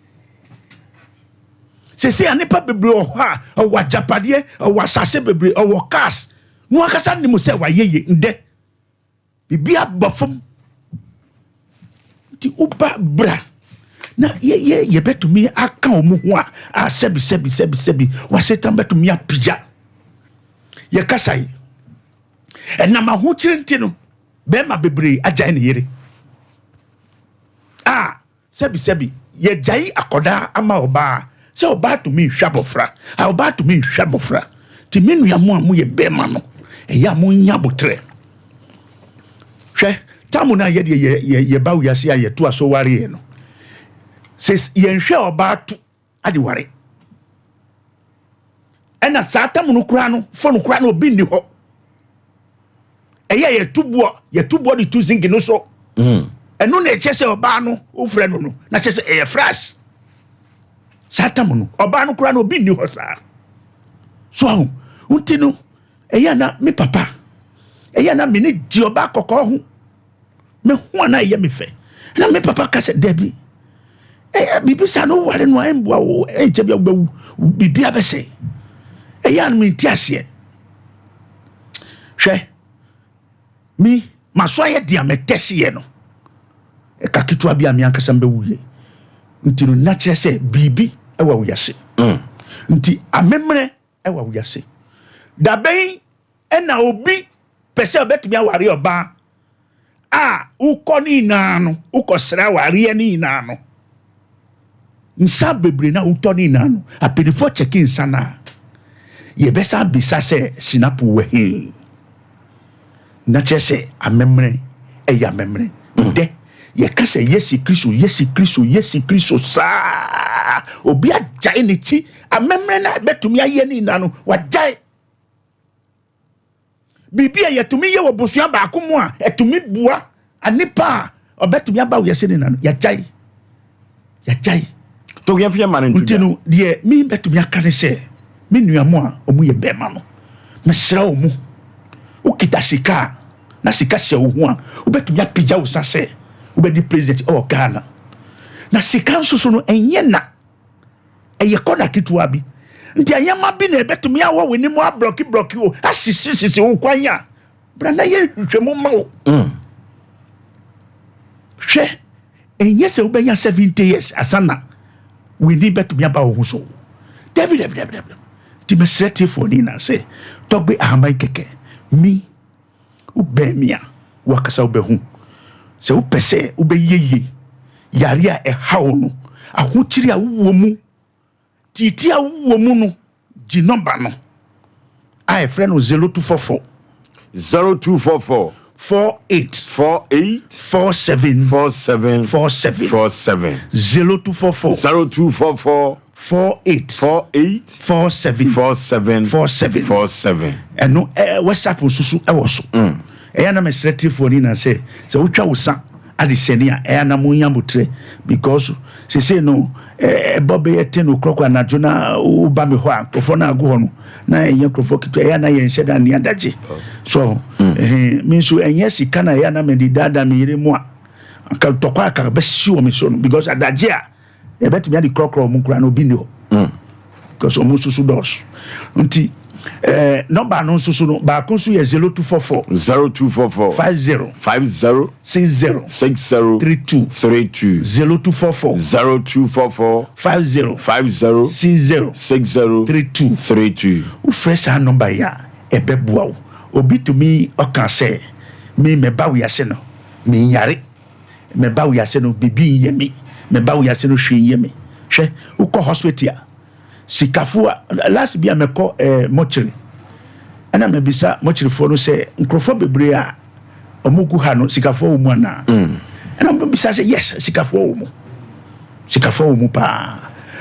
Sese a nipa bebree wɔ hɔ a ɔwɔ agyapadeɛ, ɔwɔ asase bebree, ɔwɔ cars. No ankasa nim sɛ wayɛ yie ndɛ. Biribi aba fam. Nti woba bra na yɛyɛ yɛbɛtumi aka wɔn ho a a sɛbi sɛbi sɛbi sɛbi wasetan bɛtumi apagya. Yɛkasa yi. Ɛnam ahokyere nti no, bɛrima bebree agyae ne yere. A sɛbisɛbi yɛgyae akɔdaa ama ɔbaa sɛ ɔbaa tumi nhwɛ abɔfra, a ɔbaa tumi nhwɛ abɔfra. Nti me nua mo a moyɛ bɛrima no, ɛyɛ a monya abotrɛ. Hwɛ, tamu no a yɛdeɛ yɛ, yɛ, yɛba wiase a yɛto aso wareɛ no, sɛ yɛnhwɛ ɔbaa to ade ware. Ɛna saa tam no koraa no, fon koraa no obi nni hɔ. Ɛyɛ yɛto boɔ, yɛto boɔ de to zinc no so. Ɛno na ɛkyɛ sɛ ɔbaa no wofrɛ no no, na kyɛ sɛ ɛyɛ fresh. Saa tam no, ɔbaa no koraa no obi nni hɔ saa. So ahu, nti no, ɛyɛ na me papa, ɛyɛ na me ne gye ɔbaa kɔkɔɔ ho. Me ho a na ɛyɛ me fɛ. Na me papa ka sɛ, dabi, ɛyɛ biribi saa no woware no a ɛmboa wo, ɛnkyɛ bia wobɛwu, biribi abɛsɛe. Ɛyɛ a no mente aseɛ. Hwɛ, me maso ayɛ deɛ mɛtɛseɛ no, ɛka ketewa bi a me ankasa mbɛwuyɛ. Nti no na kyerɛ sɛ biribi ɛwɔ wiase. Nti amemmerɛ ɛwɔ wiase. Dabɛn ɛna obi pɛ sɛ ɔbɛtumi aware ɔbaa a wokɔ ne nyinaa no, wokɔsrɛ awareɛ ne nyinaa no, nsa bebree no a wotɔ ne nyinaa no, apanifoɔ kyɛke nsa no a, yɛbɛsa bisa sɛ sinapo wɔ he? Na kyerɛ sɛ amemmerɛ ɛyɛ amemmerɛ. Ndɛ yɛka sɛ Yesi Kristo, Yesi Kristo, Yesi Kristo saa, obi agyae ne ti, amemmerɛ no a ɛbɛtumi ayɛ ne nyinaa no, wagyae. Biribi a yɛtumi yɛ wɔ bosua baako mu a ɛtumi bua nipa a ɔbɛtumi aba wiase ne na no, yɛagyae. Yɛagyae. To yɛn fi ma no nti no, deɛ me bɛtumi aka ne sɛ, me nua mo a wɔn yɛ bɛrima no, mesrɛ wɔn mo, wokita sika a, na sika hyɛ wo ho a, wobɛtumi apagya wo sa sɛ wobɛdi president ɛwɔ Ghana. Na sika nso so no, ɛnyɛ na. Ɛyɛ kɔna ketewa bi. Nti nneɛma bi na ɛbɛtumi awɔ w'anim ablɔki blɔki o, asisi sisi wo kwan a, bra na yɛ nhwehwɛmu ma wo. Hwɛ, ɛnyɛ sɛ wobɛnya 70 years asa na w'ani bɛtumi aba wo ho so. Dabi dabi dabi dabi. Nti mesrɛ tiefoɔ no nyinaa sɛ tɔgbe ahaban kɛkɛ mi wobɛn mi a wakasa wobɛhu sɛ wopɛ sɛ wobɛyɛ yie yare a ɛhaw no ahokyere a wowɔ mu Tiatia a wowɔ mu no gye nɔmba no a yɛfrɛ no 0244. 0244. 48. 48. 47. 47. 47. 47. 0244. 0244. 48. 48. 47. 47. 47. 47. Ɛno ɛɛ WhatsApp nso so ɛwɔ so. Ɛyɛ na mesrɛ tiefoɔ ni na sɛ sɛ wotwa wo sa adesɛne a ɛyɛ na mo nya motrɛ because sese no ɛbɔ bɛyɛ ten o'clock anadwo na woba me hɔ a nkurɔfoɔ no ago hɔ no na ɛnyɛ nkurɔfoɔ ketewa ɛyɛ na yɛnhyɛ da nni adagye so mm. Me nso ɛnyɛ sika na ɛyɛ na mede daadaa me yere mu a anka ntɔkwa aka bɛsi wɔ me so no because adagye a Yɛbɛtumi ade korɔkorɔ wɔn koraa na obi nni hɔ. Mm. Because wɔn nso so dɔɔso. Nti eh, nɔmba no nso so no baako nso yɛ 0244. 0244. 50. 50. 60. 60. 32. 32. 0244. 0244. 50. 50. 60. 60. 32. 32. Wofrɛ saa nɔmba yi a ɛbɛboa wo. Obi tumi ɔka sɛ me mɛba wiase no menyare. Meba wiase no biribi nyɛ me, meba wiase no hwee nyɛ me. Hwɛ, wokɔ hospital a, sikafo a, last bi a mɛkɔ eh, mɔkyere, ɛna mɛbisa mɔkyerefoɔ no sɛ, nkurɔfoɔ bebree a wɔn gu ha no, sikafoɔ wɔ mu anaa? Mm. Ɛna wɔn sɛ, yes, sikafoɔ wɔ mu. Sikafoɔ wɔ mu paa.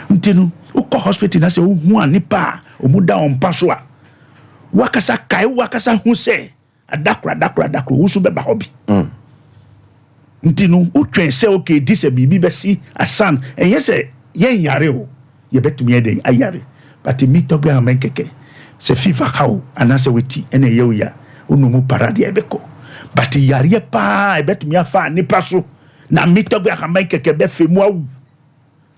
Nti no, wokɔ hospital na sɛ wohu a nipa a wɔn da wɔn mpa so a, wakasa kae wakasa ho sɛ Adakoro, adakoro, adakoro, wo nso bɛba hɔ bi. Mm. Nti no, wotwɛn sɛ okay, di sɛ biribi bɛsi asan. Ɛnyɛ sɛ yɛnyare o, yɛbɛtumi ayɛ dɛn ayare. But mi tɔgbe amɛn kɛkɛ. Sɛ fever ha wo anaasɛ w'ati ɛna ɛyɛ wo ya, wonum mu para deɛ ɛbɛkɔ. But yareɛ paa ɛbɛtumi afa nipa so na mi tɔgbe ahamɛn kɛkɛ bɛfɛ mu awu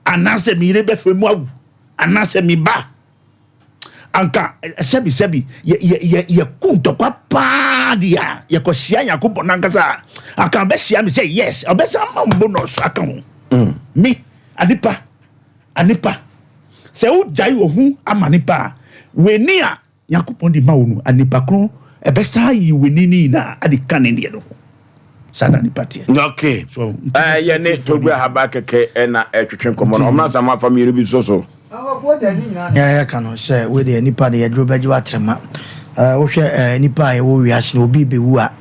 anaasɛ mi yere bɛfɛ mu awu anaasɛ mi ba anka sɛbi sɛbi yɛ yɛ yɛ yɛko ntɔkwa paa deɛ a yɛkɔhyia nyankopɔn nankasa a anka ɔbɛhyia me sɛ yes ɔbɛsan ma wo bonus aka ho mm. me adepa adepa sɛ wogyae wɔ ho ama nipa a w'ani a nyankopɔn de ma wo no anipa koro ɛbɛsan ayi w'ani no nyinaa ade ka ne deɛ no ho saa na nipa teɛ. ok ɛyɛ ne togbe ahaba kɛkɛ ɛna ɛtwetwe nkɔmɔ no ɔmo ansa mo afa mmienu bi so so. Nea yɛka no sɛ wei deɛ nipa de yɛduro bɛgye watrema wohwɛ nipa a yɛwɔ wiase no obi bɛwu a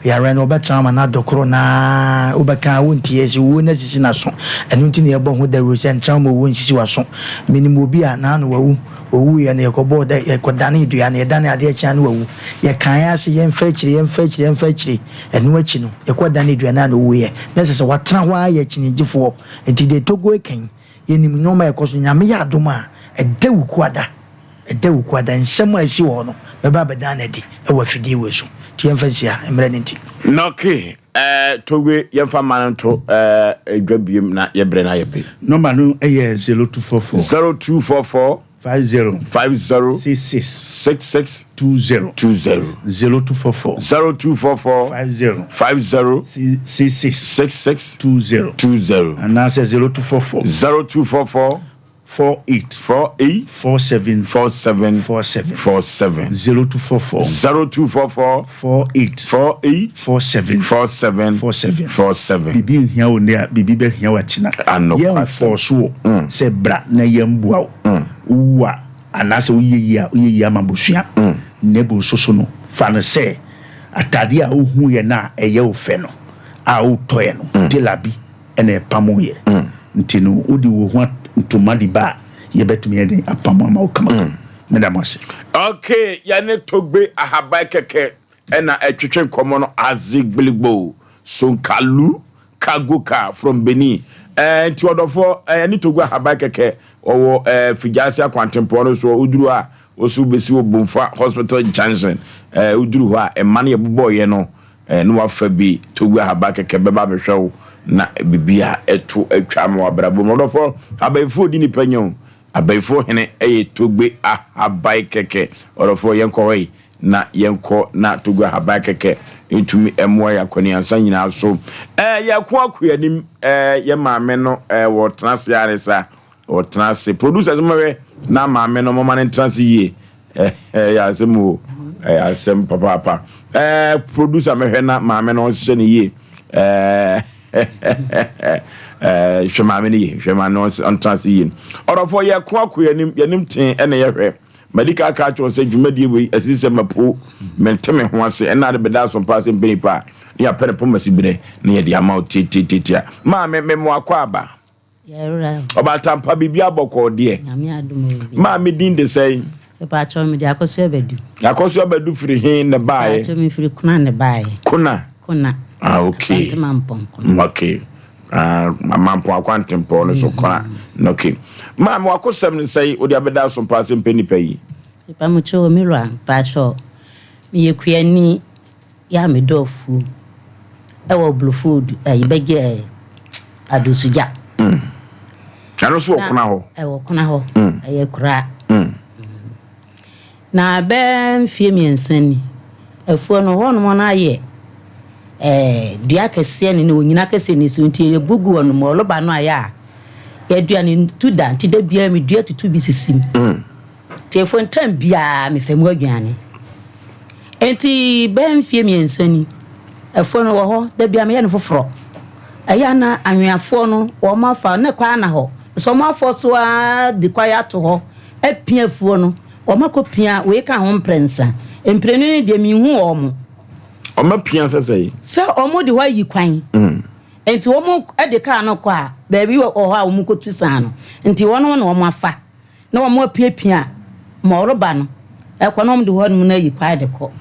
yare no ɔbɛtra ama no adɔ koro na wobɛka a wontie sɛ owuo no asisi n'aso ɛno nti na yɛbɔ ho dawuro sɛ ntra ma owuo nsisi w'aso menim obi a naano wawu Owuiɛ no, yɛkɔbɔɔ dɛ, yɛkɔdanee dua no, yɛdanee adeɛ kyeaa no wawu. Yɛkaeɛ ara sɛ yɛmfa akyire, yɛmfa akyire, yɛmfa akyire. Ɛno akyi no, yɛkɔdanee dua no a na ɔwuiɛ. Na ɛsɛ sɛ watena hɔ ara yɛ akyinnyegyefoɔ. Enti deɛ Togo reka yi, yɛnim nnoɔma a ɛkɔ so. Nyame yɛ adom a, ɛda Wukuada, ɛda Wukuada, nsɛm a ɛsi wɔ hɔ no, mɛba abɛdan no adi wɔ afidie wei so. Nti yɛmfa nsi ha, mmerɛ no nti. Nɔke, eh, Togbe, yɛmfa mma no nto eh, dwa biem na yɛbrɛ no ayɛ be. Nɔmba no yɛ 0244. 0244. 50. 50. 66. 66. 20. 20. 0244. 0244. 50. 50. 66. 66. 20. 20. Anaasɛ 0244. 0244. 48. 48. 47. 47. 47. 47. 0244. 0244. 48. 48. 47. 47. 47. 47. Biribi nhia wo nnɛ a, biribi bɛhia wo akyena. Anokwasɛm. Yɛmfɔɔ so wo sɛ bra na yɛmboa wo. Wowu a, anaasɛ woyɛ yie a, woyɛ yie ama abusua. Na bu nso so no, fa no sɛ atadeɛ a wohuiɛ no a ɛyɛ wo fɛ no a wotɔeɛ no, tailor bi na ɛpamoeɛ. Nti no, wode wo ho ntoma de ba a, yɛbɛtumi ayɛ dɛn apamo ama wo kamakama. Meda mo ase. Okay, yɛne Togbe Ahaban kɛkɛ ɛna ɛtwetwe nkɔmmɔ no Azigbiligbo Sonkalu Kagoka from Benin. Ɛɛ nti ɔdɔfoɔ ɛɛ yɛne Togbe Ahaban kɛkɛ ɔwɔ ɛɛ Figyase akwantempɔn no soɔ woduru hɔ a woso wobɛsi wɔ Bomfa Hospital Junction ɛɛ woduru hɔ a ɛma no yɛbobɔɔyɛ no Ɛɛ na wafa bi Togu ahaba kɛkɛ bɛba abɛhwɛ wo na biribi a ɛto atwa ama w'abrabɔ mu. Ɔdɔfoɔ, abayifoɔ di nipa nya o. Abayifoɔ hene yɛ Togbe ahaban kɛkɛ. Ɔdɔfoɔ, yɛnkɔ hɔ yi na yɛnkɔ na Togu ahaban kɛkɛ ntumi mmoa yɛn akɔneasa nyinaa so. Ɛɛ yɛko akɔ yɛn anim. Ɛɛ yɛn maame no ɛɛ wɔtena ase ara ne saa. Ɔtena ase. Producers mɔhwɛ na maame no mɔma no ntena ase yie. Ɛyɛ asɛm o. Ɛyɛ asɛm papaapa. Ɛɛ producer mɛhwɛ na maame no ɔnhyehyɛ no yie. Ɛɛ hwɛ maame no yie. Hwɛ maame no ɔntena ase yie. Ɔdɔfoɔ yɛko akɔ yɛnim yɛnim tee ɛna yɛhwɛ. Madi ka aka akyerɛ sɛ dwumadie wei ɛsisi sɛ mapo mente me ho ase ɛna ade bɛda asompa ase mpɛ nipa a ne yɛapɛ ne pɔmasi berɛ na yɛde ama wo tiatiatiatia. Maame mmoakɔ aba. Ɔbaatampa biribi abɔkɔɔ deɛ. Maame din de sɛn? Mepakyɛw mede Akosua Badu. Akosua Badu firi he na baeɛ? Mepakyɛw mefiri Kuna na baeɛ. Kuna? Kuna. Ah okay. Asante Mampɔn Kuna. Okay. Ah Mampɔn akwantempɔn no so Kuna. Mm. Okay. Maame wakosɛm ne sɛn wode abɛda asompa ase mpɛ nipa yi? Mepakyɛw me wura mepakyɛw meyɛ kuani. Yɛ a medɔ afuom ɛwɔ Blofoodu ɛyi bɛgye ɛɛ Adosugya. Mm. Ɛno nso wɔ Kona hɔ. Ɛwɔ Kona hɔ. Mm. Ɛyɛ kuraa. Mm. Na bɛɛ mfie mmiɛnsa ni afuo no hɔnom no ayɛ ɛɛ dua kɛseɛ ne ne onyina kɛseɛ ne so nti yɛgugu hɔ nom ɔlɔba no ayɛ a yɛdua no ntu da nti da biara medua tutu bi sisi mu. Mm. Tiefo ntam biara mefa mu aduane. Enti bɛyɛ mfeɛ mmiɛnsa ni, afuo no wɔ hɔ, da biara meyɛ no foforɔ. Ɛyɛ a na anweafoɔ no wɔn afa ne kwan na hɔ, sɛ wɔn afɔ so ara de kwaeɛ ato hɔ apia afuo no, wɔn akɔpia wei ka ho mprɛnsa. Mprenu no deɛ menhu wɔn. Wɔn apia sɛ sɛn? Sɛ wɔn de hɔ ayi kwan. Enti wɔn de kaa no kɔ a, baabi wɔ hɔ a wɔkɔtu saa no, nti wɔn na wɔn afa. na wɔapiapia ma ɔreba no kɔ na wɔde hɔnom no ayi kwae de kɔ.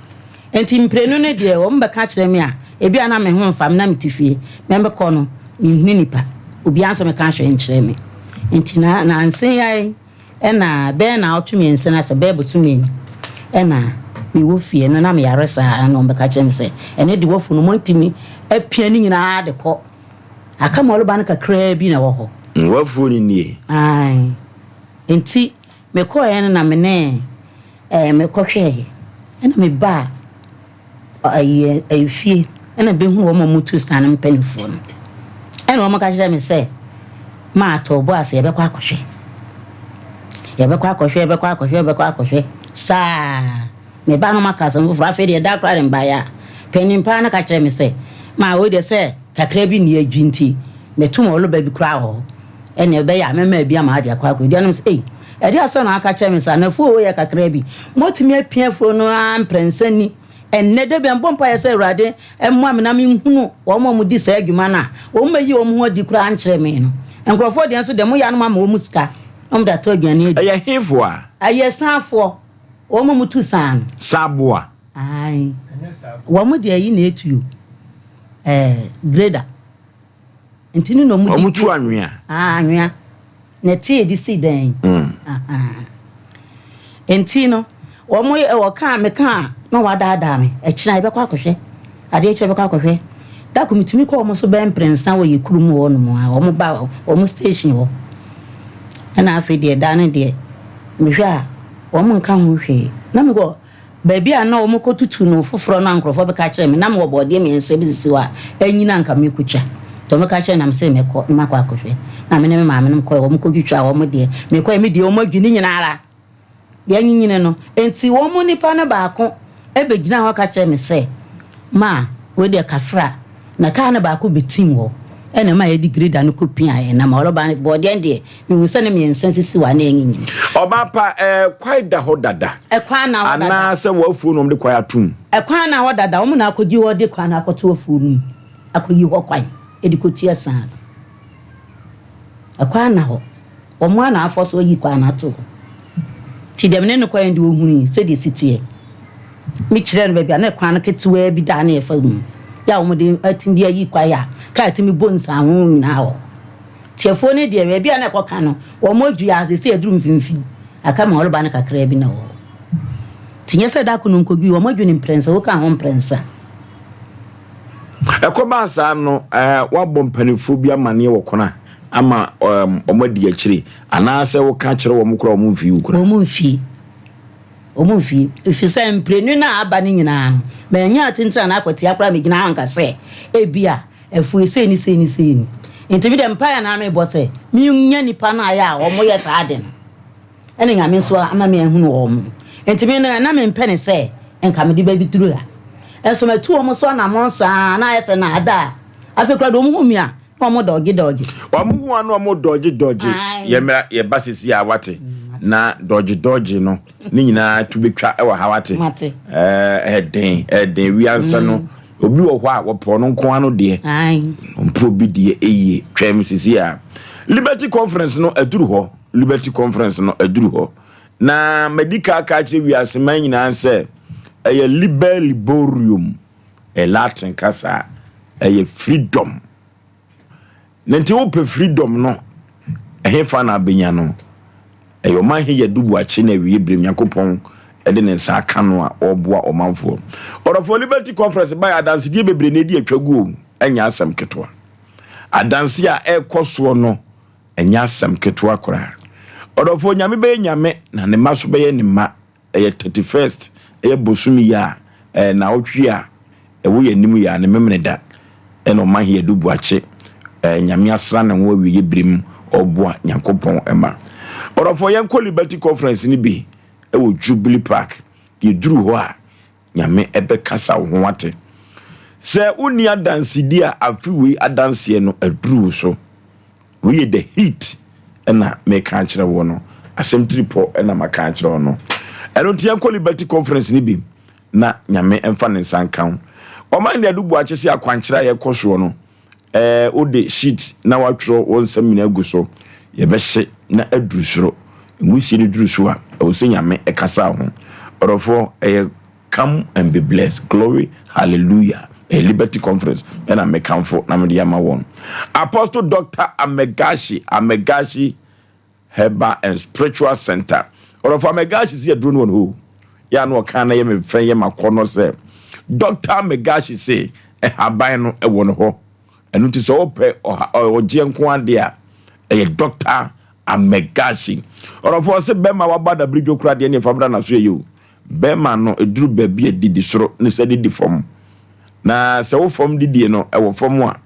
Enti mprenu no deɛ wɔbɛka kyerɛ me a, ebi a na me ho mfa me na mete fie, mɛkɔ no menhunu nipa, obiara nso meka hwee nkyerɛ me. Enti na nansa yi ara yi ɛna bɛyɛ naawɔtwe mmiɛnsa no asɛ bɛyɛ bosome ni ɛna mewɔ fie no na meyare saa na wɔbɛka kyerɛ me sɛ ɛne de wafu no moatumi apia ne nyinaa de kɔ. Aka ma ɔreba no kakraa bi na ɛwɔ hɔ. W'afuo no nie. Ae. Nti mekɔeɛ no na me ne ɛɛ mekɔhwɛeɛ. Ɛna mebaa ɛyi ɛyi fie ɛna bɛhunu wɔn a wɔtu saa no mpanimfoɔ no. Ɛna wɔn ka kyerɛ me sɛ maa tɔ bo ase yɛbɛkɔ akɔhwɛ. Yɛbɛkɔ akɔhwɛ yɛbɛkɔ akɔhwɛ yɛbɛkɔ akɔhwɛ saa. Me ba no maka asɛm foforɔ. Afei deɛ da koraa de mebaeɛ a, panin paa no ka kyerɛɛ me sɛ, Ma wei deɛ sɛ kakra bi nni adwi nti, meto ma ɔlɔba bi koraa wɔ hɔ. Ɛnneɛ ɛbɛyɛ a mɛma bi ama ade akɔ akɔdi. Ɛna mese, Ei, ɛdeɛ asɛm na waka kyerɛ me saa? Na afuo wei yɛ kakra bi. Moatumi apia afuo no ara mprɛnsa ni. Ɛnnɛ da biara mebɔ mpaeɛ sɛ Awurade mmoa me na menhunu wɔn a wɔdi saa adwuma no a wɔmmɛyi wɔn ho adi koraa nkyerɛ me no. Nkurɔfoɔ deɛ nso deɛ moyɛ a na moama wɔn sika na wɔde atɔ aduane adi. Ɛyɛ hefoɔ a? Ɛyɛ Saafoɔ. Wɔn a wɔtu saa no. Saboa. Ae. Wɔn deɛ ayi na etu o. Ɛɛ grader. Nti no na wɔn di. Wɔn tu anwea. Ah anwea. Na ɛte edi si dan. Mm. Nti no wɔn yɛ wɔka me ka na wɔadaadaa me. Ɛkyina yɛbɛkɔ akɔhwɛ. Adeɛ kyɛ bɛkɔ akɔhwɛ. Da ko metumi kɔ wɔn so bɛyɛ mprɛnsa wɔ yɛ kurom hɔ nom a wɔn ba wɔn station hɔ. Ɛna afei deɛ da no deɛ mehwɛ a wɔn nka ho hwee. Na mekɔ baabi a na wɔn kɔ tutu no foforɔ no a nkorɔfoɔ bɛka kyerɛ me na mewɔ bɔɔdeɛ mmiɛnsa bi sisi hɔ a anyini a nka mekɔtwa. Nti wɔn ka kyerɛ na mese mɛkɔ na makɔ akɔhwɛ. Na me ne me maame nom kɔɛ wɔn kɔ twitwa wɔn deɛ. Mekɔɛ me deɛ wɔn adwi ne nyinaa ara. Deɛ anyinyini no. Enti wɔn mu nnipa no baako bɛgyinaa hɔ ka kyerɛɛ me sɛ, Ma, wei deɛ kafra. Na kaa no baako bɛtim hɔ, ɛna ɛma yɛde greda no kɔpiaeɛ. Na ma ɔreba no, bɔɔdeɛ no deɛ, mehuu sɛ ne mmiɛnsa sisi hɔ a na anyinyini. Ɔbaa pa, ɛɛ, kwae da hɔ dada. Ɛkwan na hɔ dada. Anaasɛ w'afuo na wɔde kwae atom? Ɛkwan na hɔ dada. Wɔn na akɔgye hɔ de kwan no akɔto afuo no mu, akɔyi hɔ kwan de kɔtua saa no. Ɛkwan na hɔ. Wɔn ara na afɔ so ayi kwan no ato hɔ. Nti deɛ me ne no kɔeɛ no deɛ ɔhunui sɛdeɛ ɛsi teɛ. Mekyerɛɛ no baabi a na kwan no ketewaa bi da a na yɛfa mu yɛ a wɔde atumi de ayi kwaeɛ a kaa tumi bɔ nsaho nyinaa wɔ hɔ. Nti afuo no deɛ baabi a na ɛkɔka no wɔn adua seesei aduru mfimfini aka ma ɔreba no kakraa bi na ɛwɔ hɔ. Nti nyɛ sɛ da ko no nkɔdui wɔn adwene mprɛnsa wokaa ho mprɛnsa. Ɛkɔbaa saa no, woabɔ mpanimfoɔ bi amanneɛ wɔ kwan ama wɔadi akyire, anaasɛ woka kyerɛ wɔn koraa wɔn mfii wo koraa? Wɔn mfii. Wɔn mfii. Ɛfiri sɛ mprenu no a aba no nyinaa no, mannya atentene anaa akwatia koraa megyina ha nka sɛ ebia afuo sei ne sei ne sei ni. Nti me deɛ mpaeɛ na mebɔ sɛ menya nipa no ayɛ a wɔyɛ saa ade no. Ɛna Nyame nso ama me ahunu wɔn. Nti me no na mempɛ ne sɛ nka mede bɛduru ha. Nso matu wɔn so anammɔn saa na ayɛ sɛ naadaa. Afei koraa deɛ wɔn hu me a na wɔn dɔgye dɔgye. Wɔn hu a na wɔn dɔgye dɔgye. Yɛ mmra yɛ ba sisi a wate. Na dɔgye dɔgye no ne nyinaa tu betwa wɔ ha wate. Mate. Ɛɛ ɛden ɛden wiase no obi wɔ hɔ a wɔpɛ ɔno nko ano deɛ. Ɔmpɛ obi deɛ eyie twɛm sisi a. Liberty conference no aduru hɔ. Liberty Conference no aduru hɔ. Na madi ka aka akyerɛ wiase man nyinaa sɛ ɛyɛ liber liborium, ɛyɛ Latin kasa, ɛyɛ freedom. Na nti wopɛ freedom no, ɛhefa na abɛnya no? Ɛyɛ ɔman he yɛ dubuakye na awie berem Nyankopɔn de ne nsa aka no a ɔreboa ɔmanfoɔ. Ɔdɔfoɔ Liberty Conference baeɛ adansedie bebree na ɛdi atwa guo, ɛnyɛ asɛm ketewa. Adanse a ɛrekɔ soɔ no Ɛnyɛ asɛm ketewa koraa. Ɔdɔfoɔ, Nyame bɛyɛ Nyame na ne mma nso bɛyɛ ne mma. Ɛyɛ 31st, ɛyɛ bosome yi a, ɛyɛ naawɔtwe a ɛwɔ yɛn anim yi a, ne Memeneda ɛna Ɔmanhe Adu Boakye, ɛɛ, Nyame asra ne ho awieɛ berɛ mu ɔreboa Nyankopɔn mma. Ɔdɔfoɔ, yɛnkɔ Liberty Conference no bi ɛwɔ Jubilee Park. Yɛduru hɔ a, Nyame ɛbɛkasa wo ho wate. Sɛ wonni adansedi a afe wei adanseɛ no aduru wo so. Wei yɛ the heat ɛna meka akyerɛ wo no. Asɛm tiri pɔ ɛna maka akyerɛ wo no. Ɛno nti yɛnkɔ Liberty Conference no bi na Nyame ɛmfa ne nsa nka wo. Ɔman ne adu boakye sɛ akwankyerɛ a yɛkɔ soɔ no ɛɛ wode sheet na watwerɛ wo nsɛm nyinaa agu so. Yɛbɛhye na aduru soro. Nwusie no duru so a, ɛwɔ sɛ Nyame ɛkasa wo ho. Ɔdɔfoɔ, ɛyɛ come and be blessed. Glory, hallelujah. Ɛyɛ Liberty Conference ɛna mekamfo na mede ama wɔn. Apostle Doctor Amegashi, Amegashi Herbal and Spiritual Center. Ɔdɔfoɔ Amegashi si aduro no wɔ ne hɔ. Yɛ a na ɔka na yɛ me fɛ yɛ makɔ no sɛ Doctor Amegashi se ɛhaban no ɛwɔ ne hɔ. Ɛno nti sɛ wopɛ ɔgyeɛ nko adeɛ a ɛyɛ Doctor Amegashi. Ɔdɔfoɔ sɛ bɛrima wabɔ adabiridwo koraa deɛ ne ɛfa bra na so ɛyɛ o. Bɛrima no ɛduru baabi a didi soro ne sɛ didi fam. Na sɛ wo fam didie no ɛwɔ fam a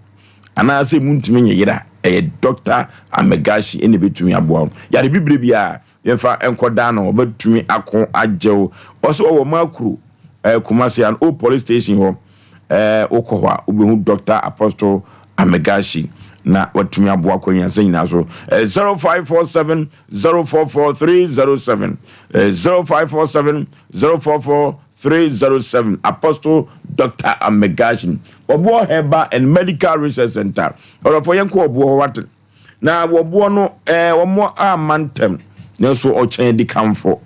anaasɛ emu ntumi nyɛ yera ɛyɛ Doctor Amegashi ɛna ɛbɛtumi aboa wo. Yare bibire biara yɛmfa nkɔdaa no ɔbɛtumi ako agye wo. Ɔsɛ ɔwɔ Makuro ɛɛ Kumasi an old police station hɔ. Ɛɛ wokɔ hɔ a wobɛhu Dr. Apostle Amegashi na watumi aboa akwanyansa nyinaa so. Ɛɛ 0547 044 307 ɛɛ 0547 044 307 Apostle Dr. Amegashi Ɔboɔ Herbal and Medical Research Center. Ɔdɔfoɔ yɛnkɔ ɔboɔ hɔ wate. Na wɔboɔ no ɛɛ wɔn amma ntɛm, nanso ɔkyɛn adikanfo.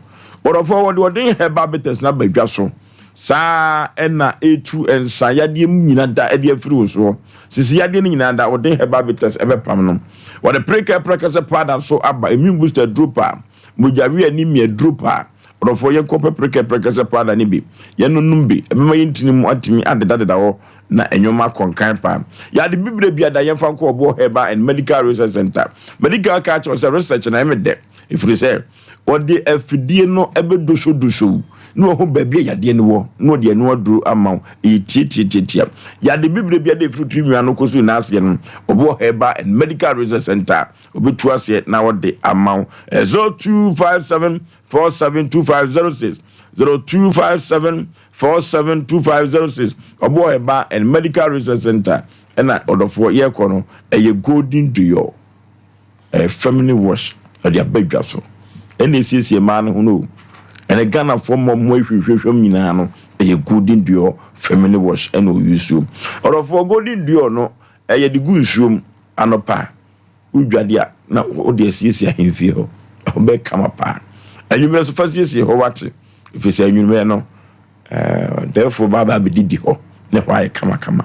Wɔdɔfoɔ wɔde ɔden herbal bitters no aba dwa so. Saa ɛna etu nsa yadeɛ mu nyina da ɛde afiri wo soɔ. Sisi yadeɛ no nyinaa da ɔden herbal bitters ɛbɛpam no. Wɔde prekɛ prɛkɛsɛ powder nso aba, immune booster aduro pa, mogyawe anemia aduro pa. Ɔdɔfoɔ yɛnkɔ pɛ prekɛ prɛkɛsɛ powder no bi, yɛnnonom bi, ɛbɛma yɛn ntini mu atumi adedadeda hɔ na nneɛma akɔ nkan paa. Yɛade bibire bi ada yɛmfa nkɔ Ɔboɔ Herbal and Medical Research Center. Medical ka kyerɛ sɛ research na ɛmɛ dɛ ɛfiri sɛ wɔde afidie no ɛbɛdosodoso na wɔho baabi a yadeɛ no wɔ na wɔde ɛno aduro ama wo. Ɛyɛ tiatiatiatia. Yɛade bibire bi ada ɛfiri tiri nwa no kɔsi n'aseɛ no Ɔboɔ Herbal and Medical Research Center wɔbɛtu aseɛ na wɔde ama wo. 0257 472506 0257 472506 Ɔboɔ Herbal and Medical Research Center ɛna ɔdɔfoɔ yɛkɔ no ɛyɛ Golden Dior ɛyɛ feminine wash ɔde aba dwa so ɛna esiesie mmaa no ho no ɛna Ghanafoɔ mmɔ ho ahwehwehwɛm nyinaa no ɛyɛ Golden Dior feminine wash ɛna ɔyusuo ɔdɔfoɔ Golden Dior no ɛyɛ de gu nsuom anɔpa Wodwade a, na wode asiesie ahemfie hɔ. Ɛhɔ bɛyɛ kama paa. Anwummerɛ nso fa siesie hɔ wate. Ɛfiri sɛ anwummerɛ no, ɔdɛɛfoɔ ba ba abɛdidi hɔ na ɛhɔ ayɛ kamakama.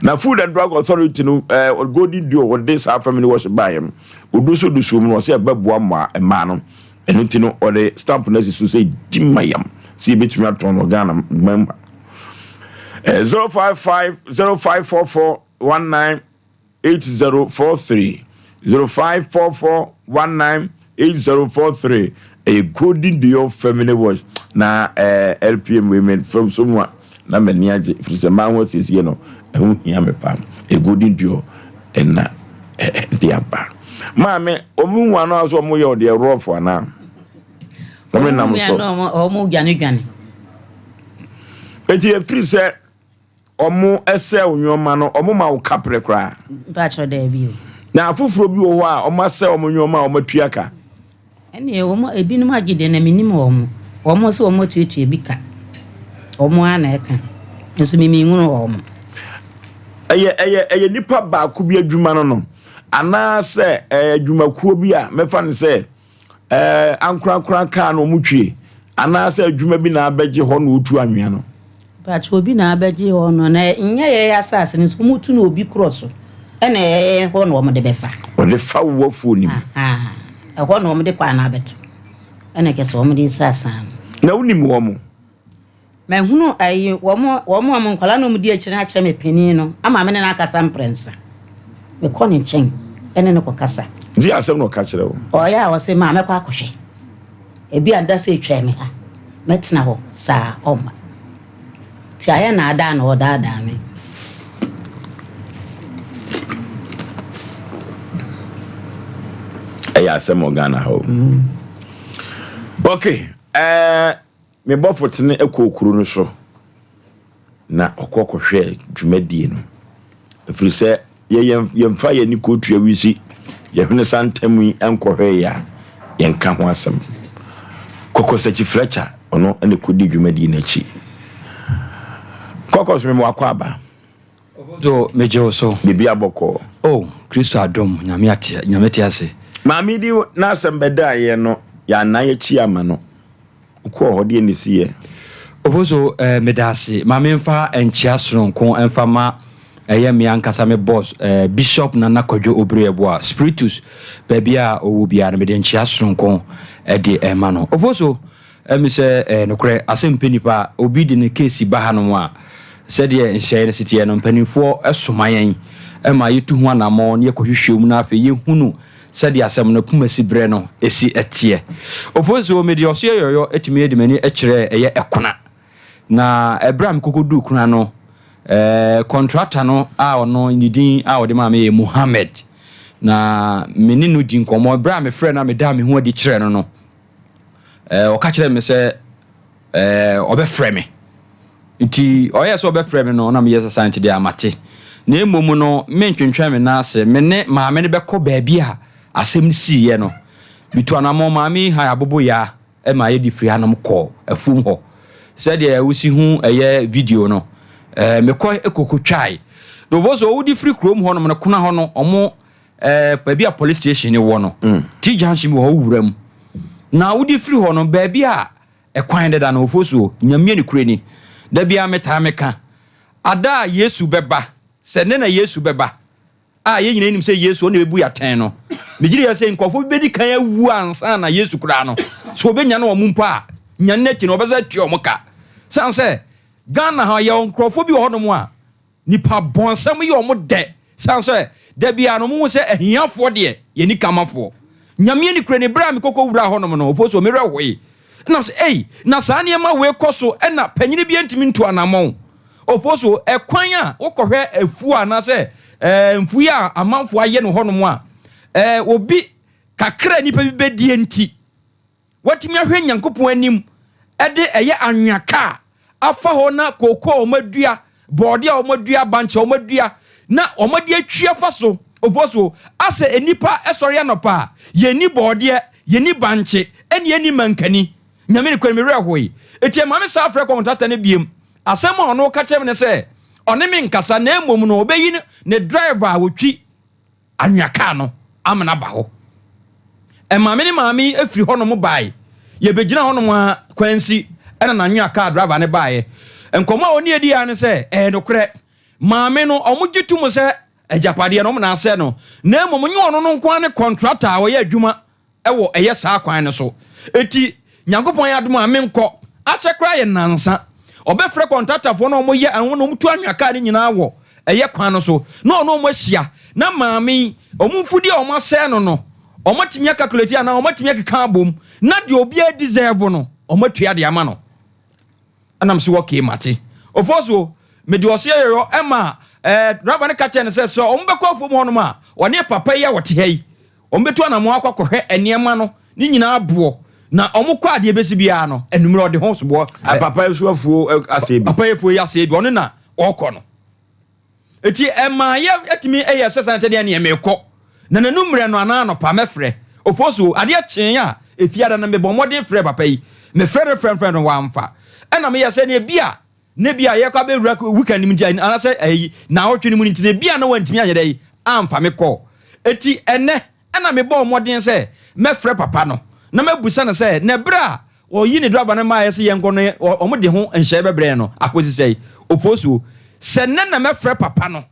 Na Food and Drug Authority no, Golden Duo, wɔde saa family wash baeɛ no, odu so du so mu no, wɔsɛ ɛbɛboa mmaa mmaa no. Ɛno nti no, wɔde stamp no asi so sɛ di ma yam sɛ yɛbɛtumi atɔn no Ghana man mu. 055 0544 19 8043 0544 19 8043 ɛyɛ Golden Dior Feminine Wash na ɛɛ eh, LPM women fam so mu a na m'ani agye firi sɛ mmaa ho asiesie no ɛho hia me paa ɛyɛ Golden Dior ɛna de aba. Maame, wɔn hu ano a so wɔn yɛ ɔdeɛ rɔfo anaa? Wɔn nam so. Wɔn dwane dwane. Eti efiri sɛ wɔn sɛ nneɛma no, wɔn ma wo kaprɛ koraa. Mpakyɛw daabi o. Na afoforɔ bi wɔ hɔ a wɔn asɛ wɔn nneɛma a wɔn atua ka. Ɛnneɛ wɔn ebinom agye deɛ na mennim wɔn. Wɔn se wɔn atuatua bi ka. Wɔn ara na ɛka. Nso me menhunu wɔn. Ɛyɛ ɛyɛ ɛyɛ nipa baako bi adwuma no no anaasɛ ɛyɛ adwumakuo bi a mɛfa no sɛ ɛɛ ankorankora kaa na wɔn twie anaasɛ adwuma bi na abɛgye hɔ na wɔtu anwea no. Mpakyɛ obi na abɛgye hɔ no na nyɛ yɛn asase no so wɔn tu no obi korɔ so ɛna ɛyɛ hɔ na wɔn de bɛfa. Wɔde fa wo afuo no mu. Ɛhɔ na wɔn de kwan no abɛto ɛna kɛ sɛ wɔn de nsa asan no. Na wonim wɔn? Mahunu ayi wɔn wɔn a nkwadaa na wɔn di akyire no akyerɛ me panin no ama me ne no akasa mprɛnsa. Mekɔ ne nkyɛn ɛne no kɔkasa. Di asɛm na ɔka kyerɛ wo. Ɔyɛ a ɔse maa mɛkɔ akɔhwɛ. Ebi a da sɛ etwaa me ha, mɛtena hɔ saa ɔmma. Nti ayɛ naadaa na ɔdaadaa me. Ɛyɛ asɛm wɔ Ghana ha o. Ok, ɛɛ me bɔfo tene kɔɔ kuro no so na ɔkɔ kɔhwɛɛ dwumadie no. Ɛfiri sɛ Yɛ yɛn yɛmfa yɛn ani kɔtua wisi yɛn hwene santam yi nkɔhwɛeɛ a, yɛnka ho asɛm. Kɔkɔsakyi Fletcher, ɔno na ɛkɔdi dwumadie no akyi. Kɔkɔs, mema wakɔ aba. So megye wo so. Biribi abɔkɔɔ. Oh, Kristo adom, Nyame ate, Nyame te ase. Maame di n'asɛm bɛdaeɛ no, yɛannan akyi ama no. Wokɔɔ hɔ, deɛn na ɛsiiɛ? Ofoso, eh, meda ase. Ma memfa nkyea sononko mfa ma ɛyɛ me ankasa me boss, eh, Bishop Nana Kwadwo Obiri-Yeboah, Spiritus, baabi a ɔwɔ biara no, mede nkyea sononko de rema no. Ofoso, ɛmi sɛ eh, nokorɛ, asɛm pɛ nipa, obi de ne case ba hanom a, sɛdeɛ nhyehyɛeɛ no si teɛ no, mpanimfoɔ soma yɛn ma yɛtu ho anammɔn na yɛkɔhwehwɛ mu na afei yɛhunu Sɛdeɛ asɛm no kumasi berɛ no si teɛ. Ofosuo, mede ɔsoɛ yɔyɔ tumi de m'ani kyerɛɛ ɛyɛ ɛkona. Na ɛberɛ a mekɔkɔduu kuna no, eh, kɔntrata no a ɔno ne din a ɔde maa me yɛ Muhammad. Na me ne no di nkɔmmɔ. Ɛberɛ a mefrɛɛ no a medaa me ho adi kyerɛɛ no no, eh, ɔka kyerɛɛ me sɛ eh, ɔbɛfrɛ me. Nti ɔyɛɛ sɛ ɔbɛfrɛ me no, na meyɛ sɛ saa nti deɛ a mate. Na mmom no, mentwentwɛn me nan ase, me ne maame no bɛkɔ baabi a asɛm no siiɛ no. Metu anammɔn, maame yi han aboboyaa ma yɛde firi hanom kɔɔ afuom hɔ. Sɛdeɛ wosi hu ɛyɛ video no, eh, mekɔ kɔkɔtwae. Dovɔ so wode firi kurom hɔnom no, kona hɔ no, ɔmo eh, baabi a police station no wɔ no, T junction bi wɔ hɔ, wowura mu. Na wode firi hɔ no, baabi a Ɛkwan deda no ofosuo, Nyamie nokorɛ ni, da biara metaa meka, Ada a Yesu bɛba, sɛ nnɛ na Yesu bɛba a, yɛn nyinaa nim sɛ Yesu ɔno na ɛbɛbu yɛn atɛn no, megye di sɛ nkurɔfoɔ bi bɛdi kan awu ansa na Yesu koraa no, sɛ ɔbɛnyane wɔn mpo a, nyane no akyi no ɔbɛsan atua wɔn ka. Sane sɛ Ghana ha yɛwɔ nkurɔfoɔ bi wɔ hɔnom a, Nipa bɔnsɛm yɛ ɔmo dɛ san sɛ da biara no ɔmo hu sɛ ahiafoɔ deɛ yɛni kamafoɔ. Nyame ani kura ni berɛ a me kɔkɔ wuraa hɔ nom no ɔfoɔ so me werɛ hoe nam sɛ ei na saa nneɛma wei kɔ so ɛna panyini biara ntumi ntu anamɔn ɔfoɔ so ɛkwan a wokɔ hwɛ afuo anaasɛ ɛɛ mfuyi a amanfoɔ ayɛ no hɔ nom a ɛɛ obi kakra nipa bi bɛdie nti Watumi ahwɛ Nyankopɔn anim de ɛyɛ anwea kaa afa hɔ na kooko a wɔadua, bɔɔde a wɔadua, bankye a wɔadua na wɔde atwi afa so, ofoɔ so, asɛ nnipa sɔre anɔpa a, yɛnni bɔɔdeɛ, yɛnni bankye, ɛne yɛnni mankani. Nyame nokorɛ me werɛ hoe. Enti ɛma me saa frɛ kɔntrata no biom. Asɛm a ɔno ka kyerɛ me ne sɛ, ɔne me nkasa na mmom no ɔbɛyi ne driver a ɔtwi anwea kaa no amena ba hɔ. Ɛmaa me ne maame yi firi hɔnom baeɛ. Yɛbɛgyina hɔnom ara kwansi ɛna n'anwea kaa driver no baeɛ. Nkɔmmɔ a ɔne yɛn diiɛ ara ne sɛ, ɛyɛ nokorɛ, maame no wɔgye tom sɛ agyapadeɛ no wɔn na asɛe no, na mmom nyɛ ɔno no nko ara ne kɔntrata a ɔyɛ adwuma wɔ ɛyɛ saa kwan no so. Enti Nyankopɔn adom a menkɔ, akyɛ koraa yɛ nnansa, ɔbɛfrɛ kɔntratafoɔ no a wɔyɛ ɛho na wɔtu anwea kaa no nyinaa wɔ ɛyɛ kwan no so na ɔne wɔn ahyia na maame yi wɔn mfudeɛ a wɔn asɛe no no wɔn atumi akakulati anaa wɔn atumi akeka abom na deɛ obiara deserve no wɔn atua de ama no. Ɛna mese okay mate. Ofosuo, mede ɔseɛ yɔyɔ ɛma ɛɛ driver no ka kyerɛ no sɛ sɛ wɔn bɛkɔ afuom hɔnom a ɔne papa yi a wɔte ha yi, wɔbɛtu anammɔn akɔ akɔhwɛ nneɛma no ne nyinaa boɔ, na wɔkɔ a deɛ ɛbɛsi biara no, anwummerɛ ɔde ho soboɔ. Papa yi nso afuo asɛe bi. Papa yi afuo yi asɛe bi, ɔno na ɔrekɔ no. Enti ɛmaa yɛtumi yɛɛ sɛ sɛnea ɛte deɛ neɛ merekɔ, na n'anummerɛ no anaa anɔpa mɛfrɛ. Ofosuo, adeɛ kyee a Efiada no mebɔɔ mmɔden frɛɛ papa yi. Mefrɛ no frɛ no frɛ no wamfa. Ɛna meyɛɛ sɛ neɛ bi a na bi a yɛrekɔ abɛwura weekend no mu nti anaasɛ ayi naawɔtwe no mu no nti na bi a na wantumi anyɛ dɛn amfa me kɔɔ. Enti ɛnnɛ Ɛnna mebɔɔ mmɔden sɛ mɛfrɛ papa no na mabisa no sɛ, na bere a ɔyi ne drɔba no maeɛ sɛ yɛnkɔ no wɔde ho nhyɛe bɛbrɛ yɛn no akɔsi sɛn? Ofosuo, Sɛ nnɛ na mɛfrɛ papa no,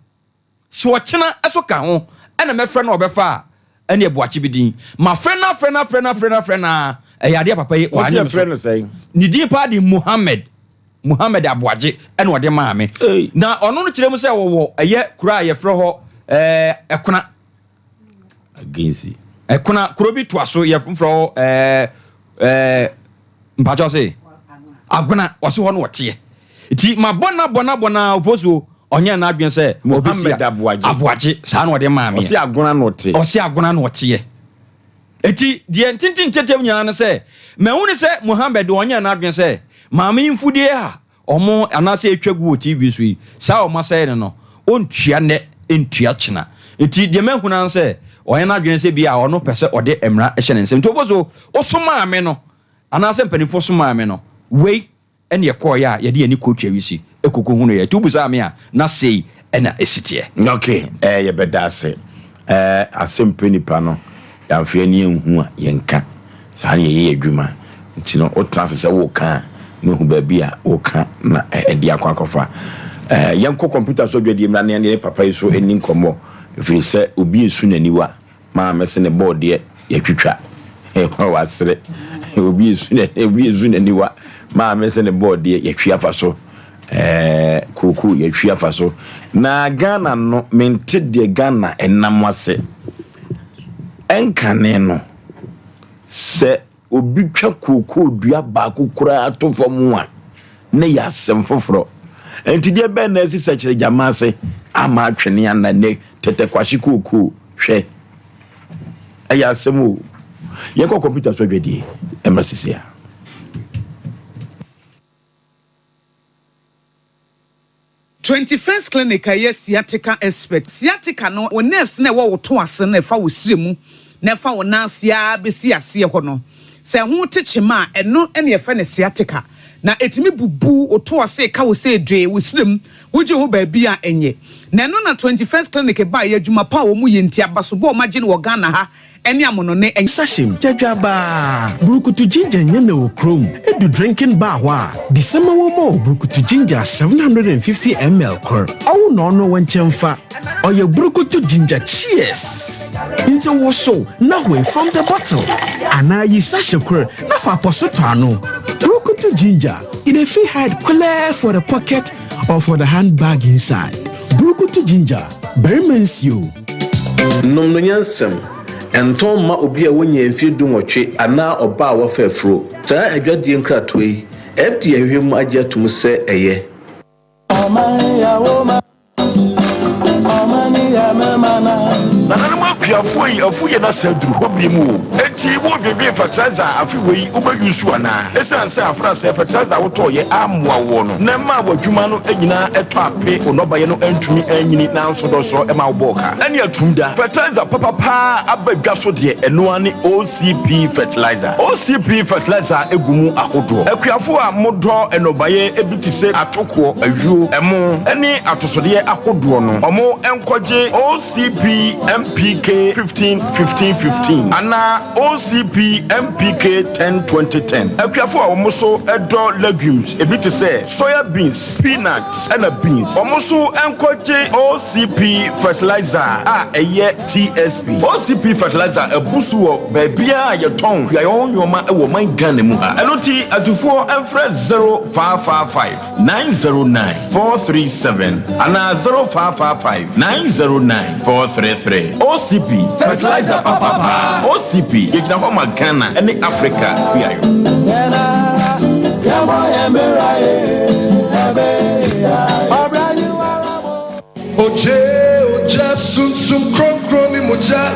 sɛ ɔkyena nso ka ho na mɛfrɛ no a ɔbɛfa a, ɛnneɛ boakye bi din. Mafrɛ no afrɛ no afrɛ no afrɛ no afrɛ no ara, ɛyɛ adeɛ a papa yi Wose wannye me so. yɛfrɛ no sɛn? Ne din paa de Mohammed, Mohammed Aboagye na ɔde maa me. Na ɔno no kyerɛ mu sɛ ɔwɔ ɛyɛ kuro a yɛfrɛ hɔ ɛɛ Ɛkona. Agensi. Ɛkona kuro bi toa so yɛ frɛ hɔ ɛɛ ɛɛ mpatsɔ se Agona ɔse hɔ no ɔteɛ nti ma bɔ na bɔ na bɔ na ofosuo ɔnyɛ n'adwene sɛ Mohammed Aboagye Aboagye saa na ɔde maa meɛ ɔse Agona na ɔte ɔse Agona na ɔteɛ nti deɛ ntenten ntetem nyinaa no sɛ mahunu sɛ Mohammed ɔnyɛ n'adwene sɛ maame yi mfudeɛ a Wɔn anaasɛ ɛtwa gu wɔ TV so yi, saa a wɔasɛe no no, ɔntua nnɛ, ntua kyena. Nti deɛ mahunu ara ne sɛ, ɔyɛ n'adwene sɛ bi a ɔno pɛ sɛ ɔde mmara hyɛ ne nsam. Nti ɔfo so, wosomaa me no, anaasɛ mpanimfoɔ somaa me no, wei ɛne ɛkɔeɛ a yɛde yɛn ani kɔɔ Twawisi kɔkɔhunuiɛ. Nti wobisaa me a, na sei na ɛsi teɛ. Ok, eh, yɛbɛda ase. Eh, asɛm pɛ nipa no, yɛamfa yɛn ani anhu a, yɛnka. Saa na yɛyɛ yɛn adwuma. Nti no, wotena ase sɛ woreka a, na hu baabi a woreka na ɛde akɔ akɔfa. Eh, yɛnkɔ kɔmputa so adwadie mmra na yɛne yɛn papa yi so nni nkɔmmɔ, ɛfiri sɛ obi resu n'aniwa. Maame se ne bɔɔdeɛ yɛatwitwa. Wasere. Obi resu obi resu n'aniwa. Maame se ne bɔɔdeɛ yɛatwi afa so. Ɛɛ kooko yɛatwi afa so. Na Ghana no, mente deɛ Ghana ɛnam ase. Ɛnkane no, sɛ obi twa kookoo dua baako koraa to fam a, na ɛyɛ asɛm foforɔ. Enti deɛ bɛn na asi sɛkyerɛ gyama ase ama atwene ana nnɛ tɛtɛ kwahye kookoo hwɛ. Ɛyɛ asɛm o. Yɛnkɔ kɔmputa so adwadie ɛmra sisi a. 21st Clinic a ɛyɛ sciatica expert. Sciatica no, wo nerves no a ɛwɔ wo to ase no a ɛfa wo srɛ mu na ɛfa wo nan ase ara bɛsi aseɛ hɔ no, sɛ ɛho te kyema a, ɛno na yɛfrɛ no sciatica. Na ɛtumi bubu wo to ase, ɛka wo sɛ dwee, wo srɛ mu, wogye ho baabi a ɛnyɛ. Na ɛno na 21st Clinic baeɛ, adwuma pa a wɔyɛ nti, abasobɔ a wɔagye no wɔ Ghana ha ne amonone. Sachet dwadwabaa, Burukutu ginger nyɛ na wɔ kurom. Edu drinking bar hɔ a, bisa ma wɔmma wo burukutu ginger 750 ml kor. Ɔwo na ɔno wo nkyɛn fa. Ɔyɛ burukutu ginger cheers! Ntsi wosow na hoe from the bottle. Anaa yi sachet kor na fa apɔso tɔ ano. Burukutu ginger, e dey fit hide kolɛɛ for the pocket or for the handbag inside. Burukutu ginger, barima nsuo. Nom no nyansam. Ɛntɔn mma obi a wonyaa mfeɛ dunwɔtwe anaa ɔbaa a wafa afuro. Saa adwadie nkratoɔ yi, FDA ahwehwɛ mu agye atom sɛ ɛyɛ. Nananom akuafoɔ yi afu yɛn asa aduru hɔ biom o. Enti wo dwendwen fertilizer a afe wei wo bɛ use anaa? Esiane sɛ afrasɛɛ fertilizer a wotɔɔ yɛ ammoa woɔ no na ɛmaa w'adwuma no nyinaa ɛtɔ ape, wo nnɔbaeɛ no antumi anyini nanso dɔsɔ ɛma wobɔɔ ka. Ɛne atum da. Fertilizer papa paa aba dwa so deɛ ɛno ara ne OCP fertilizer. OCP fertilizer gu mu ahodoɔ. Akuafoɔ a modɔ nnɔbaeɛ bi te sɛ atokoɔ, ayuo, ɛmo ne atosodeɛ ahodoɔ no, wɔn nkɔgye OCP MPK 15 15 15 anaa OCP MPK 10 20 10. Akuafoɔ a wɔn nso dɔ legumes ebi te sɛ soya beans, peanut ɛna beans, wɔn nso nkɔgye OCP fertilizer a ɛyɛ TSP. OCP fertilizer abu so wɔ baabiara a yɛtɔn kuayɔ ho nnoɔma wɔ ɔman Ghana mu ha. Ɛno nti atufoɔ mfrɛ 0555 909 437 anaa 0555 909 433. OCP, fertilizer papa paa. OCP, yɛgyina hɔ ma Ghana ne Africa kuayɔ. Oje, oje, sunsum kronkron. Kronkron ne mogya.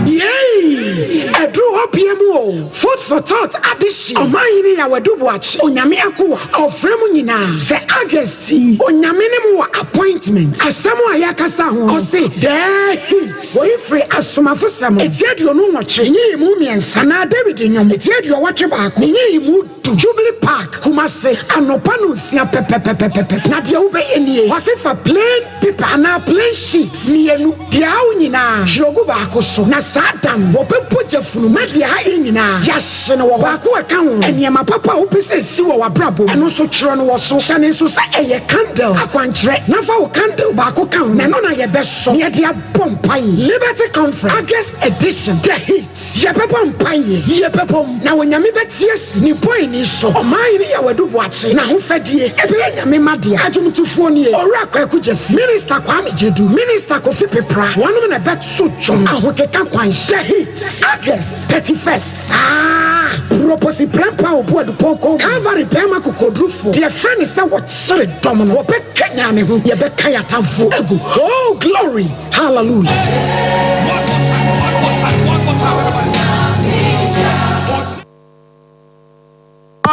Yei! Ɛduru hɔ bia mu o! Food for thought adehye Ɔmanhene Yaw Adu Boakye, Onyame akoa, ɔfrɛ mo nyinaa sɛ August yi Onyame ne mo wɔ appointment. Asɛm a yɛakasa ho no, ɔse, The heat. Woi firi Asomafosɛm eti 28 nyiyimu mmiɛnsa anaa Dawid Nnwom eti 81 nyiyimu du, Jubilee Park, Kumasi, anɔpa nonsia pɛpɛpɛpɛpɛ. Na deɛ wobɛyɛ nie, ɔse fa plain paper anaa plain sheet mmienu, deɛ awo nyinaa twerɛ gu baako so, na saa da no wɔbɛbɔ gya funu na deɛ ayɛ nyinaa yɛahye no wɔ hɔ. Baako a ɛka ho no, nneɛma papa a wopɛ sɛ ɛsi wɔ w'abrabɔ mu, ɛno nso twerɛ no wɔ so. Hyɛ no nso sɛ ɛyɛ candle akwankyerɛ, na fa wo candle baako ka ho, na ɛno na yɛbɛsɔ na yɛde abɔ mpaeɛ. Liberty Conference, August edition, The Heat. Yɛbɛbɔ mpaeɛ, yɛbɛbom, na Onyame bɛte asi Ne bɔeni so. Ɔmanhene Yaw Adu Boakye n'ahofadie ɛbɛyɛ Nyame mma dea. Adwomtofoɔ nie, Owura Kwaku Gyasi, Minister Kwame Gyedu, Minister Kofi Pepra, wɔnom na ɛbɛto dwom ahokeka kwan so. The Heat, August 31st, Ah! Proposi Prempeh Obu Adupong Kɔn mu, Calvary Bɛɛma Kokoɔdurufoɔ, deɛ frɛ no sɛ wɔkyere dɔm no, wɔbɛkanyan ne ho, yɛbɛka yɛn atamfoɔ agu. Oh, glory! Hallelujah.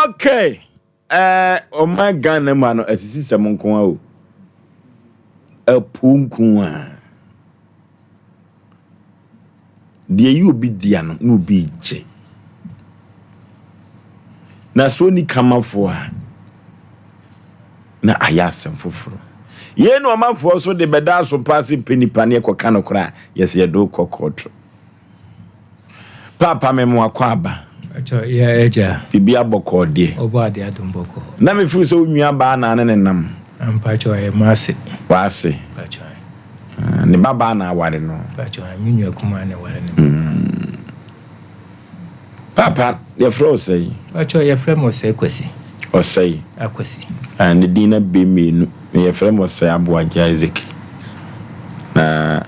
Okay. Eh, ɔman Ghana mu ano asisi sɛm nko a o. Ɛpo nko a. Deɛ yi obi dia no na obi gye. Na so ni kamafoɔ a na ayɛ asɛm foforɔ. Yei na ɔmanfoɔ nso de bɛda aso paa sɛ mpɛ nipa ne ɛkɔka no koraa yɛsɛ yɛde wo kɔ kɔɔto. Paapa me mo akɔ aba. Biribi abɔkɔɔ deɛ. Na me feel sɛ wo nua baa na ne ne nam. W'ase. Ah, ne ba baa na aware no. Mm. Paapa, yɛfrɛ wo sɛn? Pacho, yɛfrɛ me Ɔsɛe Kwasi. Ɔsɛe. Akwasi. Ah, ne din na bɛ mmienu. Na yɛfrɛ me Ɔsɛe Aboagye Isaac. Na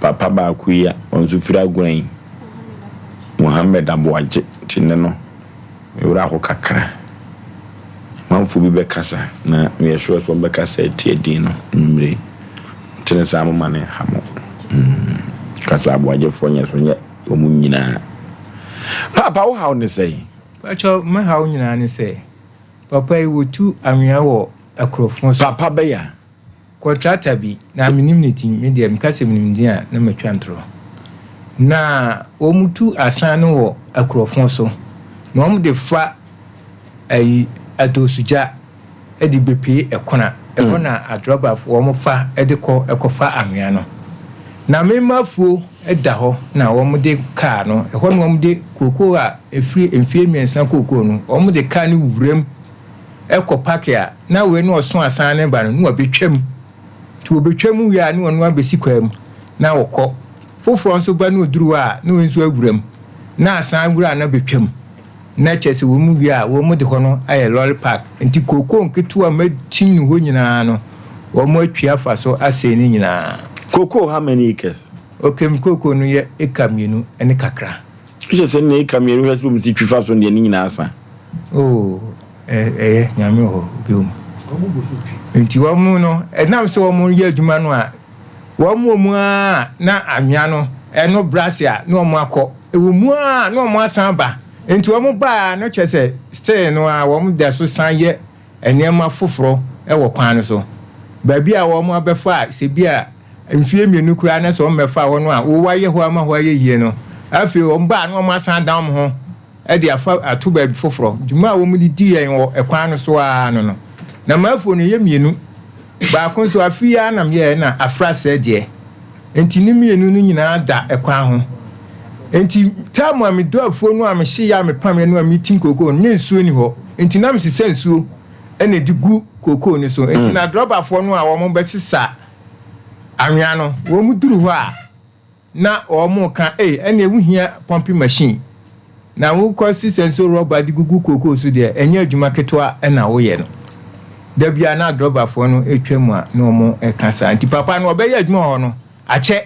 papa baako yi a ɔno nso firi Agona yi, Mohammed Aboagye, nti ne no, me werɛ aho kakra. Amanfoɔ bi bɛkasa na meyɛ sure sɛ wɔbɛkasa atia din no anwummerɛ yi. Nti ne saa moma no nha mo. Mm, kasa Aboagyefoɔ nyɛ so nyɛ. Wɔn nyinaa. Paapa wo haw ne sɛn? Pakyɛw me haw nyinaa ne sɛ papa yi wɔtu anwea wɔ akurofo so. Papa bɛn a? Kɔntrata bi, na menim ne din, me deɛ meka sɛ menim din a na matwa ntorɔ. Na wɔtu asan no wɔ akurofo so na wɔde fa ayi adosugya. de bepue ɛkona, ɛhɔ na adrɔbafo wɔn fa de kɔ kɔfa anwea no. Na me mma afuo da hɔ na wɔn de kaa no, ɛhɔ na wɔn de kookoo a ɛfiri mfie mmiɛnsa kookoo no, wɔn de kaa no wuram kɔ pake a, na wei na ɔso asan ne ba no, na wɔbɛtwam. Nti wɔbɛtwam wie a, na wɔn abɛsi kwaa mu na wɔkɔ. Foforɔ nso ba na ɔduru hɔ a, na wei nso awuram, na asan wura no abɛtwam. Na kyerɛ sɛ wɔn wie a wɔn de hɔ no ayɛ lɔre park nti kookoo nketewa a matim no hɔ nyinaa no wɔn atwi afa so asɛe ne nyinaa. Kookoo how many acres? Okay me kookoo no yɛ acre mmienu ne kakra. Kyerɛ sɛ ne acre mmienu hwɛ sɛ wɔn si twi fa so deɛ ne nyinaa asa. Oh ɛyɛ nyame wɔ hɔ obi wɔ mu nti wɔn no ɛnam sɛ wɔn yɛ adwuma no a wɔn wɔ mu ara na anwea no ɛno brase a na wɔn akɔ ɛwɔ mu ara na wɔn asan aba. Nti wɔn baa a no kyerɛ sɛ still no ara wɔn da so san yɛ nneɛma foforɔ wɔ kwan no so. Baabi a wɔn abɛfa a sɛ bi a mfie mmienu koraa na sɛ wɔn mmɛfa hɔ no a wɔayɛ hɔ ama hɔ ayɛ yie no, afei wɔn ba a na wɔn asan adan wɔn ho de afa ato baabi foforɔ. Dwuma a wɔn de di yɛn wɔ kwan no so ara no no. Na m'afuo no yɛ mmienu. Baako nso afe yi ara na meyɛɛ na afra sɛɛ deɛ. Enti ne mmienu no nyinaa da ɛkwan ho. Enti time a medɔ afuo no a mehyeeɛ a mepameɛ no a metim kookoo no, na nsuo nni hɔ. Enti na mesesa nsuo na ɛde gu kookoo no so. Enti na drɔbafoɔ no a wɔbɛsesa anwea no, wɔduru hɔ a, na wɔreka, Ei, ɛnneɛ wohia pumping machine. Na wokɔ sesa nsuo rɔba de gugu kookoo so deɛ, ɛnyɛ adwuma ketewa na woyɛ no. Da biara na adrɔbafoɔ no retwa mu a na wɔreka saa. Nti papa no ɔbɛyɛ adwuma wɔ hɔ no, akyɛ.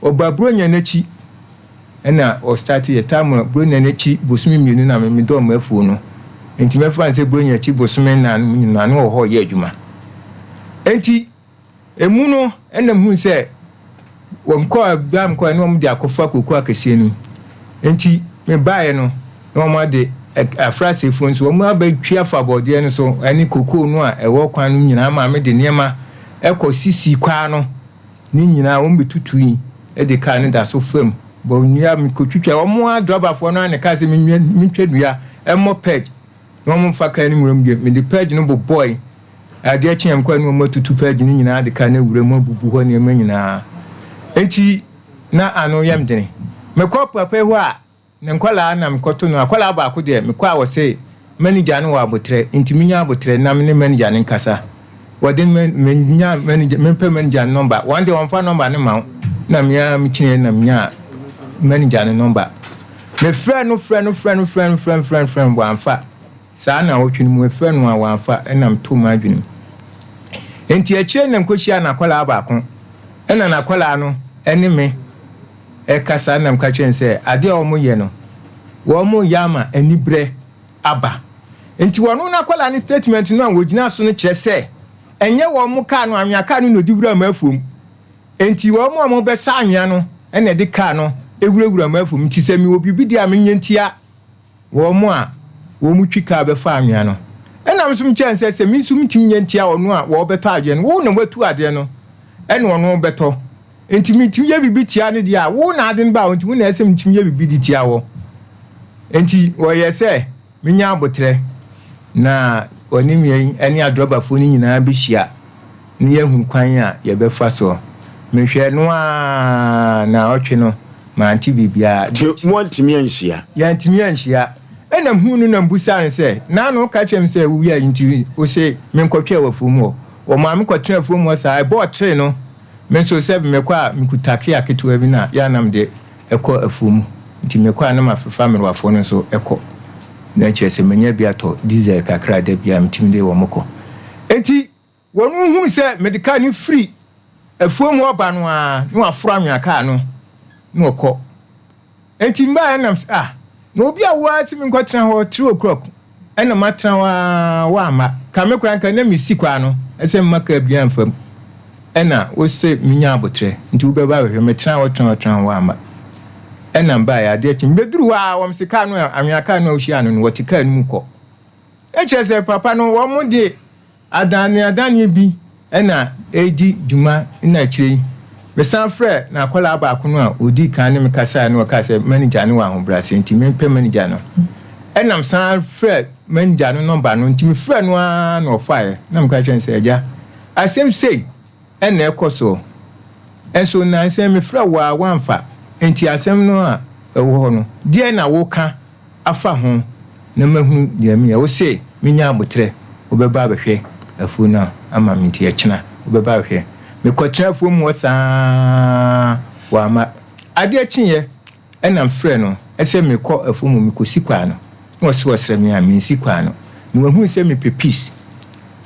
Ɔbaa Buronya no akyi na ɔstarte yɛ. Time a Buronya no akyi bosome mmienu na me medɔɔ m'afuo no. Nti mɛfa no sɛ Buronya akyi bosome nnan no nyinaa na ɔwɔ hɔ reyɛ adwuma. Nti Emu no na mehuu sɛ Wɔn kɔɔ bia mekɔɛ na wɔn de akɔfa koko akɛseɛ no mu. Nti mebaeɛ no na wɔn ade afrasefoɔ nso wɔn abɛtwi afa bɔdeɛ no so ɛne kokoo no a ɛwɔ kwan no nyinaa ma mede nneɛma ɛkɔ sisi kwaa no ne nyinaa wɔn bɛtutui de kaa no da so fam bɔ nnua mekɔtwitwa wɔn a drɔbafoɔ no a ne kaa sɛ mentwa nnua ɛmmɔ pɛg na wɔn mfa kaa no nwura mu deɛ mede pɛg no bobɔe Adeɛ kyeeɛ mekɔɛ na wɔn atutu pɛɛgye no nyinaa de kaa no awura mu abubu hɔ nneɛma nyinaa. Enti na ano yɛ me dene. Mekɔ papa yi hɔ a, ne nkwadaa na mekɔto no. Akwadaa baako deɛ, mekɔ a wɔse manager no wɔ aboterɛ, enti menya aboterɛ na me ne manager no nkasa. Wɔde me, menya manager, mempɛ manager no nɔmba. Wɔn deɛ wɔmfa nɔmba no mma wo. Na me ara mekyiniiɛ na menyaa manager no nɔmba. Mefrɛɛ no frɛɛ no frɛɛ no frɛɛ no frɛɛ no frɛɛ no frɛɛ no, wamfa. Saa naawɔtwe no mu, mefrɛɛ no a wamfa, ɛnna metoo m'adwene mu. Enti akyire na mekɔhyiaa n'akwadaa baako, ɛnna n'akwadaa no ne me rekasa, ɛnna meka kyerɛɛ no sɛ adeɛ a wɔyɛ no, wɔreyɛ ama aniberɛ aba. Enti wɔno n'akwadaa no statement no a wɔgyina so no kyerɛ sɛ ɛnyɛ wɔn kaa no, anwea kaa no na ɔde wuraa m'afuom. Enti wɔn a wɔbɛsa anwea no na ɛde kaa no wurawura m'afuom. Nti sɛ mewɔ biribi deɛ a menyɛ ntia wɔn a wɔtwi kaa bɛfa anwea no. Ɛnna me nso mekyerɛɛ no sɛ, sɛ me nso mentumi nyɛ ntia ɔno a wɔrebɛtɔ adeɛ no, wo na woatu adeɛ no, ɛnna ɔno rebɛtɔ. Enti metumi yɛ biribi tia no deɛ a, wo na ade no baa hɔ nti, wo na ɛsɛ sɛ metumi yɛ biribi de tia wɔ. Enti wɔyɛɛ sɛ menya aboterɛ, na wɔne me ne adrɔbafoɔ no nyinaa bɛhyia. na yɛahu kwan a yɛbɛfa soɔ. Mehwɛɛ no ara naawɔtwe no, mante biribiara. Nti moantumi anhyia? Yɛantumi anhyia. Ɛna mehuu no na mebisaa no sɛ, Naano woka kyerɛɛ me sɛ wowiae nti wose menkɔtwɛn wɔ afuom hɔ? Wɔmaa me kɔtenaa afuom hɔ saa. Ɛbɔɔ tere no, me nso sɛ mekɔ a mekuta kea ketewa bi na yɛ a na mede kɔ afuom. Nti mekɔ a na mafefa mmerewafoɔ no nso kɔ. Na kyerɛ sɛ manya bi atɔ diesel kakra da biara metumi de wɔn kɔ. Enti Wɔn huu sɛ mede kaa no firi afuom hɔ ba no ara na waforo anwea kaa no na ɔkɔ. Enti mbaeɛ nam sɛ ah na obi a wo ara se menkɔtena hɔ 3 o'clock ɛna matena hɔ ara woamma. Ka me koraa nka na mesi kwan no sɛ mma kaa biara mfa mu ɛna wose menya aboterɛ nti wobɛba abɛhwɛ. Metenaa hɔ tenaa hɔ tenaa hɔ woamma. Ɛna mbaeɛ adeɛ kye mebɛduru hɔ ara wɔn se kaa no a anwea kaa no a wohyiaa no no wɔte kaa no mu kɔ. Ɛkyerɛ sɛ papa no wɔn de Adaneadaneɛ bi na ɛredi dwuma na akyire yi mesan frɛɛ n'akwadaa baako no a ɔdii kan ne me kasaeɛ no ɔkaa sɛ manager no wɔ ahobrɛaseɛ nti mempɛ manager no. Ɛna mesan frɛɛ manager no nɔmba no nti mefrɛɛ no ara na ɔfaeɛ na meka kyerɛɛ no sɛ agya asɛm sei na ɛkɔ soɔ nso nnansa yi mefrɛɛ wo a woamfa nti asɛm no a ɛwɔ hɔ no deɛn na woka afa ho na mahunu deɛ meyɛ. Wo se menya aboterɛ, wobɛba abɛhwɛ afuo no ama me nti ɛkyena wobɛba abɛhwɛ. Mekɔtena afuo mu hɔ saa ara wamma. Adeɛ kyeeɛ ɛna mefrɛɛ no sɛ merekɔ afuo mu mekɔsi kwaa no na ɔse ɔsrɛ me a mensi kwaa no. Na wahunu sɛ mepɛ peace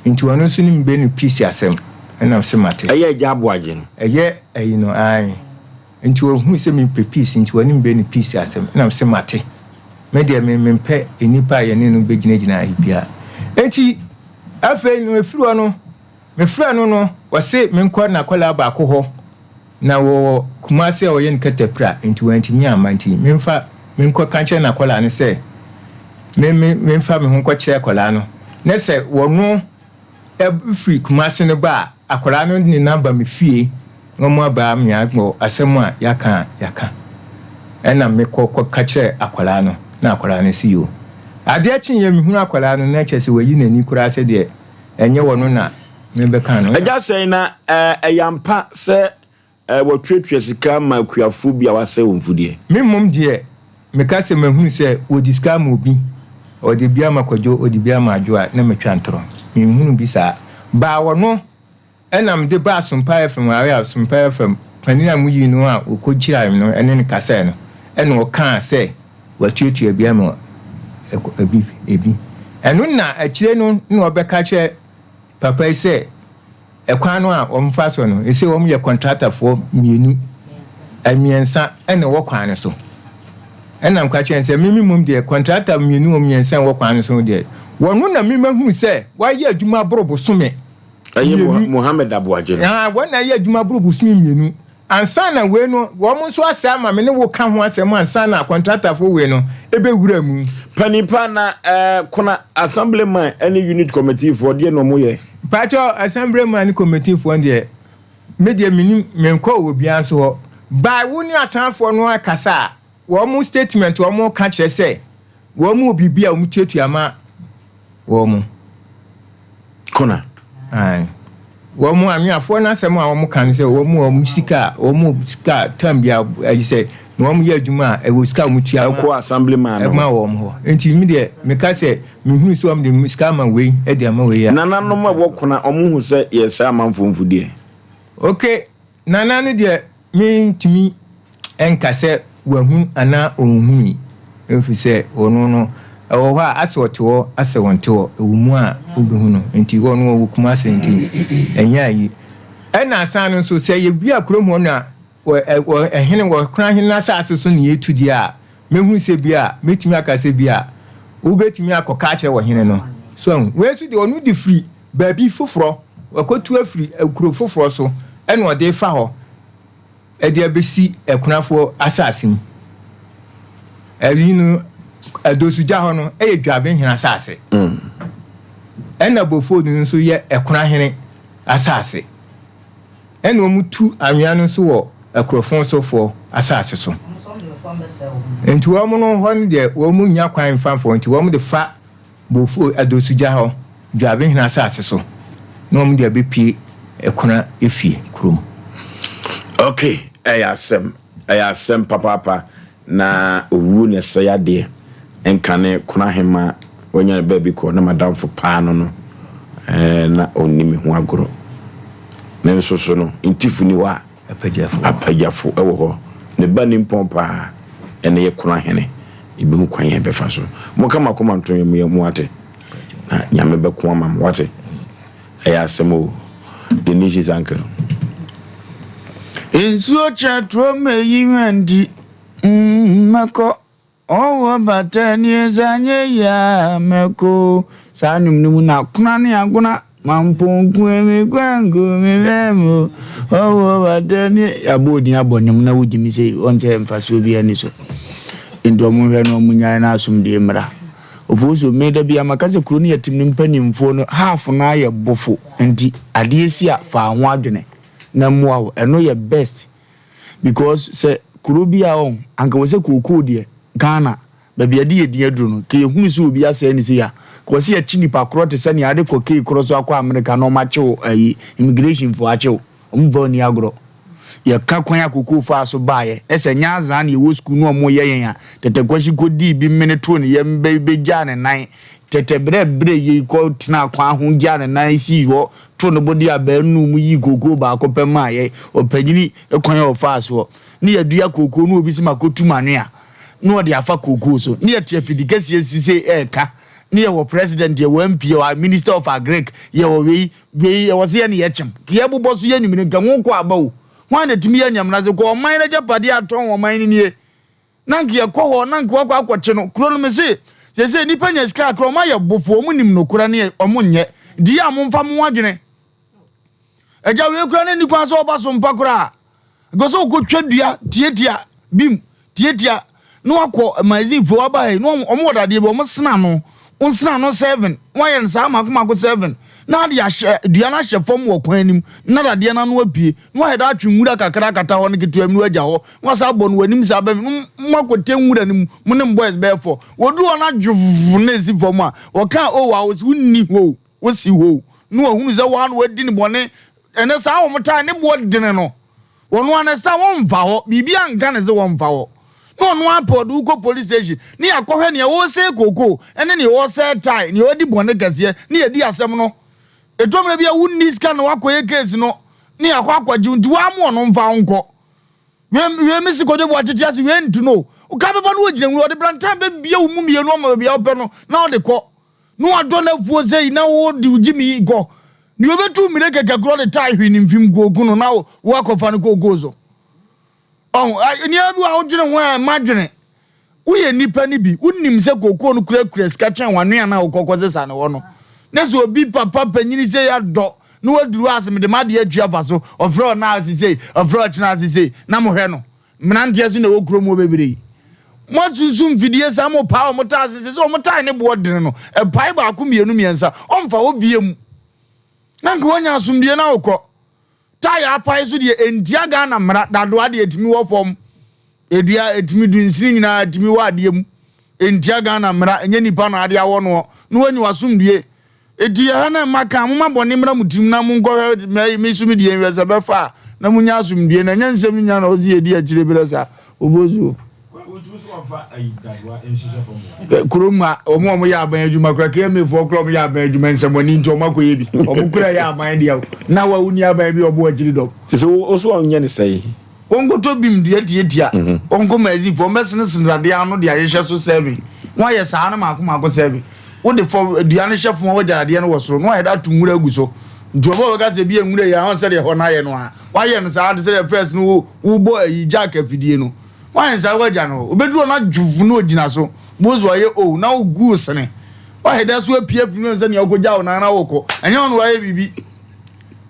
nti ɔno nso ne me bɛnu peace asɛm ɛna mese mate. Ɛyɛ agya aboagye no. Ɛyɛ ayi no aane. Nti ɔhuu sɛ mepɛ peace nti ɔne me bɛ ne peace asɛm na mese mate. Me deɛ me mempɛ nnipa a yɛne no bɛgyinagyina ayi biara. Nti afei no ɛfiri hɔ no mefrɛ no no ɔse menkɔ n'akwadaa baako hɔ na wɔwɔ Kumasi a ɔyɛ no katapira nti wantumi amma nti memfa menkɔ ka nkyerɛ n'akwadaa no sɛ me me memfa me ho nkɔkyerɛ akwadaa no na sɛ wɔno firi Kumasi no ba a, akwadaa no ne no aba me fie na wɔn aba me abɔ asɛm a yɛaka a yɛaka. Ɛna me kɔ kɔ ka kyerɛ akwadaa no na akwadaa no se yoo. Adeɛ kyeeɛ me hunu akwadaa no na kyerɛ sɛ wayi n'ani koraa sɛdeɛ ɛnyɛ wɔno na me bɛka no. Agya sɛn na ɛyɛ ampa sɛ Wɔtuatua sika ma akuafoɔ bi a wɔasɛe wɔn mfudeɛ. Me mmom deɛ, meka sɛ mahunu sɛ wɔde sika ama obi, ɔde bi ama Kwadwo, ɔde bi ama Adwo a, na matwa ntorɔ. Menhunu bi saa. Baa ɔno na mede baa Sompa FM, ayɛ a Sompa FM panin a moyii no a ɔkɔkyirae me no ne no kasae no, ɛna ɔkaa sɛ watuatua bi ama ebi, ebi. Ɛno na akyire no na ɔbɛka kyerɛ papa yi sɛ Ɛkwan no a wɔfa so no, ese wɔyɛ kɔntratafoɔ mmienu, mmiɛnsa na ɛwɔ kwan no so. Ɛna meka kyerɛɛ no sɛ, meme mmom deɛ, kɔntrata mmienu wɔ mmiɛnsa a ɛwɔ kwan no so deɛ, wɔno na me mahunu sɛ wɔayɛ adwuma aboro bosome Ɛyɛ mmienu. Mohammed Aboagye no. Ah, wɔn na ayɛ adwuma aboro bosome mmienu. Ansa na wei no, wɔn nso asɛe ama me ne wo ka ho asɛm ansa na kɔntratafoɔ wei no bɛwura mu. Panin pa na eh, kona assemblyman ne unit committee foɔ deɛ na ɔmo yɛ. Mpakyɛw assemblyman ne committee foɔ deɛ me deɛ menim menkɔɔ obiara nso hɔ by wo ne asanfoɔ no akasa a wɔn statement wɔn ka kyerɛ sɛ wɔn wɔ biribi a wɔn tuatua ma wɔn. Kona. Ae. Wɔn anweafoɔ no asɛm a wɔn ka no sɛ wɔn wɔn sika a wɔn sika tam bi a ayi sɛ na wɔn yɛ adwuma a ɛwɔ sika a wɔn tua ma ɛkɔ assembly man no ɛma wɔn hɔ nti mi deɛ meka sɛ mehunu sɛ wɔn de sika ama wei ɛde ama wei a. Nananom a ɛwɔ kona wɔn hu sɛ yɛsɛ amanfoɔ mfudeɛ. Ok Nana no deɛ mentumi nka sɛ wahu anaa ɔnhui ɛfiri sɛ ɔno no ɛwɔ hɔ a asɛ ɔte hɔ asɛ ɔnte hɔ ɛwɔ mu a wobɛhu no nti ɔno ɔwɔ Kumasi nti ɛnyɛ ayi. Ɛna asan no nso sɛ yɛwia kurom hɔ na wɔ ɛhene wɔ Korahene no asase so na yɛtu deɛ a mɛhu sɛ bi a mɛtumi aka sɛ bi a wobɛtumi akɔka akyerɛ ɔhene no so ahu. Wei nso deɛ ɔno de firi Baabi foforɔ, wakɔtu afiri kuro foforɔ so na ɔde refa hɔ de abɛsi akunafoɔ asase mu. Ɛyi no, Adosugya hɔ no yɛ Dwabenhene asase. Ɛna Bofodu no nso yɛ Ɛkunahene asase. Ɛna wɔtu anwea no nso wɔ Akurofon sofoɔ asase so. Nti wɔn no hɔ no deɛ wɔn nnya kwan mfa mfa hɔ nti wɔn de fa Bofo Adosugya hɔ, Dwabenhene asase so, na wɔn de abɛpue Ɛkona efie kurom. Ok, ɛyɛ asɛm, ɛyɛ asɛm papaapa, na owuo na ɛsɛe adeɛ, nkane Kona Ahema wanya ne baabi kɔ, na madamfo paa no no, eh, na ɔnni me ho agorɔ. Ne nso so no, ntifo ni hɔ a, Apagyafo wɔ hɔ. Ne ba nimpɔn paa ɛne yɛ kono ahene. Yɛbɛhu kwan yɛn bɛfa so. Monka mo akoma nto yɛn mu mo ate. Na Nyame bɛko ama mo wate. Ɛyɛ asɛm o. The nation's uncle. Nsuo kyɛ toɔ mɛyi hwanti mm mɛkɔ. Ɔwɔ bata nie sɛ anyɛ yie a mɛkɔ Saa nnwom no mu na Kona ne Agona Mampong Kwemi Kwanku me mɛmo Ɔwɔ bata nie Yɛabɔ odin abɔ nnwom na wogye me sei wɔn sɛ mfasoɔ biara ni so nti wɔn nhwɛ na wɔn nyae na asomdwoeɛ mmra Ofosu me da biara maka sɛ kuro no yɛ tem no mpanimfoɔ no half no ara yɛ bofo nti adeɛ si a fa ho adwene na mmoa wo ɛno yɛ best Because sɛ kuro bi a ɔn anka wɔ sɛ kookoo deɛ Ghana baabi yɛde yɛ din aduro no ka yɛhunu sɛ obi asɛe ne sei a ka wɔ sɛ yɛkye nipa korɔ te sɛ nea ade kɔ kei korɔ so akɔ America na ɔmo akye wo ayi immigration foɔ akye wo ɔmo mfa ɔni agorɔ yɛka kwan a kookoo faa so baeɛ na sɛ nyɛ azaa na yɛwɔ sukuu na ɔmo yɛ yɛn a Tɛtɛ Kwasi kɔ dii bi mene too ne yam bɛ bɛgyaa ne nan Tɛtɛ berɛ berɛ yei kɔ tenaa kwan ho gyaa ne nan sii hɔ too ne bo de abaa nuu mu yii kookoo baako pɛ maa yɛn ɔpanyini kwan a ɔfaa soɔ ne yɛdua kookoo ne obi se makɔtu m'anwea ne ɔde afa kookoo so ne yɛte afidi kɛseɛ si sei ɛɛka ne yɛwɔ president yɛwɔ MP yɛwɔ minister of agric yɛwɔ wei wei ɛwɔ sɛ yɛne yɛkyem ka yɛbobɔ so yɛ nwumire nka ho kɔ aba o hwan na ɛtumi yɛ nyamena se kɔ ɔman no agyapadeɛ atɔn ɔman no nie na nka yɛkɔ hɔ na nka wakɔ akɔkye no kuro no mese sese nipa nya sika akora ɔmo ayɛ bofo ɔmo nim nokora ne ɔmo nyɛ di a mo nfa mo adwene agya wei kora ne nikwan sɛ ɔba so mpa koraa nka sɛ ɔkɔtwa dua tiatia bim tiatia na wakɔ magazine fo aba yi na ɔmo wɔ dadeɛ bi ɔmo sena no ɔnsena no seven wɔayɛ no saa mako mako seven na ade ahyɛ dua no ahyɛ fam wɔ kwan anim na dadeɛ no ano apue na wayɛ dɛ atwe nwura kakra akata hɔ no ketewa bi na wagya hɔ na wasa abɔ no w'anim saa bɛm no mo akɔtɛ nwura no mu mo ne boys bɛyɛ fɔ wɔduru hɔ no adwofo na esi fam a wɔka o wa wo wonni hɔ o wosi hɔ o na wahunu sɛ wɔn a wɔadi ne bɔne ɛnɛ saa wɔn taa ne boɔ dene no Wɔn ara ne sa wɔmfa hɔ, biribi anka ne se wɔmfa hɔ. Na ɔno ara pɛ ɔde wo kɔ police station ne yɛakɔhwɛ nea ɔresɛe kookoo ne nea ɔresɛe tae, nea ɔredi bɔne kɛseɛ ne yɛdi asɛm no. Ɛtɔ mmerɛ bi a wonni sika na woakɔyɛ case no ne yɛakɔ akɔgye wo nti woamoa ɔno mfa wo nkɔ. Wei wei mesi Kwadwo Boakye te ase wei nto no o. Woka bɛba no ɔgyina nwura ɔde brantan bɛbie wo mu mmienu ama baabi a wopɛ no na ɔde kɔ. Na wadɔ n'afuo sei na wode wo gyimi kɔ. Nea obetu mmire kɛkɛ korɔ de tae hwee ne mfim kooku no na woakɔfa no kookoo so. Ɔho, nneɛma bi wɔ a wodwene ho a ɛma dwene. Woyɛ nnipa no bi, wonim sɛ kookoo no kurakura sika kyɛn w'anoa no a wokɔkɔ sesa no hɔ no. Na sɛ obi papa panyini sei adɔ Na waduru hɔ ase mede m'adeɛ atwi afa so, ɔfrɛ ɔna ase sei, ɔfrɛ ɔkyena ase sei, na mohwɛ no. Mmeranteɛ so na ɛwɔ kurom hɔ bebree yi. Moasunsum mfidie saa mopaa wɔn taase no, sɛ sɛ wɔn tae ne boɔ dene no, ɛpae baako mmienu mmiɛnsa, ɔmfa hɔ biam. Na nka wanya asomdue na wokɔ. Tae apae so deɛ ɛntia Ghana mmara, dadoa deɛ ɛtumi wɔ fam. Edua ɛtumi du nsini nyinaa ɛtumi wɔ adeɛ mu. Ɛntia Ghana mmara, ɛnyɛ nipa na ade awɔ noɔ. Na wanya w'asomdue. Enti yɛ ha na mma ka, momma bɔne mmra mo tirim na monkɔhwɛ me me so me deɛ nhwɛ sɛ ɛbɛfa a, na monya asomdwoeɛ, na ɛnyɛ nsɛm no nyinaa na ɔse yɛdi akyire berɛ saa. Obosuo. Kurom ha, wɔn a wɔyɛ aban adwuma kora, KMA foɔ kora wɔyɛ aban adwuma nsɛmɔne nti wɔn akɔyɛ bi. Wɔn kora yɛ aban deɛ o. Na wa wonni aban bi a ɔbɔ akyiri dɔm. Te sɛ wo so ɔnyɛ ne sɛe. Wɔnkɔtɔ bim dua tiatia, wɔnkɔ Mazifoɔ, wɔbɛsenesene dadeɛ ano de ahyehyɛ so sɛven, na wɔayɛ saa no mmaako mmaako sɛven. Wode fam dua no hyɛ fam a woagya dadeɛ no wɔ soro, na wɔayɛ de ato nwura agu so. Nti ɔbɛ a wɔbɛka sɛ ebia nwura yi a, ɔn sɛdeɛ ɛhɔ no ayɛ no a, wɔayɛ no saa te sɛdeɛ first no wo wobɔ ayi jack afidie no. Wɔayɛ no saa woagya no hɔ. Ɔbɛduru hɔ no adwof na ɔgyina so. Bohu sɛ wayɛ o, na wogu sene. Woayɛ dɛ so apue afiri mu sɛ nea wokɔgya wo nan na wokɔ. Ɛnyɛ ɔno wayɛ biribi.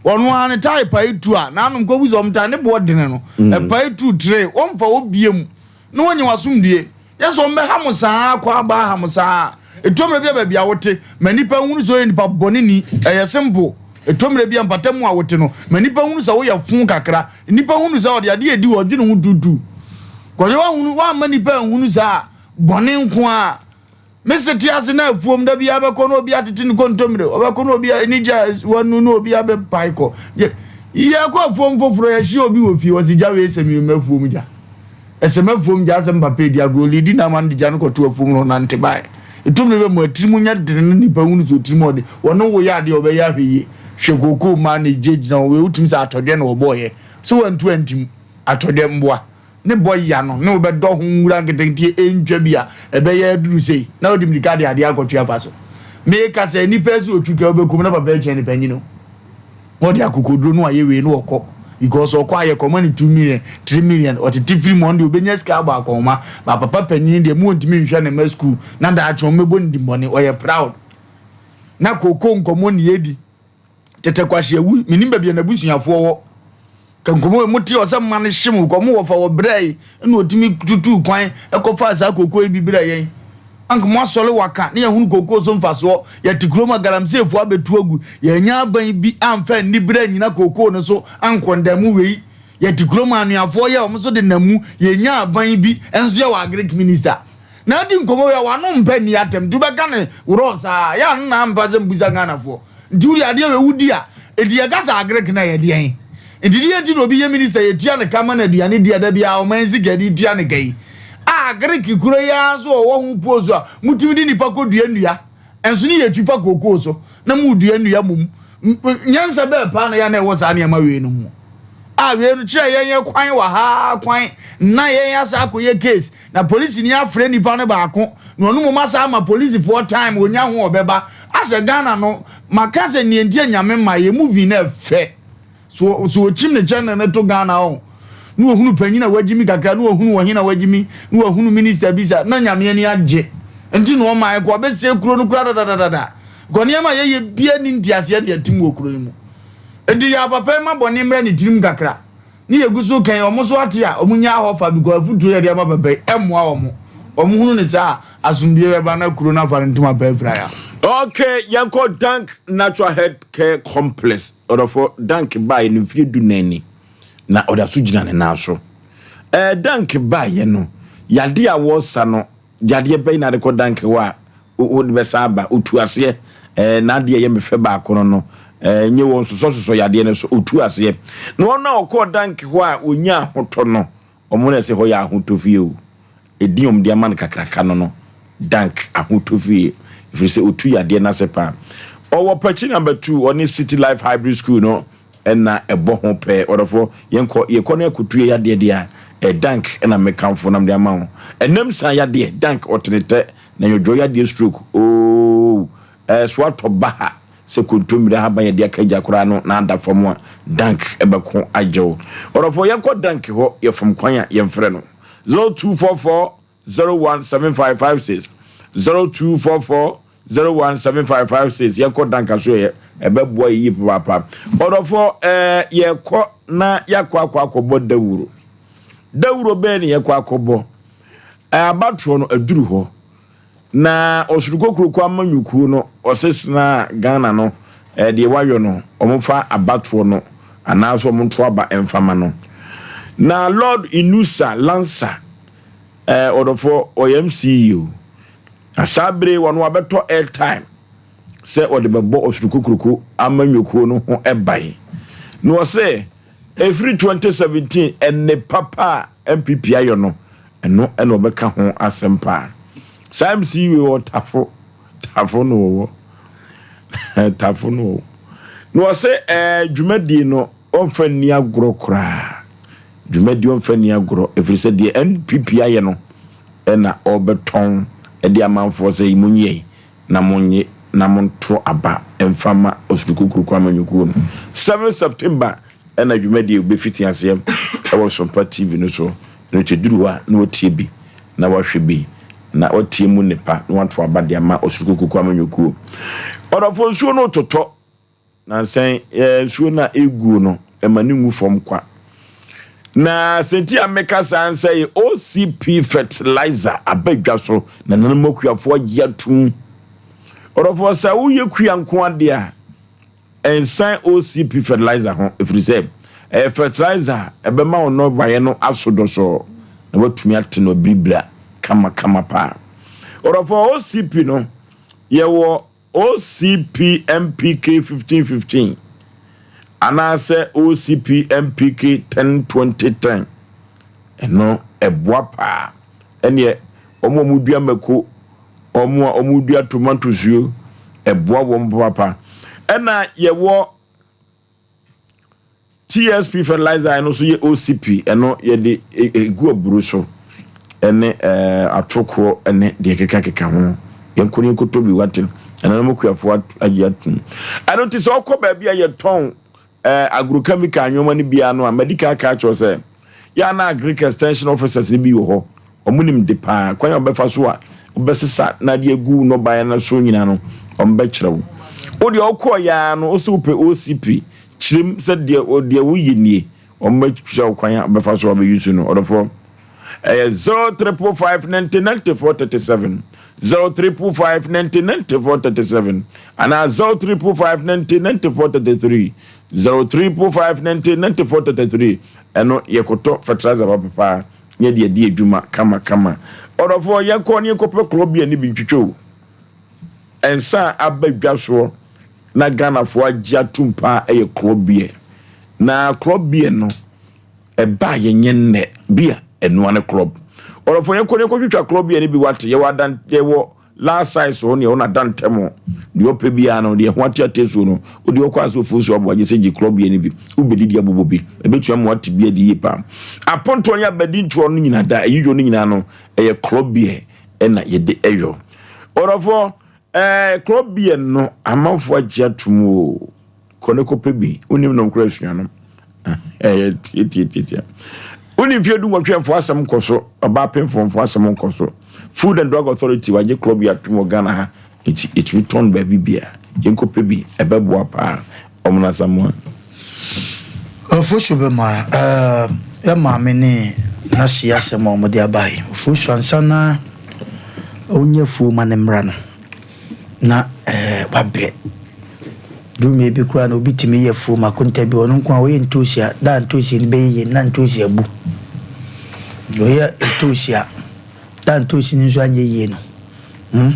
Ɔno ara ne tae pae tu a, n'anom kɔbu sɛ ɔmo tae ne boɔ dene no, ɛpae tu tere, wɔmfa hɔ biam, na wɔnya w'asomdue. Nyɛ sɛ ɔmo bɛha mo saa kɔ aba aha mo saa. Ɛtɔ mmerɛ bi a baabi a wote, ma nnipa nhunu sɛ woyɛ nipa bɔne ni, ɛyɛ simple. Ɛtɔ mmerɛ bi a mpata mu a wote no, ma nnipa nhunu sɛ woyɛ fo kakra. Nnipa hunu sɛ ɔde adeɛ adi hɔ, ɔdwene ho tuutuu. Kɔhwɛ woahunu, woamma nnipa anhunu saa a, bɔne nko ara. Me se te ase na afuom da biara bɛkɔ na obi atete ne kontommire, ɔbɛkɔ na obi ani gya wanu na obi abɛpae kɔ. Yɛkɔ afuom foforɔ yɛhyia obi wɔ fie ɔse gya wei sɛ me m'afuom gya. Ɛsɛ m'afuom gya asɛ mpapa edi agorɔ ɔlidi na ama no de gya no kɔto afuom no ɔnante bae. Ɛtɔ mmere bɛ mu atirim nyɛ dene na nipa hunu sɛ ɔtirim ɔde wɔne wo yɛ adeɛ ɔbɛyɛ ahwɛ yie. Hwɛ kookoo mmaa na egye gyina hɔ wei wotumi sɛ atɔdwɛ na wɔbɔɔyɛ sɛ wantu antim atɔdwɛ mboa. Ne bɔ ya no, ne wobɛdɔ ho nwura nketenkete ɛntwa bi a ɛbɛyɛ aduru sei, na wode mirika de adeɛ akɔtwe afa so. Meka sɛ nnipa asi otwi ka wobɛkum na papa akyia nipa nyini o. Na ɔde akokoduro no ayɛ wei na ɔkɔ because ɔkɔ ayɛ kɔma ne 2 million 3 million ɔtete firi mu ɔno deɛ ɔbɛnya sika abɔ akɔnma ba papa panyin deɛ mu ɔntumi nhwɛ ne mma school na daakye wɔn bɛbɔ ne dimmɔne ɔyɛ proud na koko nkɔmmɔ ne yɛdi. Tete Kwasi awu, menim baabi a n'abusuafoɔ wɔ. Ka nkɔmmɔ wei, mote ɔsɛ mma no hye mo, kɔ mo wɔfa wɔ berɛ yi, ɛna ɔtumi tutuu kwan ɛkɔfaa saa kookoo yi bi berɛ yɛn. Anka mo asɔre waka ne yɛhunu kookoo so mfasoɔ, yɛte kurom a galamseefoɔ abɛtu agu, yɛanya aban bi amfa anni berɛ anyina kookoo no so ankɔndɛmo wei. Yɛte kurom a anuafoɔ yɛ wɔn nso de nam mu, yɛnya aban bi nso yɛwɔ agric minister. Na adi nkɔmmɔ wei a w'ano mpɛ nni atɛm nti wobɛka no worɔ saa, yɛ ano na ampa sɛ mbusa Ghanafoɔ. Nti wode adeɛ wei wodi a, enti yɛka sɛ agric no ɛyɛ deɛn? Nti deɛ nti na obi yɛ minister yɛtua ne ka ma no aduane di a da biara ɔman sika de tua ne ka yi? A agric kuro yi ara nso ɔwɔ ho post a motumi de nipa kɔdua nnua nso ne yɛtwi fa kookoo so na modua nnua mmom. Nyansa bɛɛ paa na yɛ na ɛwɔ saa nneɛma wei no mu? A wei no kyerɛ yɛn yɛ kwan wɔ ha kwan na yɛn asa akɔyɛ case Na polisini afrɛ nipa no baako na ɔno mmom asan ama polisifoɔ time ɔnya ho ɔbɛba asɛ Ghana no maka sɛ neɛ nti a Nyame mma yɛ movie no ɛfɛ so so ɔkyim ne channel no to Ghana ɔn na ɔhunu panyin a wagyimi kakra na ɔhunu ɔhene a wagyimi na wahunu minister bi sa na Nyame ani agye nti na ɔma ɛkɔ ɔbɛsɛ kuro no kura dadadadada kɔ nneɛma a yɛyɛ bia ni nteaseɛ ne ɛtim wɔ kuro yi mu nti yɛ papa yi ma bɔne mmra ne tirim kakra. Ne yɛgu so kɛn wɔn so ate a wɔn nyaa hɔ fa because afutuo yɛde ama papa yi ɛmmoa wɔn wɔn hunu ne saa a asomdue bɛba na kuro no afa ne ntoma pa afira ya. Okay, yɛnkɔ Dank Natural Health Care Complex. Ɔdɔfo Dank baeɛ no mfeɛ du nan ni, na ɔda so gyina ne nan so. Ɛɛ Dank baeɛ no, yadeɛ a wɔresa no, Yadeɛ bɛn na ade kɔ danke hɔ a wode bɛsan aba? Ɔtu aseɛ. Ɛɛ n'adeɛ ɛyɛ me fɛ baako no no, ɛɛ nye wɔn sosɔsosɔ yadeɛ no so, ɔtu aseɛ. Na wɔn a wɔkɔɔ danke hɔ a wɔnya ahotɔ no, wɔn na ɛsɛ hɔ yɛ ahotɔ fie o. Edin a wɔde ama no kakraka no no, Dank Ahotɔ Fie, ɛfiri sɛ ɔtu yadeɛ no ase paa. Ɔwɔ Pakyi number 2, ɔne City Life Hybrid School no na ɛbɔ ho pɛɛ. Ɔdɔfoɔ, yɛnkɔ, yɛkɔ na yɛkɔtu yɛ yadeɛ deɛ a, eh, Dank na mekamfo na mede ama wo. Ɛnam san yadeɛ, Dank, ɔtenetɛ, na nyɔdwɔ yadeɛ stroke, oo, eh, so atɔ baha sɛ kontommire ahaban yɛde aka gya koraa no na ada fam a, Dank bɛko agye wo. Ɔdɔfoɔ, yɛnkɔ Dank hɔ, yɛfom kwan a, yɛmfrɛ no. 0244 017556, 0244 017556, yɛnkɔ Dank asoɛeɛ. Ɛbɛboa yɛ yie papaapa. Ɔdɔfoɔ, ɛɛ yɛkɔ na yɛakɔ akɔ akɔbɔ dawuro. Dawuro bɛn na yɛkɔ akɔbɔ? Ɛɛ abatoɔ no aduru hɔ. Na ɔsoro kokuroko amanyɔkuo no ɔsesena Ghana no ɛɛ deɛ wayɔ no wɔmfa abatoɔ no anaasɛ wɔnto aba mfa ma no. Na Lord Inusa Lansa ɛɛ ɔdɔfoɔ ɔyɛ MCE o. Na saa bere yi wɔn wabɛtɔ airtime sɛ ɔde bɛbɔ ɔsoro kokuroko amanyɔkuo no ho ban. Na ɔsɛ ɛfiri 2017 ɛnne papa a NPP ayɔ no ɛno ɛna ɔbɛka ho asɛm paa. Saa MC wei wɔ tafo tafo no wɔwɔ tafo no wɔwɔ. Na ɔsɛ ɛɛ dwumadie no ɔmfa nni agorɔ koraa. Dwumadie ɔmfa nni agorɔ ɛfiri sɛ deɛ NPP ayɛ no ɛna ɔrebɛtɔn de amanfoɔ sɛ monyɛ na monnye na monto aba mfa ma Ɔsoro Kokuroko Amanyɔkuo no. 7 September ɛna dwumadie bɛfiti aseɛ ɛwɔ Sompa TV no so. Ɛno nti ɛduru hɔ a na watie bi na wahwɛ bi na watie mu nnepa na wato aba de ama Ɔsoro Kokuroko Amanyɔkuo. Ɔdɔfoɔ nsuo no retotɔ. Nansa yi, nsuo no a ɛguo no, ɛma no ngu fam kwa. Na sɛnti a meka saa nsɛ yɛ OCP fertilizer aba dwa so na nananom akuafoɔ agye atum. Ɔdɔfoɔ sɛ woyɛ kua nko adeɛ a, ɛnsan OCP fertilizer ho ɛfiri sɛ ɛyɛ fertilizer a ɛbɛma wo nnɔbaeɛ no aso dɔsɔɔ na watumi ate no abiribira kamakama paa. Ɔdɔfoɔ OCP no yɛwɔ OCPMPK 1515 anaasɛ OCPMPK 1020 10. Ɛno ɛboa paa. Ɛneɛ wɔn a wɔdua mako, wɔn a wɔdua tomatosuo, ɛboa wɔn papaapa. Ɛna yɛwɔ TSP fertilizer ɛno nso yɛ OCP ɛno yɛde egu aburo so ɛne ɛɛ atokoɔ ɛne deɛ kekakeka ho yɛn ko ne nkoto bi wate ɛna no kuafoɔ agye atum ɛno nti sɛ ɔkɔ baabi a yɛtɔn ɛɛ agrochemical nneɛma no biara no a madi kan aka akyerɛ sɛ Yɛ a na Agric Extension Officers no bi wɔ hɔ. Wɔn nim de paa. Kwan a wɔbɛfa so a wobɛsesa na ade agu wo nnɔbaeɛ no so nyinaa no, wɔbɛkyerɛ wo. Wo deɛ wokɔɔ yɛ ara no, wo sɛ wopɛ OCP, kyerɛ mu sɛ deɛ deɛ woyɛ nie. Wɔbɛkyerɛ wo kwan a wobɛfa so a wobɛyi so no. Ɔdɔfoɔ, ɛyɛ 0355 90 94 37, 0355 90 94 37, anaa 0355 90 94 33, 0355 90 94 33. Ɛno yɛkɔtɔ fertilizer papa paa na yɛde adi adwuma kama kama. Ɔdɔfoɔ yɛnkɔ ne yɛnkɔpɛ korɔbea no bi ntwitwa o. Nsa a aba dwa soɔ na Ghanafoɔ agye atum paa ɛyɛ korɔbeɛ. Na korɔbeɛ no ɛba a yɛnyɛ nnɛ bi a ɛnoa ne korɔb. Ɔdɔfoɔ yɛnkɔ ne yɛnkɔtwitwa korɔbeɛ no bi wate yɛwɔ adan yɛwɔ Last size hɔ neɛ ɔna da ntɛm hɔ deɛ ɔpɛ biara no deɛ ho ate ate suo no wode ɔkɔ ase ofuo so aboa gye sɛ gye korɔbea no bi wobɛdidi abobɔ bi ɛbɛtumi ama wate bi adi yie paa apontoɔ ne abadi ntoɔ no nyina da ayidwo no nyinaa no ɛyɛ korɔbeɛ ɛna yɛde ɛyɔ ɔdɔfoɔ ɛɛ korɔbeɛ no amanfoɔ agye atom o Kɔ ne kɔpɛ bi. Wonim nom koraa sua nom. Ɛyɛ tiatiatiatia. Wone mfeɛ du nwɔtwe mfo asɛm nkɔ so. Ɔbaa pemfoɔ mfo asɛm nkɔ so. Food and Drug Authority wagye club yi atom wɔ Ghana ha. Nti ɛtumi tɔn baabi bia. Yɛnkɔpɛ bi. Ɛbɛboa paa. Ɔmono Asamoah. Ofosu bɛma yɛ maame ne n'ase asɛm a wɔde aba yi. Ofosu ansa na ɔnya afuo ma ne mmra no. na wabrɛ. Duru mmerɛ bi koraa no obi tumi yɛ afuom akonta bi, ɔno nko ara ɔyɛ ntoosi a, da a ntoosi no bɛyɛ yie no na ntoosi abu. Ɔyɛ ntoosi a, da a ntoosi no nso anyɛ yie no, hmm,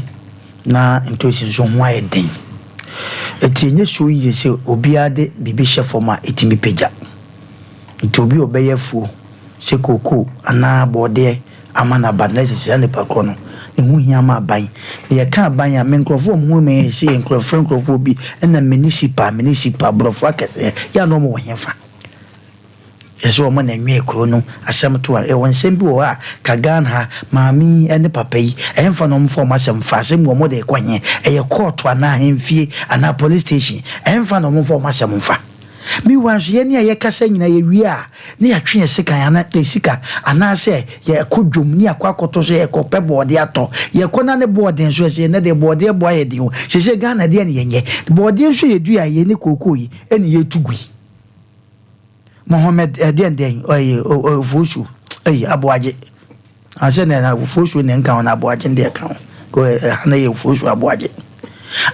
na ntoosi nso ho ayɛ den. Enti ɛnyɛ so yie sɛ obiara de biribi hyɛ fam a ɛtumi pagya. Nti obi a ɔbɛyɛ afuo sɛ kookoo anaa bɔɔdeɛ ama no aba no, na ɛsɛ sɛ saa nipa korɔ no, ne ho hia ma aban. Na yɛka aban a, me nkorɔfoɔ a wɔn ho me sɛ yɛ nkorɔfoɔ nkorɔfoɔ bi ɛna municipal, municipal, borɔfo akɛseɛ, yɛ a na wɔn wɔ hefa? Yɛ sɛ wɔn na ɛnwee kuro no asɛm to a, yɛwɔ nsɛm bi wɔ hɔ a, ka Ghana ha, maame yi ne papa yi, ɛhefa na wɔn fa wɔn asɛm fa, asɛm bi wɔn de rekɔ he, ɛyɛ kɔɔto anaa ahemfie anaa police station, ɛhefa na wɔn fa wɔn asɛm mfa? Meanwhile nso yɛne a yɛkasa nyinaa yɛwie a na yɛatwe yɛn sekan anaa yɛn sika anaasɛ yɛkɔ dwom ne yɛakɔ akɔtɔ so yɛkɔpɛ bɔɔdeɛ atɔ. Yɛkɔ na ne bɔɔde nso ɛsɛ ɛnɛ deɛ bɔɔdeɛ bɔ ayɛ den o. Seesei Ghana deɛ ne yɛnyɛ. Bɔɔdeɛ nso yɛdua a yɛne kookoo yi ɛne yɛtu gu yi. Mohammed ɛdeɛn deɛn ɔyɛ ofosu ɛyi aboagye. Asɛ na na ofosu na nka ho na aboagye deɛ ka ho. Ko ɛha na yɛ ofosu aboagye.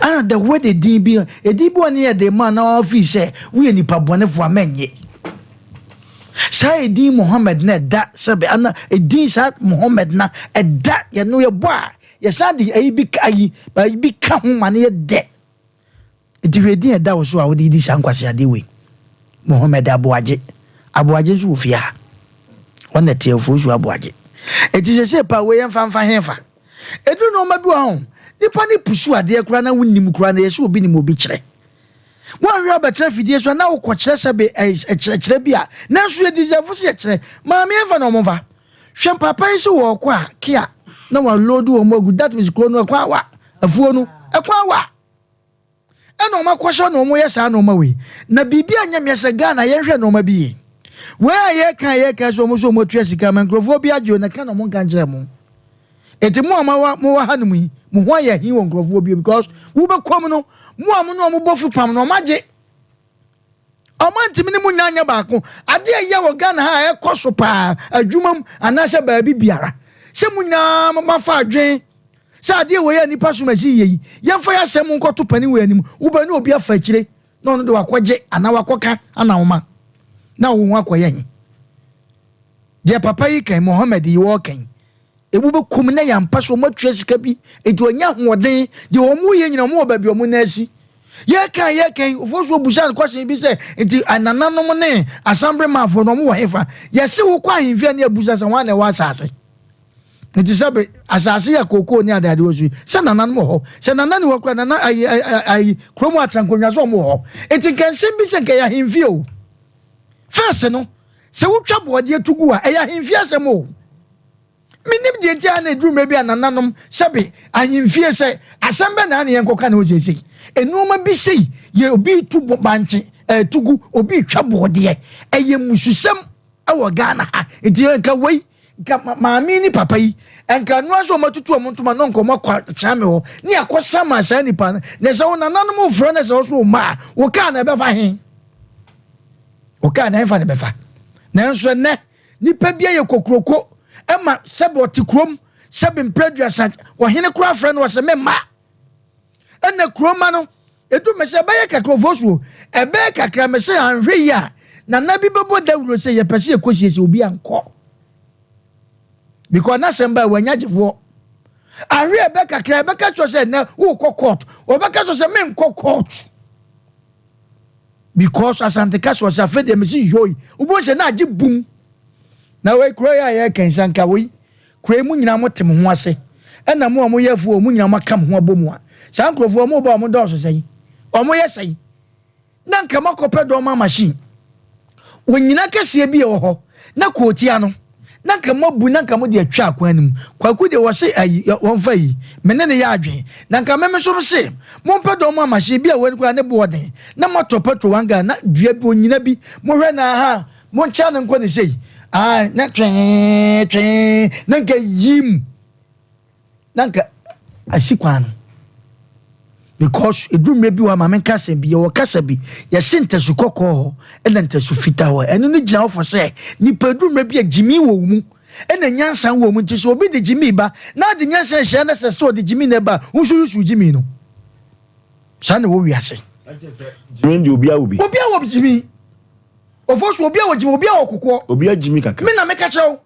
Ana the way the din bi edin bi wɔ ne yɛ de ma na ɔfi sɛ woyɛ nipa bɔnefo a mɛnye. Saa edin Mohammed na ɛda sɛbe ana edin saa Mohammed na ɛda yɛ no yɛ bɔ a yɛsan de ayi bi ayi ayi bi ka ho ma no yɛ dɛ. Enti hwɛ edin a ɛda wo so a wode redi saa nkwaseadeɛ wei. Mohammed Aboagye. Aboagye nso wɔ fie ha. Wɔn na ɛte Afuosu Aboagye. Enti sɛsɛ pa wei yɛmfa mfa hefa? Ɛduru nneɛma bi wɔ hɔ, nipa ne pusu adeɛ koraa na wonnim koraa na yɛsɛ obi nim obi kyerɛ. Woanhwɛ abɛtena fidie so a na wokɔkyerɛ sɛ be ɛkyerɛkyerɛ bi a nanso yɛ deserve sɛ yɛkyerɛ. Maame ɛmfa na wɔmfa. Hwɛ papa yi sɛ wɔɔkɔ a kia na wɔaload wɔn agu that means kuro no ɛkwan awa afuo no ɛkwan awa. Ɛna wɔn akɔhyɛ na wɔn yɛ saa nneɛma wei. Na biribi anyɛ meɛ sɛ Ghana yɛnhwɛ nneɛma bi yie. Wei a yɛka a yɛka sɛ wɔn nso wɔn atua sika ma nkurɔfoɔ bi agye o na ka na wɔn nka nkyerɛ mo. Eti mo a mowɔ mowɔ ha nom yi mo ho ayɛ ahi wɔ nkurɔfoɔ bi because wobɛkɔ mu no mo a mo ne wɔn bɔ fipam no wɔn agye. Wɔn antumi ne mo nyinaa nyɛ baako. Adeɛ a ɛyɛ wɔ Ghana ha a ɛkɔ so paa adwuma mu anaasɛ baabi biara sɛ mo nyinaa moafa adwene Sɛ adeɛ wei a nnipa som asi yɛ yi, yɛmfa yɛn asɛm nkɔto panin wei anim, wobɛ ne obi afa akyire na ɔno de wakɔgye anaa wakɔka ana woma na wo ho akɔyɛ he. Deɛ papa yi kan, Mohammed yi wɔɔka yi, ebu bɛkum na yɛampa so wɔn atua sika bi, enti wɔnya ahoɔden, deɛ wɔn yɛ nyina wɔn wɔ baabi wɔn nan asi. Yɛka yɛka yi, ofosuo busa no question bi sɛ, nti nananom ne asambremafoɔ no wɔn wɔ hefa? Yɛse wokɔ ahemfie ne abusa sɛ wɔn na ɛwɔ asase. Nti sɛ be asase yɛ kookoo ne adeade wɔ so yi, sɛ nananom wɔ hɔ. Sɛ nana ni hɔ koraa, nana ayi ayi kurom atra nkonnwa sɛ wɔn wɔ hɔ. Nti nka nsɛm bi sɛ nka ɛyɛ ahemfie o. Fɛs no, sɛ wotwa boɔdeɛ to gu a, ɛyɛ ahemfie asɛm o. Menim deɛ nti a na ɛduru mmerɛ bi a nananom sɛbe ahemfie sɛ asɛm bɛ na ne yɛnkɔka ne hɔ seesei. Nnoɔma bi sei yɛ obi tu bankye ɛto gu, obi twa boɔdeɛ. Ɛyɛ mmususɛm wɔ Ghana ha. Nti nka wei Nka maame ne papa yi, nka ɛno ara sɛ wɔatutu wɔn ntoma na nka wɔakɔ akyea me hɔ ne akɔsa ma saa nipa no. Na sɛ wo nananom frɛ no sɛ wo so wo mma a, wo kaa na ɛbɛfa he? Wo kaa na ɛmfa na ɛbɛfa. Nanso ɛnnɛ, nipa bi ayɛ kokuroko ma sɛbe ɔte kurom, sɛbe mprɛ aduasa, ɔhene koraa frɛ no ɔsɛ me mma. Ɛnna kurom ma no, edu me sɛ ɛbɛyɛ kakra ofosuo, ɛbɛyɛ kakra me sɛ anhwɛ yi a, nana bi bɛbɔ dawuro sɛ yɛpɛ sɛ yɛkɔ siesie obi ankɔ. Because n'asɛm baa wanya gyefoɔ. Ahwɛ ɛbɛ kakra ɛbɛka kyerɛ sɛ ɛnɛ wokɔ court, wɔbɛka kyerɛ sɛ menkɔ court. Because Asante kasa ɔsɛ afei deɛ mesi yoi, wobɛhu sɛ na agye bum. Na wei kuro yi a yɛreka yi sɛ anka wei Kuro yi mo nyinaa mo te mo ho ase ɛna mo a mo yɛ afuo mo nyinaa mo aka mo ho abɔ mu a saa nkurɔfoɔ wɔn ba wɔn dɔɔso sɛn wɔn yɛ sɛn na nka mo akɔpɛ dɔɔma machine wɔ nyina kɛseɛ bi ɛwɔ hɔ na kootia no na nka mo abu na nka mo de atwa akwan no mu kwaku deɛ wɔse ayi wɔn fa yi me ne ne yɛ adwen na nka meme so se mo mpɛ dɔɔma machine bi a wɔn kura ne boɔ den na mo atɔ petrol one gal na dua bi onyina bi mo hwɛ na ha Monkyea no nkɔ ne sei. Ae, na twee, twee, na nka yim. Na nka asi kwan no. Because ɛduru mmerɛ bi wɔ ama menka asɛm bi, yɛwɔ kasa bi, yɛse ntasu kɔkɔɔ hɔ, ɛna ntasu fitaa hɔ. Ɛno no gyina hɔ fɔ sɛ, nipa ɛduru mmerɛ bi a gyimi wɔ wo mu, ɛna nyansa wɔ mu. Nti sɛ obi de gyimi ba, na ade nyansa nhyia na sɛ sɛ ɔde gyimi na ɛba, wo nso yusu gyimi no. Saa na ɛwɔ wiase. Gyimi deɛ obiara wɔ bi. Obiara wɔ gyimi. Ofosu, obi a wɔgyimi, obi a wɔkokoɔ. Obi agyimi kakra. Me na meka kyerɛ wo.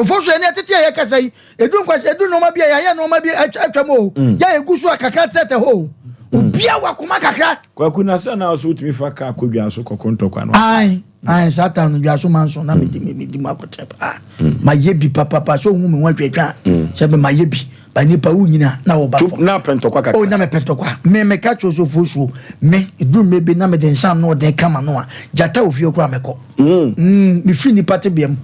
Ofosu, ɛne ɛtete a yɛkasa yi, edu nkwasi, edu nneɛma bi a yɛayɛ nneɛma bi atwam o. Mm. Yɛ egu so a kakra tɛtɛ hɔ o. Mm. Obi a wakoma kakra. Kwaku na sɛ na ɔso wotumi fa kaa kɔ dwa so kɔkɔ ntɔkwa no. Ayi, ayi saa tan no dwa so ma nso na medi medi mu akɔtɛ paa. Mm. Ma yɛ bi papapa so ohun mi ho atwatwa. Sɛ me ma yɛ bi. Ba nipa wo nyina na wo ba fam. Na pɛ ntɔkwa kakra. Oh na me pɛ ntɔkwa. Me me ka kyerɛ sofo suo. Me eduru mmerɛ bi na me de nsa ano ɔden kama no a gyata wɔ fie koraa mɛkɔ. Mm. Mm me firi nipa tebea mu.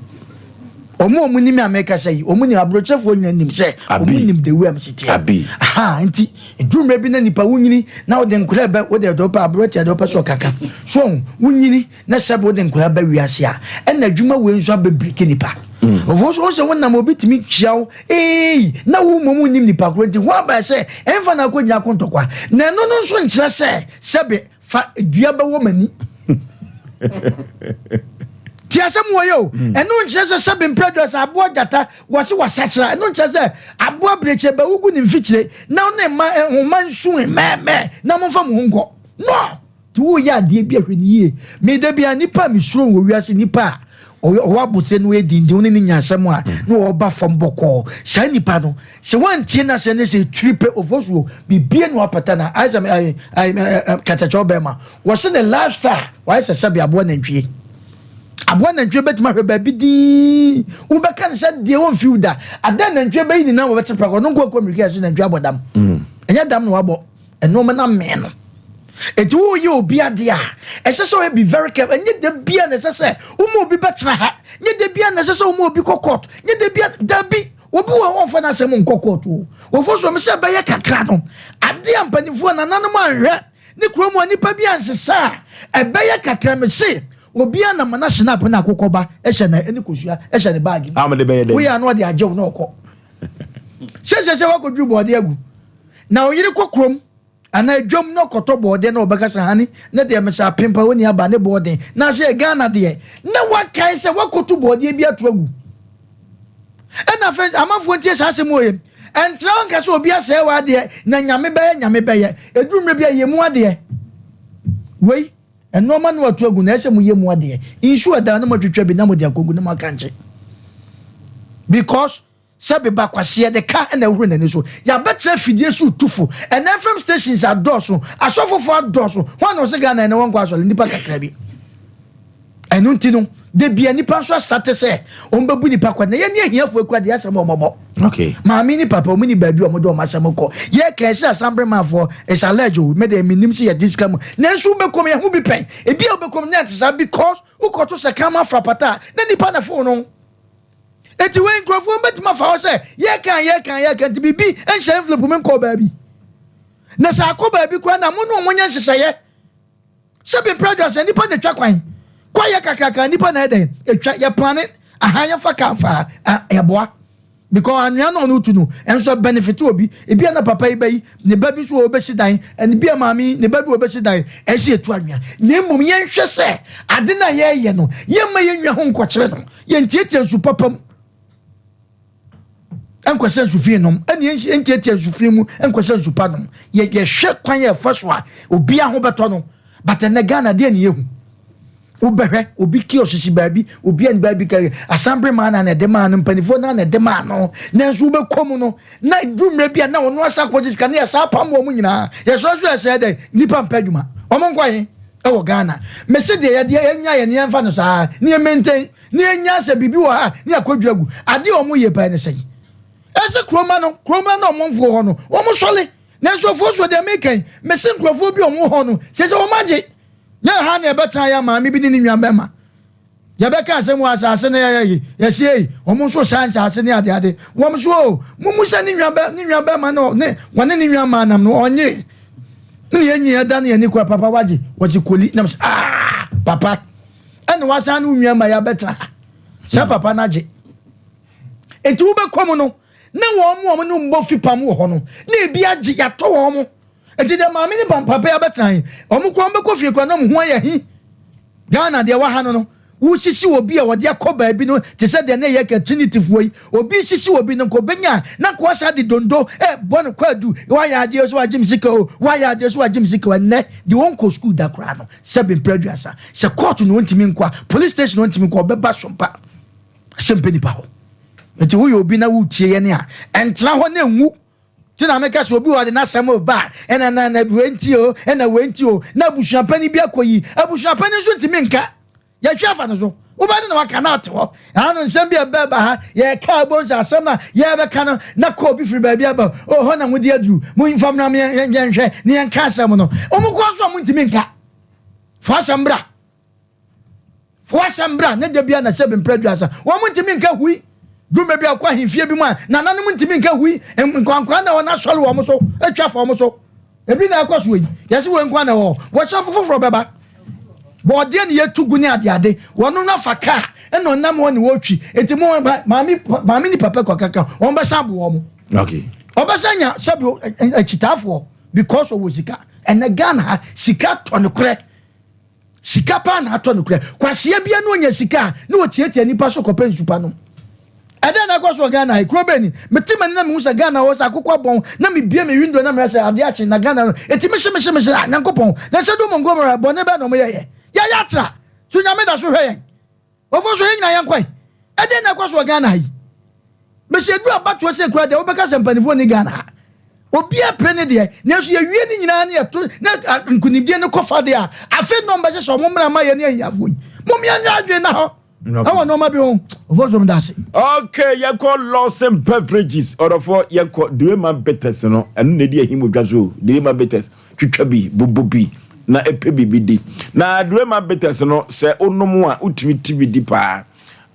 Wɔn a wɔnim a mekasa yi, wɔn nim aburokyefoɔ nyinaa nim sɛ wɔn nim the way a mesi teɛ. Aha nti eduru mmerɛ bi na nipa wonyini na wode nkora bɛ wode ɛdɔ pɛ aburokyeɛ deɛ ɔpɛ so ɔkaka so ɔho wonyini na sɛbi wode nkora bɛ wiase a ɛna adwuma wei nso abɛbreki nipa. Ɔfo so sɛ wonam obi tumi kyia wo ee na wo mmom wonim nipa koro nti ho aba sɛ ɛmfa na akɔgyina ko ntɔkwa na ɛno no nso nkyerɛ sɛ sɛbi fa dua bɛwɔ m'ani ti asɛm wɔ yɛ o hmm. ɛno nkyerɛ sɛ sɛbi mpɛ sɛ aboa gyata wɔse wasakyera ɛno nkyerɛ sɛ aboa birekyɛ bɛwogu ne mfikyire na ne mma nhoma nsu mɛɛmɛ na momfa mo ho nkɔ no nti woyɛ adeɛ bi ahwɛ ne yie meda bia nipa a mesuro wɔ wiase nipa a ɔwɔ abotire no yɛ dindin ne ne nya asɛm a hmm. na ɔba fam bɔkɔɔ saa nipa no Sɛ wantie n'asɛm ne sɛ tiri pɛ ofosuo bibie na wapata na ayɛ sɛ ɛɛ ɛɛ katakyɛw bɛrima wɔsi ne lifestyle wayɛ sɛ sɛbi aboa nantwie aboa nantwie bɛtumi ahwɛ baabi dii wobɛka ne sɛ deɛ wɔmfiw da adan nantwie bɛyi ne nan wɔbɛte prɛko ɔno nko akɔ mmirika yɛ so nantwie abɔ dam mm. ɛnyɛ dam na wabɔ ɛnoɔma no amee no eti woyɛ obi adeɛ a ɛsɛ sɛ ɔyɛ be very careful ɛnyɛ da bia na ɛsɛ sɛ woma obi bɛtena ha nyɛ da bia na ɛsɛ sɛ woma obi kɔ court nyɛ da bia dabi Obi wɔ hɔ a ɔmfa n'asɛm nkɔ kɔɔto o. Wɔfo so sɛ ɛbɛyɛ kakra no, ade a mpanimfoɔ nananom anhwɛ ne kurom a nnipa bi ansesa a, ɛbɛyɛ kakra. Mese obiara nam na hyinap ne akokɔba hyɛ na ne kosua hyɛ ne baage mu. Woyɛ a na ɔde agye wo na ɔkɔ. Sɛ sɛ wakɔduru bɔɔde agu na ɔyere kɔ kurom Anaa dwam na ɔkɔtɔ bɔɔdeɛ na ɔbɛka sɛ hane ne deɛ mesɛ apempa ɔnni aba ne bɔɔden na sɛ Ghana deɛ na wakae sɛ wakɔtu bɔɔdeɛ bi ato agu. Ɛna afei amanfoɔ ntie saa asɛm wɔ yɛ ɛntra hɔ nka sɛ obi asɛe w'adeɛ na nyame bɛyɛ nyame bɛyɛ ɛduru mmerɛ bi a yɛ mu adeɛ wei nnoɔma no ato agu na ɛsɛ mo yɛ mu adeɛ nsuo ɛda na moatwitwa bi na mode akɔgu na moakankye because Sɛ beba kwasi yɛde ka na ɛhoro n'ani so. Yɛabɛtena afidie so retu fo. Ɛnɛ FM stations adɔɔso, asɔfofoɔ adɔɔso. Hwan na ɔse Ghana ɛnɛ wɔnkɔ asɔre? Nnipa kakra bi. Ɛno nti no, da bia nnipa nso asate sɛ wɔn bɛbu nnipa kwa. Na yɛne ahiafoɔ akura deɛ asɛm a wɔbɔ. Okay. Maame ne papa wɔn ni baabi a wɔde wɔn asɛm kɔ. Yɛka ɛsɛ asambremafoɔ is alleged o. Me deɛ menim sɛ yɛde sika mu. Nanso wobɛkɔm yɛn ho bi pɛn. Ebi a wobɛkɔm na ɛnte saa because wokɔto sɛ kraman fra pata a na nipa na foo no. Enti wei nkurɔfoɔ bɛtumi afa hɔ sɛ yɛka yɛka yɛka nti biribi nhyɛ envelope mu nkɔɔ baabi. Na sɛ akɔ baabi koraa na mo ne wɔn nyɛ nhyehyɛeɛ sɛ bempere aduasa nnipa na atwa kwan kɔ yɛ kakraka nnipa na ɛdɛn atwa yɛ plane aha yɛmfa kaa mfa ha yɛboa because anwea na ɔno tu no ɛnso benefit obi ebi a na papa yi bɛyi ne ba bi nso wɔ ɔbɛsi dan ɛne bi a maame yi ne ba bi wɔ ɔbɛsi dan ɛsi etu anwea na mmom yɛnhwɛ sɛ ade na yɛyɛ no yɛmma yɛn nwa ho nkɔkyerɛ no Yɛntiatia nsu papa mu nkɔsɛ nsu fi nom, ɛne yɛntiatia nsu fi mu nkɔsɛ nsu pa nom. Yɛhwɛ kwan a ɛfa so a obiara ho bɛtɔ no. But ɛnɛ Ghana deɛ ne yɛhu. Wobɛhwɛ obi kiosk si baabi, obi ani baabi ka asambre maa na na ɛde maa no, mpanimfoɔ na na ɛde maa no. Nanso wobɛkɔ mu no, na duru mmerɛ bi a na ɔno asa akɔgye sika na yɛsa apam wɔn nyinaa. Yɛsɔre so yɛsɛ dɛ nnipa mpɛ adwuma. Wɔn nkɔ he? Ɛwɔ Ghana. Mese deɛ yɛdeɛ yɛnya yɛ ne yɛmfa no saa ne yɛ maintain ne yɛnya sɛ biribi wɔ ha ne yɛakɔdwira agu. Adeɛ a wɔn yɛ paa ne sɛn? Ɛsɛ kuroma no kuroma no wɔn mfoɔ hɔ no wɔn sɔle. Nanso afuo so deɛ meka yi mese nkurɔfoɔ bi wɔn hɔ no sɛ sɛ wɔn agye. Nyɛ ha na yɛbɛtena yɛ maame bi ne ne nua bɛma. Yɛbɛka asɛm wɔ asase no yɛyɛ yi, yɛsie yi, wɔn nso saa nsase ne adeade. Wɔn nso o, mumu sɛ ne nua bɛ ne nua bɛma no ne wɔne ne nua maa nam no ɔnye. Ne yɛn nyinaa da ne yɛn ani kɔ papa wagye wɔsi koli nam sɛ aa papa ɛna wasan ne nua ma yɛabɛtena ha sɛ papa no agye. Eti wobɛkɔ mu no ne wɔn mu wɔn ne mbɔ fipam wɔ hɔ no na ebi agye yɛatɔ wɔn mo. Eti deɛ maame ne papa yi abɛtena yi wɔn kɔ wɔn bɛkɔ fie kora na wɔn ho ayɛ hi. Ghana deɛ ɛwɔ ha no no, wosisi obi a wɔde akɔ baabi no te sɛ deɛ na ɛyɛ ka Trinityfoɔ yi, obi sisi obi no nka ɔbɛnya a na nka wasa de dondo ɛbɔ no kwaadu, wayɛ adeɛ so wagye me sika o, wayɛ adeɛ so wagye me sika o, ɛnnɛ deɛ ɔnkɔ sukuu da koraa no, sɛbe mprɛ aduasa, sɛ kɔɔto na ɔntumi nkɔ a, police station na ɔntumi nkɔ a, ɔbɛba sompa sɛ mpɛ nipa hɔ. Nti woyɛ obi na woretie yɛn a, ɛntena hɔ na ɛnwu. Nti na meka sɛ obi wɔ hɔ de n'asɛm reba a, ɛna na na wei nti o, ɛna wei nti o, na abusuapanin bi akɔyi. Abusuapanin nso ntumi nka. Yɛtwe afa no so. Wobɛde na waka na ɔte hɔ. Ɛha no nsɛm bi a ɛbɛba ha, yɛka abom sɛ asɛm a yɛbɛka no na kɔ obi firi baabi aba o, hɔ na mode aduru. Momfa mmra ma yɛnhwɛ na yɛnka asɛm no. Wɔn kɔ so a montumi nka. Fa asɛm bra. Fa asɛm bra. Ne da bia na sɛ bempere aduasa. Wɔn ntumi nka hui. Dwuma bi a ɔkɔ ahemfie bi mu a nananom ntumi nka hui, nkwankwa na wɔn asɔre wɔn so, atwa fa wɔn so. Ebi na ɛkɔ so yi. Yɛsi wɔn nkwa na ɛwɔ hɔ. Wɔhyɛ foforɔ bɛba. Bɔɔdeɛ ne yɛtu gu ne adeade. Wɔn no afa kaa ɛna ɔnam hɔ ne wɔtwi. Eti mo maame maame ni papa kɔ kaka wɔn bɛsa abo wɔn. Okay. Ɔbɛsa nya sɛbi akyitaafoɔ because ɔwɔ sika. Ɛnɛ Ghana ha sika tɔ ne korɛ. Sika paa na atɔ nokorɛ. Kwasea bia na ɔnya sika a na ɔtiatia nipa so kɔpɛ nsu pa nom. Ɛdɛn na ɛkɔ so wɔ Ghana ha? Kuro bɛn ni? Mete m'ani na mehu sɛ Ghana hɔ sɛ akokɔ abɔn na mebue me window na mehwɛ sɛ adeɛ akye na Ghana no ɛtumi hye me hye me hye ah Nyankopɔn na Sodom and Gomorrah bɔne bɛn na wɔyɛeɛ? Yɛayɛ atra! So Nyame da so hwɛ yɛn? Wɔfo nso yɛn nyinaa yɛnkɔ ɛ. Ɛdeɛn na ɛkɔ so wɔ Ghana ha yi? Mese ɛduru abatoɔ sei koraa deɛ wobɛka sɛ mpanimfoɔ nni Ghana ha. Obiara pere ne deɛ, nanso yɛwie ne nyinaa ne yɛto na nkunimdie no kɔfa deɛ a, afei na wɔbɛhyehyɛ wɔn mmara ma yɛn ne ahiafoɔ yi. Mom yɛnyɛ adwene na hɔ ɛwɔ nneɛma bi ho. Ɔfo nso meda ase. Okay, yɛkɔ Lawson Beverages. Ɔdɔfoɔ, yɛkɔ Durema Bitters no. Ɛno na ɛdi ahim wɔ dwa so. Durema Bitters. Twitwa bi, bobɔ bi, na pɛ biribi di. Na Durema bitters no, sɛ wonom a, wotumi te bi di paa.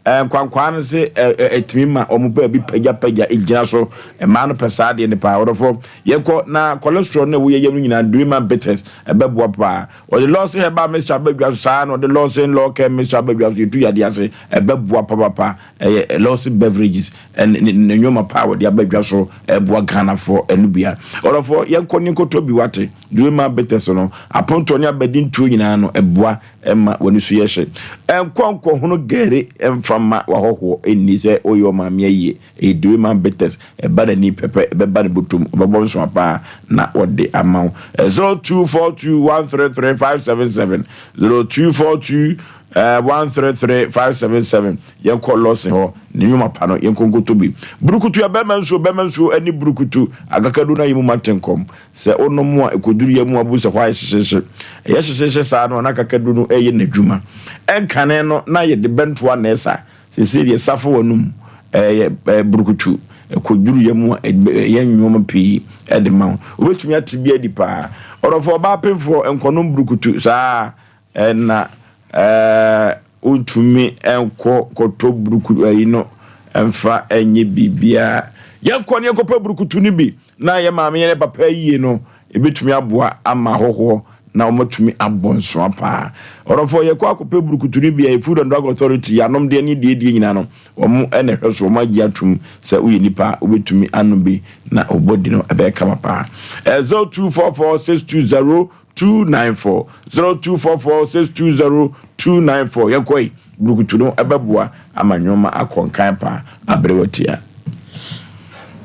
Nkwankwaa no se ɛtumi ma wɔn baabi pagyapagya gyina so. Mmaa no pɛ saa adeɛ no paa. Ɔdɔfoɔ, yɛnkɔ na cholesterol no a ɛwɔ yɛn yam no nyinaa, Durema bitters ɛbɛboa paa. Wɔde Lawson herbal mixture aba dwa so, saa ara na wɔde Lawson Law Care mixture aba dwa so. Yɛtu yadeɛ ase, ɛbɛboa papaapa. Ɛyɛ Lawson Beverages ne ne nneɛma pa a wɔde aba dwa so ɛboa Ghanafoɔ ɛno bia. Ɔdɔfoɔ yɛnkɔ ne nkɔtɔ bi wate. Durema Bitters no apontoɔ ne abadintuo nyinaa no ɛboa ɛma w'ani so yɛ hye. Ɛnkɔ nkɔhono gari ɛmfa mma w'ahɔhoɔ ɛnni sɛ woyɛ ɔmaame ayie. Ɛyɛ Durema Bitters ɛba n'ani pɛpɛ ɛbɛba ne bɔtɔm ɔbɛbɔ nsoa paa na wɔde ama wo. 0242 133 577 0242 133 577 Yɛnkɔ Lawson hɔ, ne nnwuma pa no, yɛnkɔ nkɔtɔ bi. Burukutu yɛ bɛrima nsuo, bɛrima nsuo ne burukutu. Akakadu no ayɛ mu ma tenkɔm. Sɛ wonom a, ɛkɔduru yam a, wobɛhu sɛ hɔ ayɛ hyehyeehye. Ɛyɛ hyehyeehye saa no a, na akakadu no reyɛ n'adwuma. Ɛnkane no, na yɛde bɛntoa na ɛsa. Seesei deɛ, safo w'anom, ɛyɛ burukutu. Ɛkɔduru yam a, ɛyɛ nneɛma pii de ma wo. Wobɛtumi ate bi adi paa. Ɔdɔfoɔ, ɔbaa pemfoɔ, nkɔnom burukutu saa. Ɛna ɛɛ wontumi nkɔ kɔtɔ buruku ayi no mfa nyɛ biribiara. Yɛnkɔ ne yɛnkɔpɛ burukutu no bi na yɛ maame yɛ ne papa ayie no ebetumi aboa ama ahɔhoɔ na wɔatumi abɔ nsoa paa. Ɔdɔfoɔ yɛkɔ akɔpɛ burukutu no bi a Food and Drug Authority yɛanom deɛ ne deɛ deɛ nyinaa no wɔn na ɛhwɛ so wɔn agye atum sɛ woyɛ nipa a wobɛtumi anom bi na wo body no ɛbɛyɛ kama paa. 0244 620 294 0244 620 294 yɛnkɔ yi burukutu no ɛbɛboa ama nneɛma akɔ nkan paa abere watia.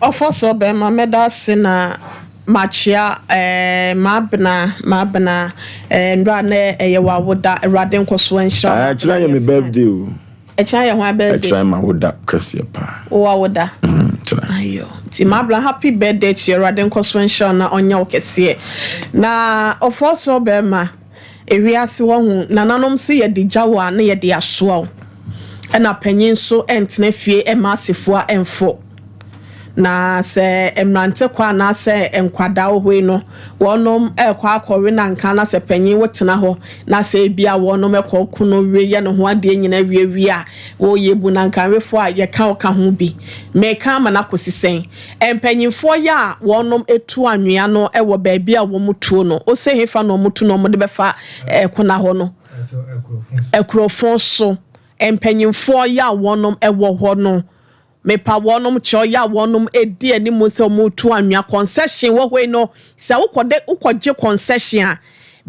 Ɔfɔsɔ bɛma mɛda ase na makyea eh, m'abena m'abena eh, nnora na ɛyɛ w'awoda Awurade nkɔsoɔ nhyira wo. Ah, ɛkyena yɛ me birthday o. Ɛkyena yɛ hwan birthday? Ɛkyena ma wo da kɛseɛ paa. Wo wa wo da? Mm, kyena. Ayo. Nti Mabla happy birthday to you Awurade nkɔ so nhyira wo na ɔnyɛ wo kɛseɛ. Na ɔfɔɔtoɔ bɛɛma, ewiase wahu, nananom se yɛde gya wo a na yɛde asoa wo. Ɛna panyin nso ɛntena fie ɛmma asefua ɛmfo. Na sɛ mmerante kɔ anaasɛ nkwadaa wɔ hɔ yi no, wɔnom rekɔ akɔwe nanka na sɛ panyin wotena hɔ na sɛ ebia wɔnom kɔ ko no we yɛ ne ho adeɛ nyina wie wie a, wo yɛ bu nankanwefoɔ a yɛka wo ka ho bi. Meka ama no akɔsi sɛn? Mpanyinfoɔ yɛ a wɔnom tu anwea no wɔ baabi a wɔn tuo no, wose hefa na wɔn tu na wɔn de bɛfa kona hɔ no? Akurofo so. Mpanyinfoɔ yɛ a wɔnom wɔ hɔ no. Mepa wɔnom kyɛw yɛ a wɔnom di anim sɛ wɔn retu anwea concession wɔ hɔ yi no sɛ wokɔ de wokɔ gye concession a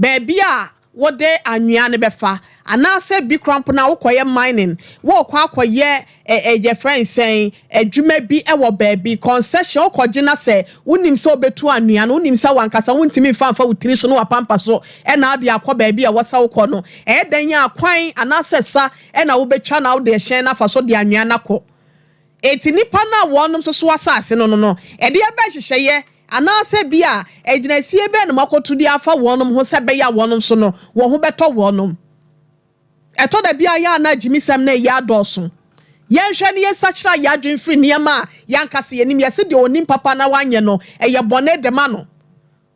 baabi a wode anwea no bɛfa anaasɛ bi koraa mpo no a wokɔ yɛ mining wɔɔkɔ akɔ yɛ ɛ ɛ yɛfrɛ no sɛn adwuma bi wɔ baabi concession wokɔ gye na sɛ wonim sɛ wobɛtu anwea no wonim sɛ wankasa wontumi mfa mfa wo tiri so ne wapampa so ɛna ade akɔ baabi a ɛwɔ sɛ wokɔ no ɛyɛ dɛn a kwan anaasɛ sa Ɛna wobɛtwa na wode ɛhyɛn no afa so de anwea no akɔ. Enti nnipa no a wɔnom nso so asase no no no, ɛdeɛ bɛn nhyehyɛeɛ, anaasɛ bi a agyinasie bɛn na moakɔto de afa wɔnom ho sɛ ɛbɛyɛ a wɔnom nso no, wɔn ho bɛtɔ wɔnom? Ɛtɔ da bi a yɛ a na agyimisɛm no reyɛ adɔɔso. Yɛnhwɛ na yɛnsakyera yɛn adwene mfiri nneɛma a yɛn ankasa yɛnim. Yɛse deɛ ɔnim papa na wanyɛ no, ɛyɛ bɔne de ma no.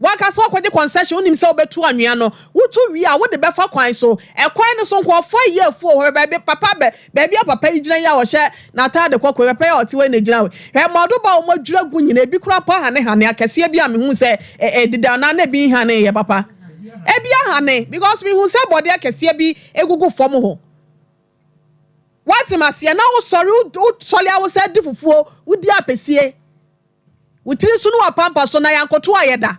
W'ankasa woakɔgye concession, wonim sɛ wobɛtu anwea no, wotu wie a wode bɛfa kwan so. Ɛkwan no so nkurɔfoɔ ayɛ afuo wɔ hɔ, hwɛ baabi papa bɛ, baabi a papa yi gyina yi a ɔhyɛ n'ataade kɔkɔɔ yi, papa yi a ɔte hɔ yi na ɛgyina hɔ yi. Hwɛ mmɔdoba a wɔadwiri agu nyinaa, ebi koraa mpo ahanehane, akɛseɛ bi a mehu sɛ ɛ, ɛdeda anaa na ebi nhaneeɛ papa. Ebi ahane because mehu sɛ bɔdeɛ akɛseɛ bi gugu fam hɔ. Woate m'aseɛ? Na wosɔre, wosɔre a wosɛ di fufuo, wodi apɛsie. Wo tiri so ne w'apampa so na yɛankoto a yɛda.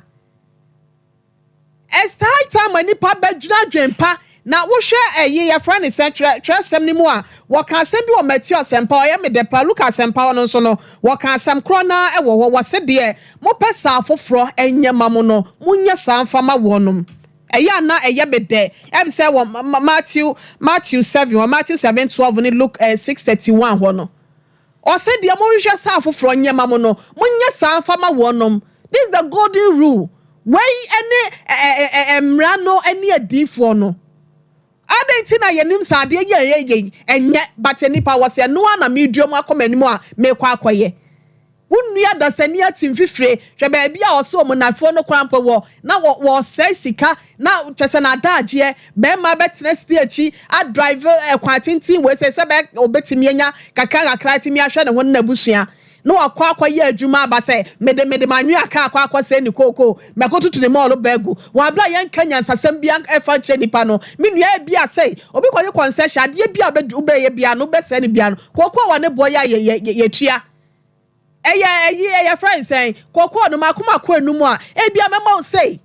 It's high time a nipa bɛdwene adwene pa na wohwɛ ɛyi yɛfrɛ ne sɛ twerɛ twerɛsɛm no mu a wɔka asɛm bi wɔ Matthew asɛmpa ɔyɛ me dɛ pa Luka asɛmpa hɔ no nso no wɔka asɛm korɔ no ara wɔ hɔ wɔse deɛ mopɛ saa afoforɔ nyɛ ma mo no monyɛ saa mfa ma wɔnom ɛyɛ a na ɛyɛ me dɛ ɛm sɛ wɔ Matthew Matthew 7 wɔ Matthew 7 12 ne Luke 6 31 hɔ no Ɔse deɛ mohwehwɛ sɛ afoforɔ nyɛ ma mo no, monyɛ saa mfa ma wɔnom. This is the golden rule. Wei ne mmara no ne adiyifoɔ no. Adɛn nti na yɛnim sɛ adeɛ yi a yɛyɛ yi ɛnyɛ, but nnipa wɔse ɛno ara na meredua mu akɔ m'anim a merekɔ akɔyɛ. Wo nua dasani ate mfifire, hwɛ baabi a ɔse ɔmunafoɔ no koraa mpo wɔ, na wɔresɛe sika, na kyerɛ sɛ n'adaagyeɛ, barima bɛtena steer akyi adrive kwan tenten wei sɛ sɛ bɛ ɔbɛtumi anya kakra kakra atumi ahwɛ ne ho ne n'abusua, na wakɔ akɔyɛ adwuma aba sɛ mede mede m'anwea kaa akɔ akɔsɛe ne kookoo, mɛkɔtutu ne mɔɔlo bɛagu, wɔ aberɛ a yɛnka nyansasɛm biara mfa nkyerɛ nipa no. Me nua ebia sɛ obi kɔgye concession, adeɛ bi a wobɛyɛ biara no wobɛsɛe no biara no, kookoo a ne boɔ yɛ a yɛtua. Ɛyɛ ɛyi ɛyɛ frɛ no sɛn kookoo no mako mako enum a ebia mɛma wo sei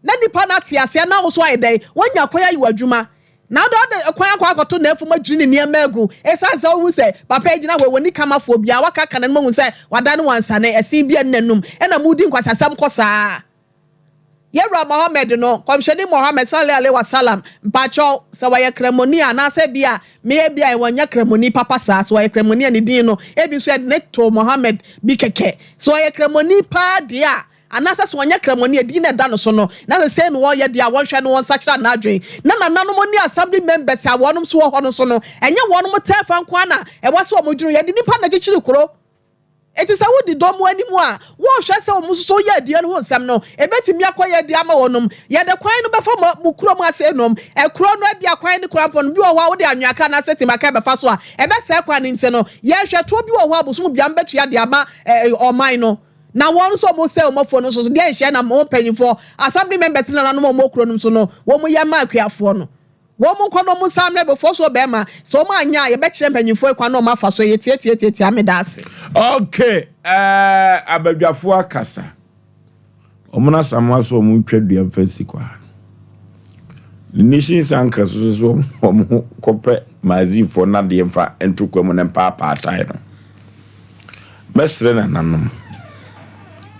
na nipa no ate aseɛ na wo so ayɛ dɛn wanya kwan ayi w'adwuma na wode ɔde kwan akɔ akɔto n'afum adwiri ne nneɛma agu esiane sɛ wohu sɛ papa yi gyina hɔ wɔni kamafoɔ biara waka ka n'anom ahu sɛ wadane wansane ɛsen bi ɛne n'anum ɛna mudi nkwasasɛm kɔ saa. Yɛwura Mohammed no, Kɔmhyɛni Mohammed Sallallahu Alaihi Wasallam, mpakyɛw, sɛ ɔyɛ Kramoni a, anaasɛ ebia me ebia ɔnyɛ Kramoni papa saa, sɛ ɔyɛ Kramoni a ne din no, ebi nso yɛde no too Mohammed bi kɛkɛ, sɛ ɔyɛ Kramoni paa deɛ a, anaasɛ sɛ ɔnyɛ Kramoni a, din na ɛda no so no, na sɛ sei na ɔyɛ deɛ a, wɔnhwɛ na wɔnsakyera n'adwene. Na nananom ne assembly members a wɔnom nso wɔ hɔ no nso no, ɛnyɛ wɔnom tɛɛfa nko ara na ɛwɔ sɛ wɔdwene, yɛde nnipa na ɛkyekyere kuro. Enti sɛ wodi dɔm anim a, wɔrehwɛ sɛ wɔn nso yɛ aduan ho nsɛm no, ebetumi akɔyɛ de ama wɔnom. Yɛde kwan no bɛfa mo mo kurom ase nom. Ɛkuro no ebia kwan no kura mpo no, bi wɔ hɔ a wode anwea ka anaasɛ timaka bɛfa so a, ɛbɛsɛe kwan no nti no, yɛhwɛ toɔ bi wɔ hɔ a bosom biara mobɛtua de ama ɔman no. Na wɔn nso a wɔsɛe wɔn afuo no nso so, deɛ nhyɛ na mo mpanyimfoɔ, assembly members ne nananom a wɔwɔ kuro no mu so no, wɔyɛ ma akuafoɔ no. Wɔn nkɔ na wɔn nsan mmrɛ before so ɔbɛɛma sɛ wɔn anyɛ a yɛbɛkyerɛ mpanyinfoɔ yi kwan na wɔn afa so ɛyɛ tiatiatiatia meda ase. Ok eh abadwafoɔ akasa. Wɔn na Asamoah so wɔn ntwa dua mfa nsi kwan. The Nations Anchor so so wɔn kɔpɛ Mazifoɔ nadeɛ mfa nto kwa mu na mpaapaa tae no. Mɛsrɛ nananom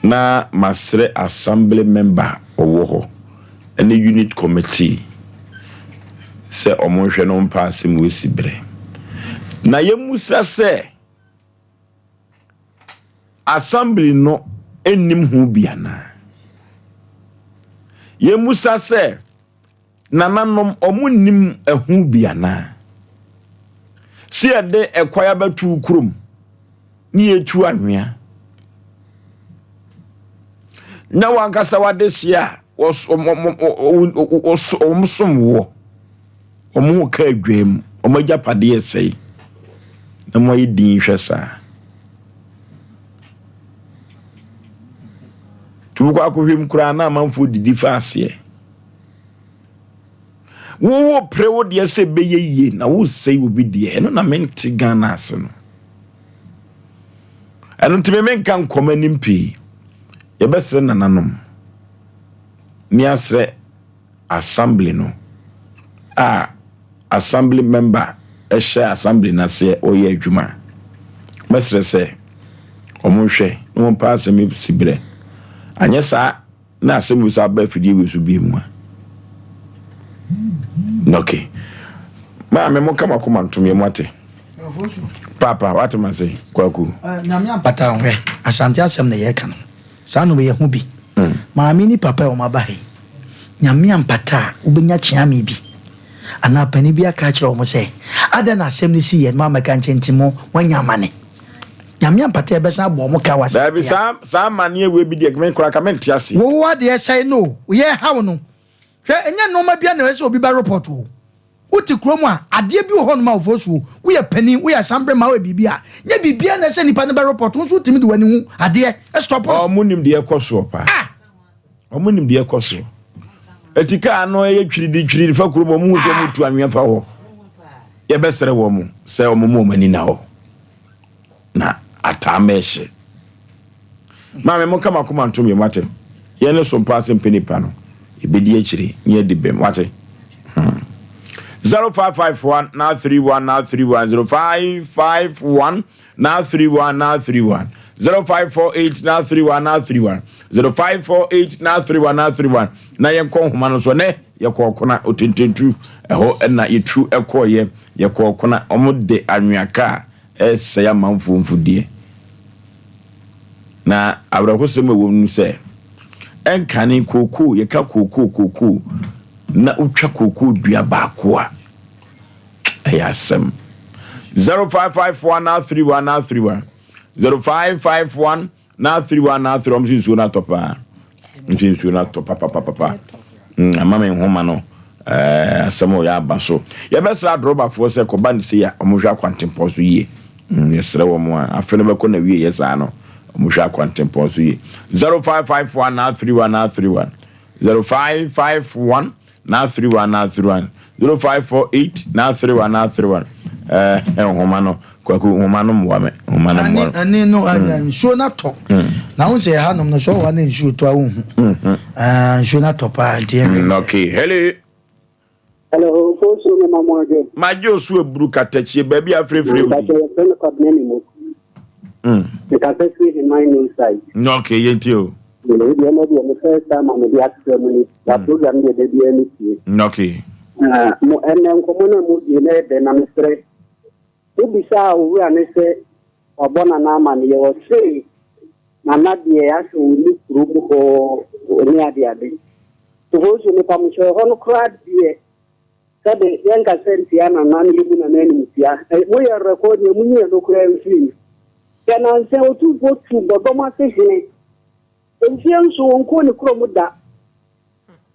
na masrɛ assembly member ɔwɔ hɔ. ne unit committee sɛ wɔnhwɛ na wɔmpa asɛm wei si berɛ. Na yɛmmusa sɛ assembly no nnim ho bi anaa? Yɛmmusa sɛ nananom wɔn nnim ɛho bi anaa? Sɛ yɛde ɛkwan abɛto kurom ne yɛtu anwea na wankasa w'adehyeɛ a wɔn som woɔ, wɔn ho ka adwam, wɔn agyapadeɛ sɛe, na moayɛ din hwɛ saa. Nti wokɔ akɔhwɛ mu koraa na amanfoɔ didi fa aseɛ. Wowɔ pere wo deɛ sɛ ɛbɛyɛ yie na wosɛe obi deɛ, ɛno na mente Ghana ase no. Ɛno nti me menka nkɔm anim pii. Yɛbɛsrɛ nananom ne asrɛ assembly no a assembly member hyɛ assembly no aseɛ ɔyɛ adwuma. Mɛsrɛ sɛ wɔn nhwɛ na wɔn mpa asɛm si berɛ. Anyɛ saa na asɛm bi sa aba afidie wei so bie mu a. Okay. Maame mo ka makoma ntom yɛ mo ate. Papa wate ma se kwaku. Eh, nyame ampata ho hwɛ asante asɛm na yɛka no saa no yɛ ho bi mm. Maame ni papa wɔn aba ha yi nyame ampata a wobɛnya kyeame bi anaa panin bi aka akyerɛ wɔn sɛ adɛn na asɛm no si yɛ no maamɛka nkyɛn nti mo moanya amane. Nyame ampata yɛbɛsan abɔ ɔmo ka wɔ asante Daabi ha. saa saa amaneɛ wei bi deɛ me koraa ka mente aseɛ. Wo adeɛ sɛe no o, yɛ haw no. Hwɛ ɛnyɛ nnoɔma bia na ɛsɛ sɛ obi bɛ report o. Wo te kurom a, adeɛ bi wɔ hɔ nom a ofosuo, wo yɛ panin, wo yɛ asambrema, wo yɛ biribi a, nyɛ biribiara na ɛsɛ nipa no bɛ report, wo nso wo tumi de w'ani hu adeɛ stop no. Ɔmo nim deɛ ɛkɔ soɔ paa. Ah! Ɔmo nim deɛ ɛkɔ soɔ. Eti kaa no ɛyɛ twiridi twiridi fa kurom ɔmo hu sɛ ɔmo tu anwea fa hɔ. Yɛbɛsrɛ wɔn sɛ ɔmo mu ɔmo ani na hɔ. Na ataa mɛɛhye. Maame mo nka mo akoma ntom yɛn wate. Yɛn ne so mpa ase mpɛ nipa no. Yɛbɛdi akyire ne yɛadi bem wate. Hmm. 0551 931 931 0551 931 931 0548 931 931 0548 931 931 na yɛnkɔ nhoma no so nɛ yɛkɔ ɔkona otententu ɛhɔ ɛna yɛtu ɛkɔɔyɛ yɛkɔ ɔkona wɔn de anwea kaa ɛresɛe amanfoɔ mfudeɛ. Na awerɛhosɛm a ɛwɔ mu ne sɛ, ɛnkane kookoo, yɛka kookoo kookoo, na wotwa kookoo dua baako a, ɛyɛ asɛm. 0551 931 931 0551 931 931 wɔn nso nsuo no atɔ paa. Nso nsuo no atɔ papapapapa. Mm, ama me nhoma no eh, asɛm a ɔyɛ aba so. Yɛbɛsrɛ adrɔbafoɔ sɛ kɔba ne sei a wɔhwɛ akwantempɔn so yie. Mm, yɛsrɛ wɔn a afe no bɛkɔ na wie yɛ saa no wɔhwɛ akwantempɔn so yie. 0551 931 931 0551 931 931 0548 931 931 eh, nhoma no Kwaku nhoma no mmoa me nhoma no mmoa me. Ɛne no nsuo no atɔ na wo sɛ ɛhanom no sɛ ɔwa na nsuo tɔ a wonhu nsuo no atɔ paa nti ɛhwɛ. Okay, hello. Hello, Fosu me ma mo adwo. Magye osu aburu katakyie baabi a afirefire wo di. Mpakyɛ yɛfrɛ no Kwabena ne mu. Mekasa firi Heman New Site. Okay, yɛntie o. Deɛ ɛnɛ deɛ me first time a mede asra mu ni. Na program deɛ da biara me tie. Okay. Mo ɛnɛ nkɔmmɔ no a modie na ɛdɛ na mesrɛ. Wobisaa owura no sɛ wabɔ Nana amaneɛ, ɔsee Nana deɛ asɛ ɔnni kurom hɔ ne adeade. Ofosu mepamokyɛw ɛhɔ no koraa deɛ sɛbe yɛnkasa ntia Nana na yɛbu Nana animtia. Moyɛ record deɛ monyi ɛno koraa mfiri mu. Hwɛ nansa Otumfoɔ tuu bɔdɔm ase hene mfeɛ nson ɔnkɔɔ ne kurom da.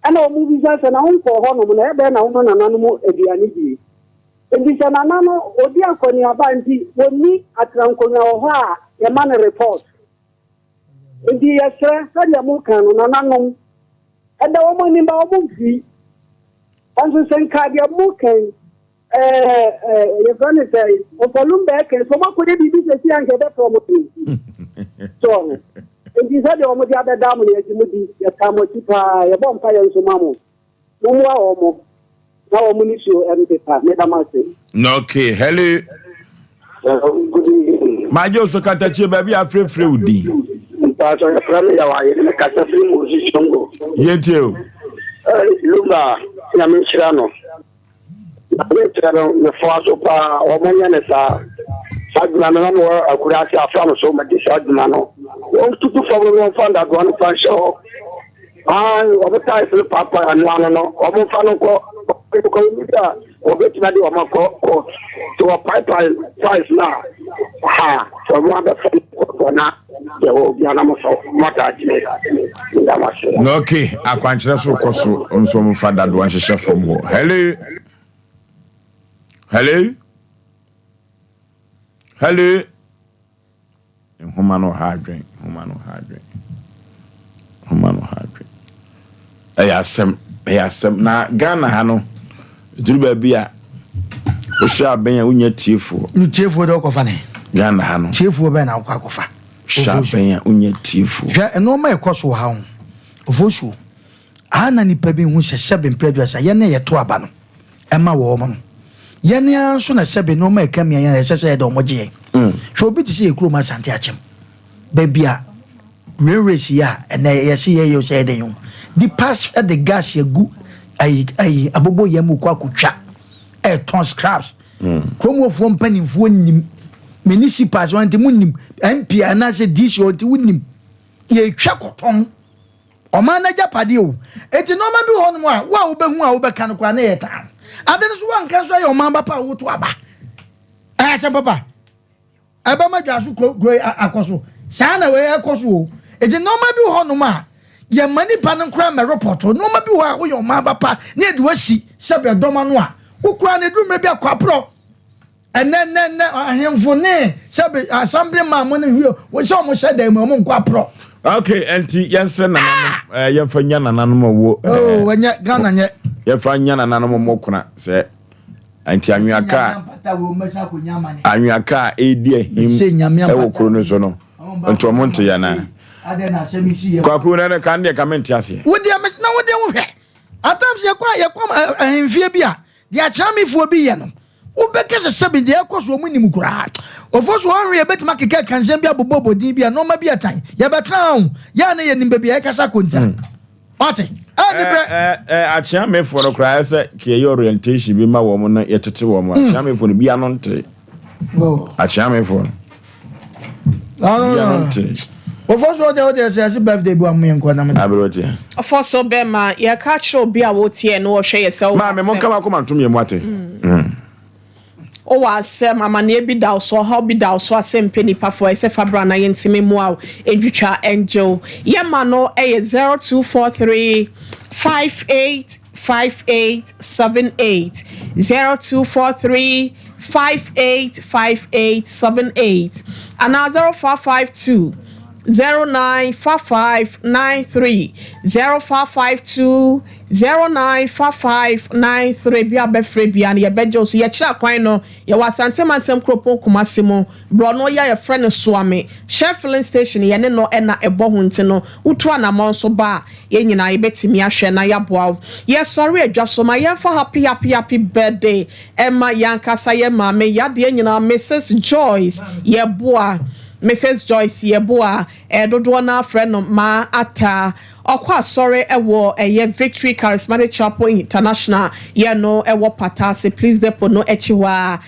Ɛnna wɔbisa sɛ, Na wonkɔɔ hɔnom, na ɛyɛ dɛn na woma nananom aduane die? Enti sɛ nana no ɔdi akɔneaba nti wɔnni atenankonnwa wɔ hɔ a, yɛma no report. Enti yɛsrɛ, sɛdeɛ moka no, nananom, ɛda wɔn anim ba wɔn mfiri. Nanso sɛ nka deɛ moka yi, Ɛɛ yɛfrɛ no sɛ ɔfɔlum bɛɛ kɛn sɛ ɔmakɔyɛ biribi sɛsi a nka ɛbɛtɔ ɔmo den so ɔho nti sɛdeɛ ɔmo de abɛda mo no yɛgye mo di yɛtaa mo akyi paa yɛbɔ mpa yɛ nso ma mo mommoa ɔmo na ɔmo ne suo ɛmpepa meda mo ase. Okay, hello. Good evening. Magye oso katakyie baabi a afirefire wo din. Mpatsɔ yɛfrɛ me yaw ayɛ ne kasa firi mu osi songo. Yɛntie o. Lumba nyame nhyira no. Ade kyerɛ no mefoa so paa wɔn nyɛ ne saa saa adwuma no na mewɔ akuraase afra no so mɛde saa adwuma no wɔn tutu fam no wɔn fa ndadoa no fa nhyɛ hɔ aa wɔn taes no paapa anoa no no wɔn fa no nkɔ nkɔ wɔn bi a wɔbɛtumi de wɔn akɔ court so wɔpaepae taes no a ha wɔn abɛfa no kɔtɔ na Ok, akwankyerɛ so kɔ so nso wɔn fa dadoa nhyehyɛ fam hɔ. Hello, hello, hello. Nhoma no ha adwen, nhoma no ha adwen, nhoma no ha adwen. Ɛyɛ asɛm, ɛyɛ asɛm. Na Ghana ha no, duru baabi a, wohyɛ abɛn a wonya tiefoɔ. No tiefoɔ deɛ ɔkɔfa ne. Ghana ha no. Tiefoɔ bɛn na wokɔ akɔfa. Hyɛ abɛn a wonya tiefoɔ. Hwɛ nneɛma ɛkɔ so wɔ ha ho. Ofosuo, aha na nipa bi hu sɛ sɛbe mpɛ aduasa yɛn na yɛto aba no ɛma wɔn no. Yɛn ara nso na sɛbe nneɛma ɛka mia yɛn a ɛsɛ sɛ yɛde wɔn gye yɛn. Hwɛ obi te sɛ yɛ kurom Asante Akyem. Baabi a railways yi a ɛnɛ yɛse yɛyɛ o sɛ yɛdɛn yi o, nipa de gas agu ayi ayi abobo yɛn mu kɔ akotwa ɛtɔn scraps. Kuromuofoɔ mpanimfoɔ nim municipals wɔn nti mo nim MP anaasɛ DC wɔn nti wo nim yɛtwa kɔtɔn ɔman no agyapadeɛ o. Eti nneɛma bi wɔ hɔnom a wo a wobɛhu a wobɛka no koraa na ɛyɛ taa. Ade no so wanka nso ayɛ ɔman ba pa a woto aba. Ɛyɛ asɛm papa. Ɛbɛma dwaso kuro kuro yi akɔ so. Saa na wei ɛkɔ so o. Eti nneɛma bi wɔ hɔnom a yɛmma nipa no koraa mmɛ report. Nneɛma bi wɔ hɔ a woyɛ ɔman ba pa na yɛde wo asi sɛbea dɔm ano a, wo koraa no ɛduru mmerɛ bi a kɔ aporɔ. Ɛnɛ nnɛ nnɛ ahemfo ne sɛbe assembly man mo ne hwio sɛ wɔn hyɛ dan mu wɔn nkɔ aporɔ. Okay, ɛnti yɛnsrɛ nananom ah! yɛmfa nya nananom ɔwɔ. Oh, ɛnyɛ Ghana nyɛ. Yɛmfa nya nananom ɔmo kona sɛ. Nti anwea kaa anwea kaa ɛredi ahim ɛwɔ kuro no so no nti ɔmo nte yɛ naa. Kwaku na ne kan deɛ ka mente aseɛ. Wo deɛ na wo deɛ wo hwɛ at times yɛkɔ yɛkɔ ahemfie bi a deɛ akyerɛmefoɔ bi yɛ no wobɛka sɛ sɛbi deɛ ɛkɔ so ɔmo nim koraa ofo so ɔnwe yɛbɛtumi akeka kansɛm bi abobɔbɔ din bi a nneɛma bi ɛtan yɛbɛtena ho yɛ a na yɛnim baabi a yɛkasa kɔ ntia. Wate? Ɛɛ ne brɛ. Ɛɛ ɛɛ akyeamefoɔ no koraa ɛsɛ kɛ yɛyɛ orientation bi ma wɔn na yɛtete wɔn. Hmm. Akyeamefoɔ no bi ano nte. Oh. Akyeamefoɔ no. Bi ano nte. Ofo so ɔde ɔde ɛsɛ ɛsɛ birthday bi wa mu yɛn nkɔ na mo. Abiri ɔte. Ofo so bɛma yɛka kyerɛ obi a wotie no wɔhwɛ yɛ sɛ. Maame mo nka ma kɔma ntom yɛ mu ate. Hmm. Wowɔ asɛm, amaneɛ bi da wo so, ɔhaw bi da wo so a sɛ mpɛ nipa fo ɛsɛ fa bra na yɛntumi mmoa wo ntwitwa ngye wo. Yɛ ma no yɛ 0243 58 58 78, 0243 58 58 78 anaa 0552 0955 93, 0552 095593 bia bɛfrɛ bia no yɛbɛgye wo so. Yɛkyerɛ akwan no, yɛwɔ Asante Mantam Kuropɔn Kumasi mu, borɔno yi a yɛfrɛ no Soame, Shell filling station yɛne no na ɛbɔ ho nti no wotu anamɔn nso ba a yɛn nyinaa yɛbɛtumi ahwɛ na yɛaboa wo. Yɛsɔre adwa so ma yɛmfa happy happy happy birthday ɛma yɛn ankasa yɛn maame yadeɛ nyinaa Misis Joyce Yeboah Misis Joyce Yeboah dodoɔ no ara frɛ no Maa Ataa. Ɔkɔ asɔre wɔ ɛyɛ Victory Charismatic Chapel International yɛ no wɔ Pataase Police Depot no akyi hɔ ara.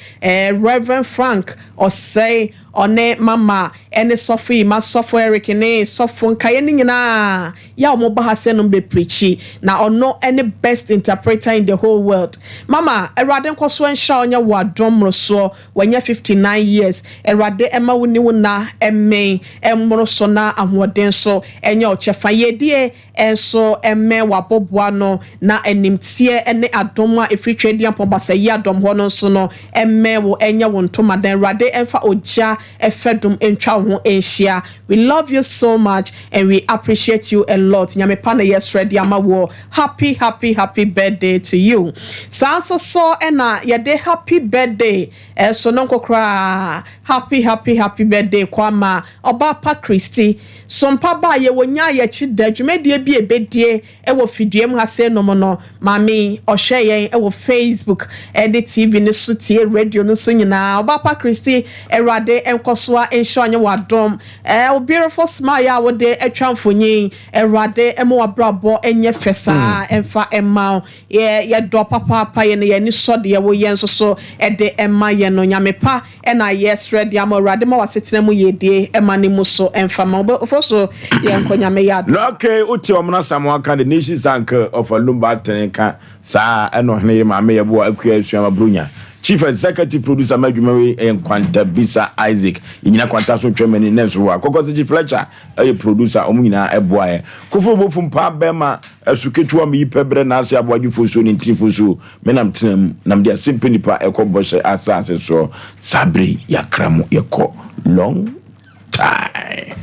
Rev. Frank Osei, ɔne Mama ne Sɔfo Emma, Sɔfo Eric ne Sɔfo nkaeɛ no nyinaa yɛ a wɔba ha sɛ nom bɛ preachi. Na ɔno ne best interpreter in the whole world. Mama, Awurade nkɔsoɔ nhyira wo nyɛ wo adom mmorosoɔ. Wanya 59 years. Awurade mma wo ni wo nna mmɛn mmoro so na ahoɔden so nyɛ wo kyɛfa. Yiedie nso mmɛn w'aboboano na animteɛ ne adom a ɛfiri Tweaduampɔn Basayi Adɔm hɔ no nso no mmɛn wo nyɛ wo ntomadan. Awurade mfa ogya fɛdom ntwa wo ho nhyia. We love you so much and we appreciate you a lot. Nyame pa na yɛsrɛ de ama woɔ. Happy happy happy birthday to you saa nso so na yɛde happy birthday ɛso no nko koraa happy happy happy birthday kɔ ama ɔbaa pa Christy Sompa ba a yɛwɔ nyaa yɛkyi da dwumadie bi a ɛbɛdie ɛwɔ fiduam ha sei nom no maame yi ɔhwɛ yɛn ɛwɔ Facebook ɛne TV no so tie radio no so nyinaa ɔbaa pa Christy Awurade nkɔsoa nhyira ɔnyɛ wɔ adom ɛɛ wo beautiful smile a wode atwa mfonyin Awurade ma w'abrabɔ nyɛ fɛ saa mfa mma wo. Yɛ yɛdɔ papaapa yɛn na yɛn ani sɔ deɛ wo yɛ nso so de ma yɛn no. Nyame pa na yɛ srɛ de ama wo. Awurade ma w'asetena mu yiedie ma ne mu so mfa ma wo. Bɛfo so yɛn kɔ Nyame yɛ adom. Na okay wote ɔmo n'asɛm aka the nation's uncle of Alumba tene ka saa ɛna ɔhene yere maame yɛboa akua asuama bronya chief executive producer ma adwuma wei ɛyɛ nkwanta bisa Isaac yɛnyina kwanta so ntwa mani ne nso wɔ akɔkɔ Fletcher Ɛyɛ producer ɔmo nyinaa ɛboaɛ. Kofo bofu mpaa bɛɛma ɛso ketewa meyi pɛ brɛ naase aboagye fosuo ne ntini fosuo me nam tena mu na mede asempe nipa ɛkɔ bɔhyɛ asaase soɔ saa bere yi yakra mo yɛkɔ long time.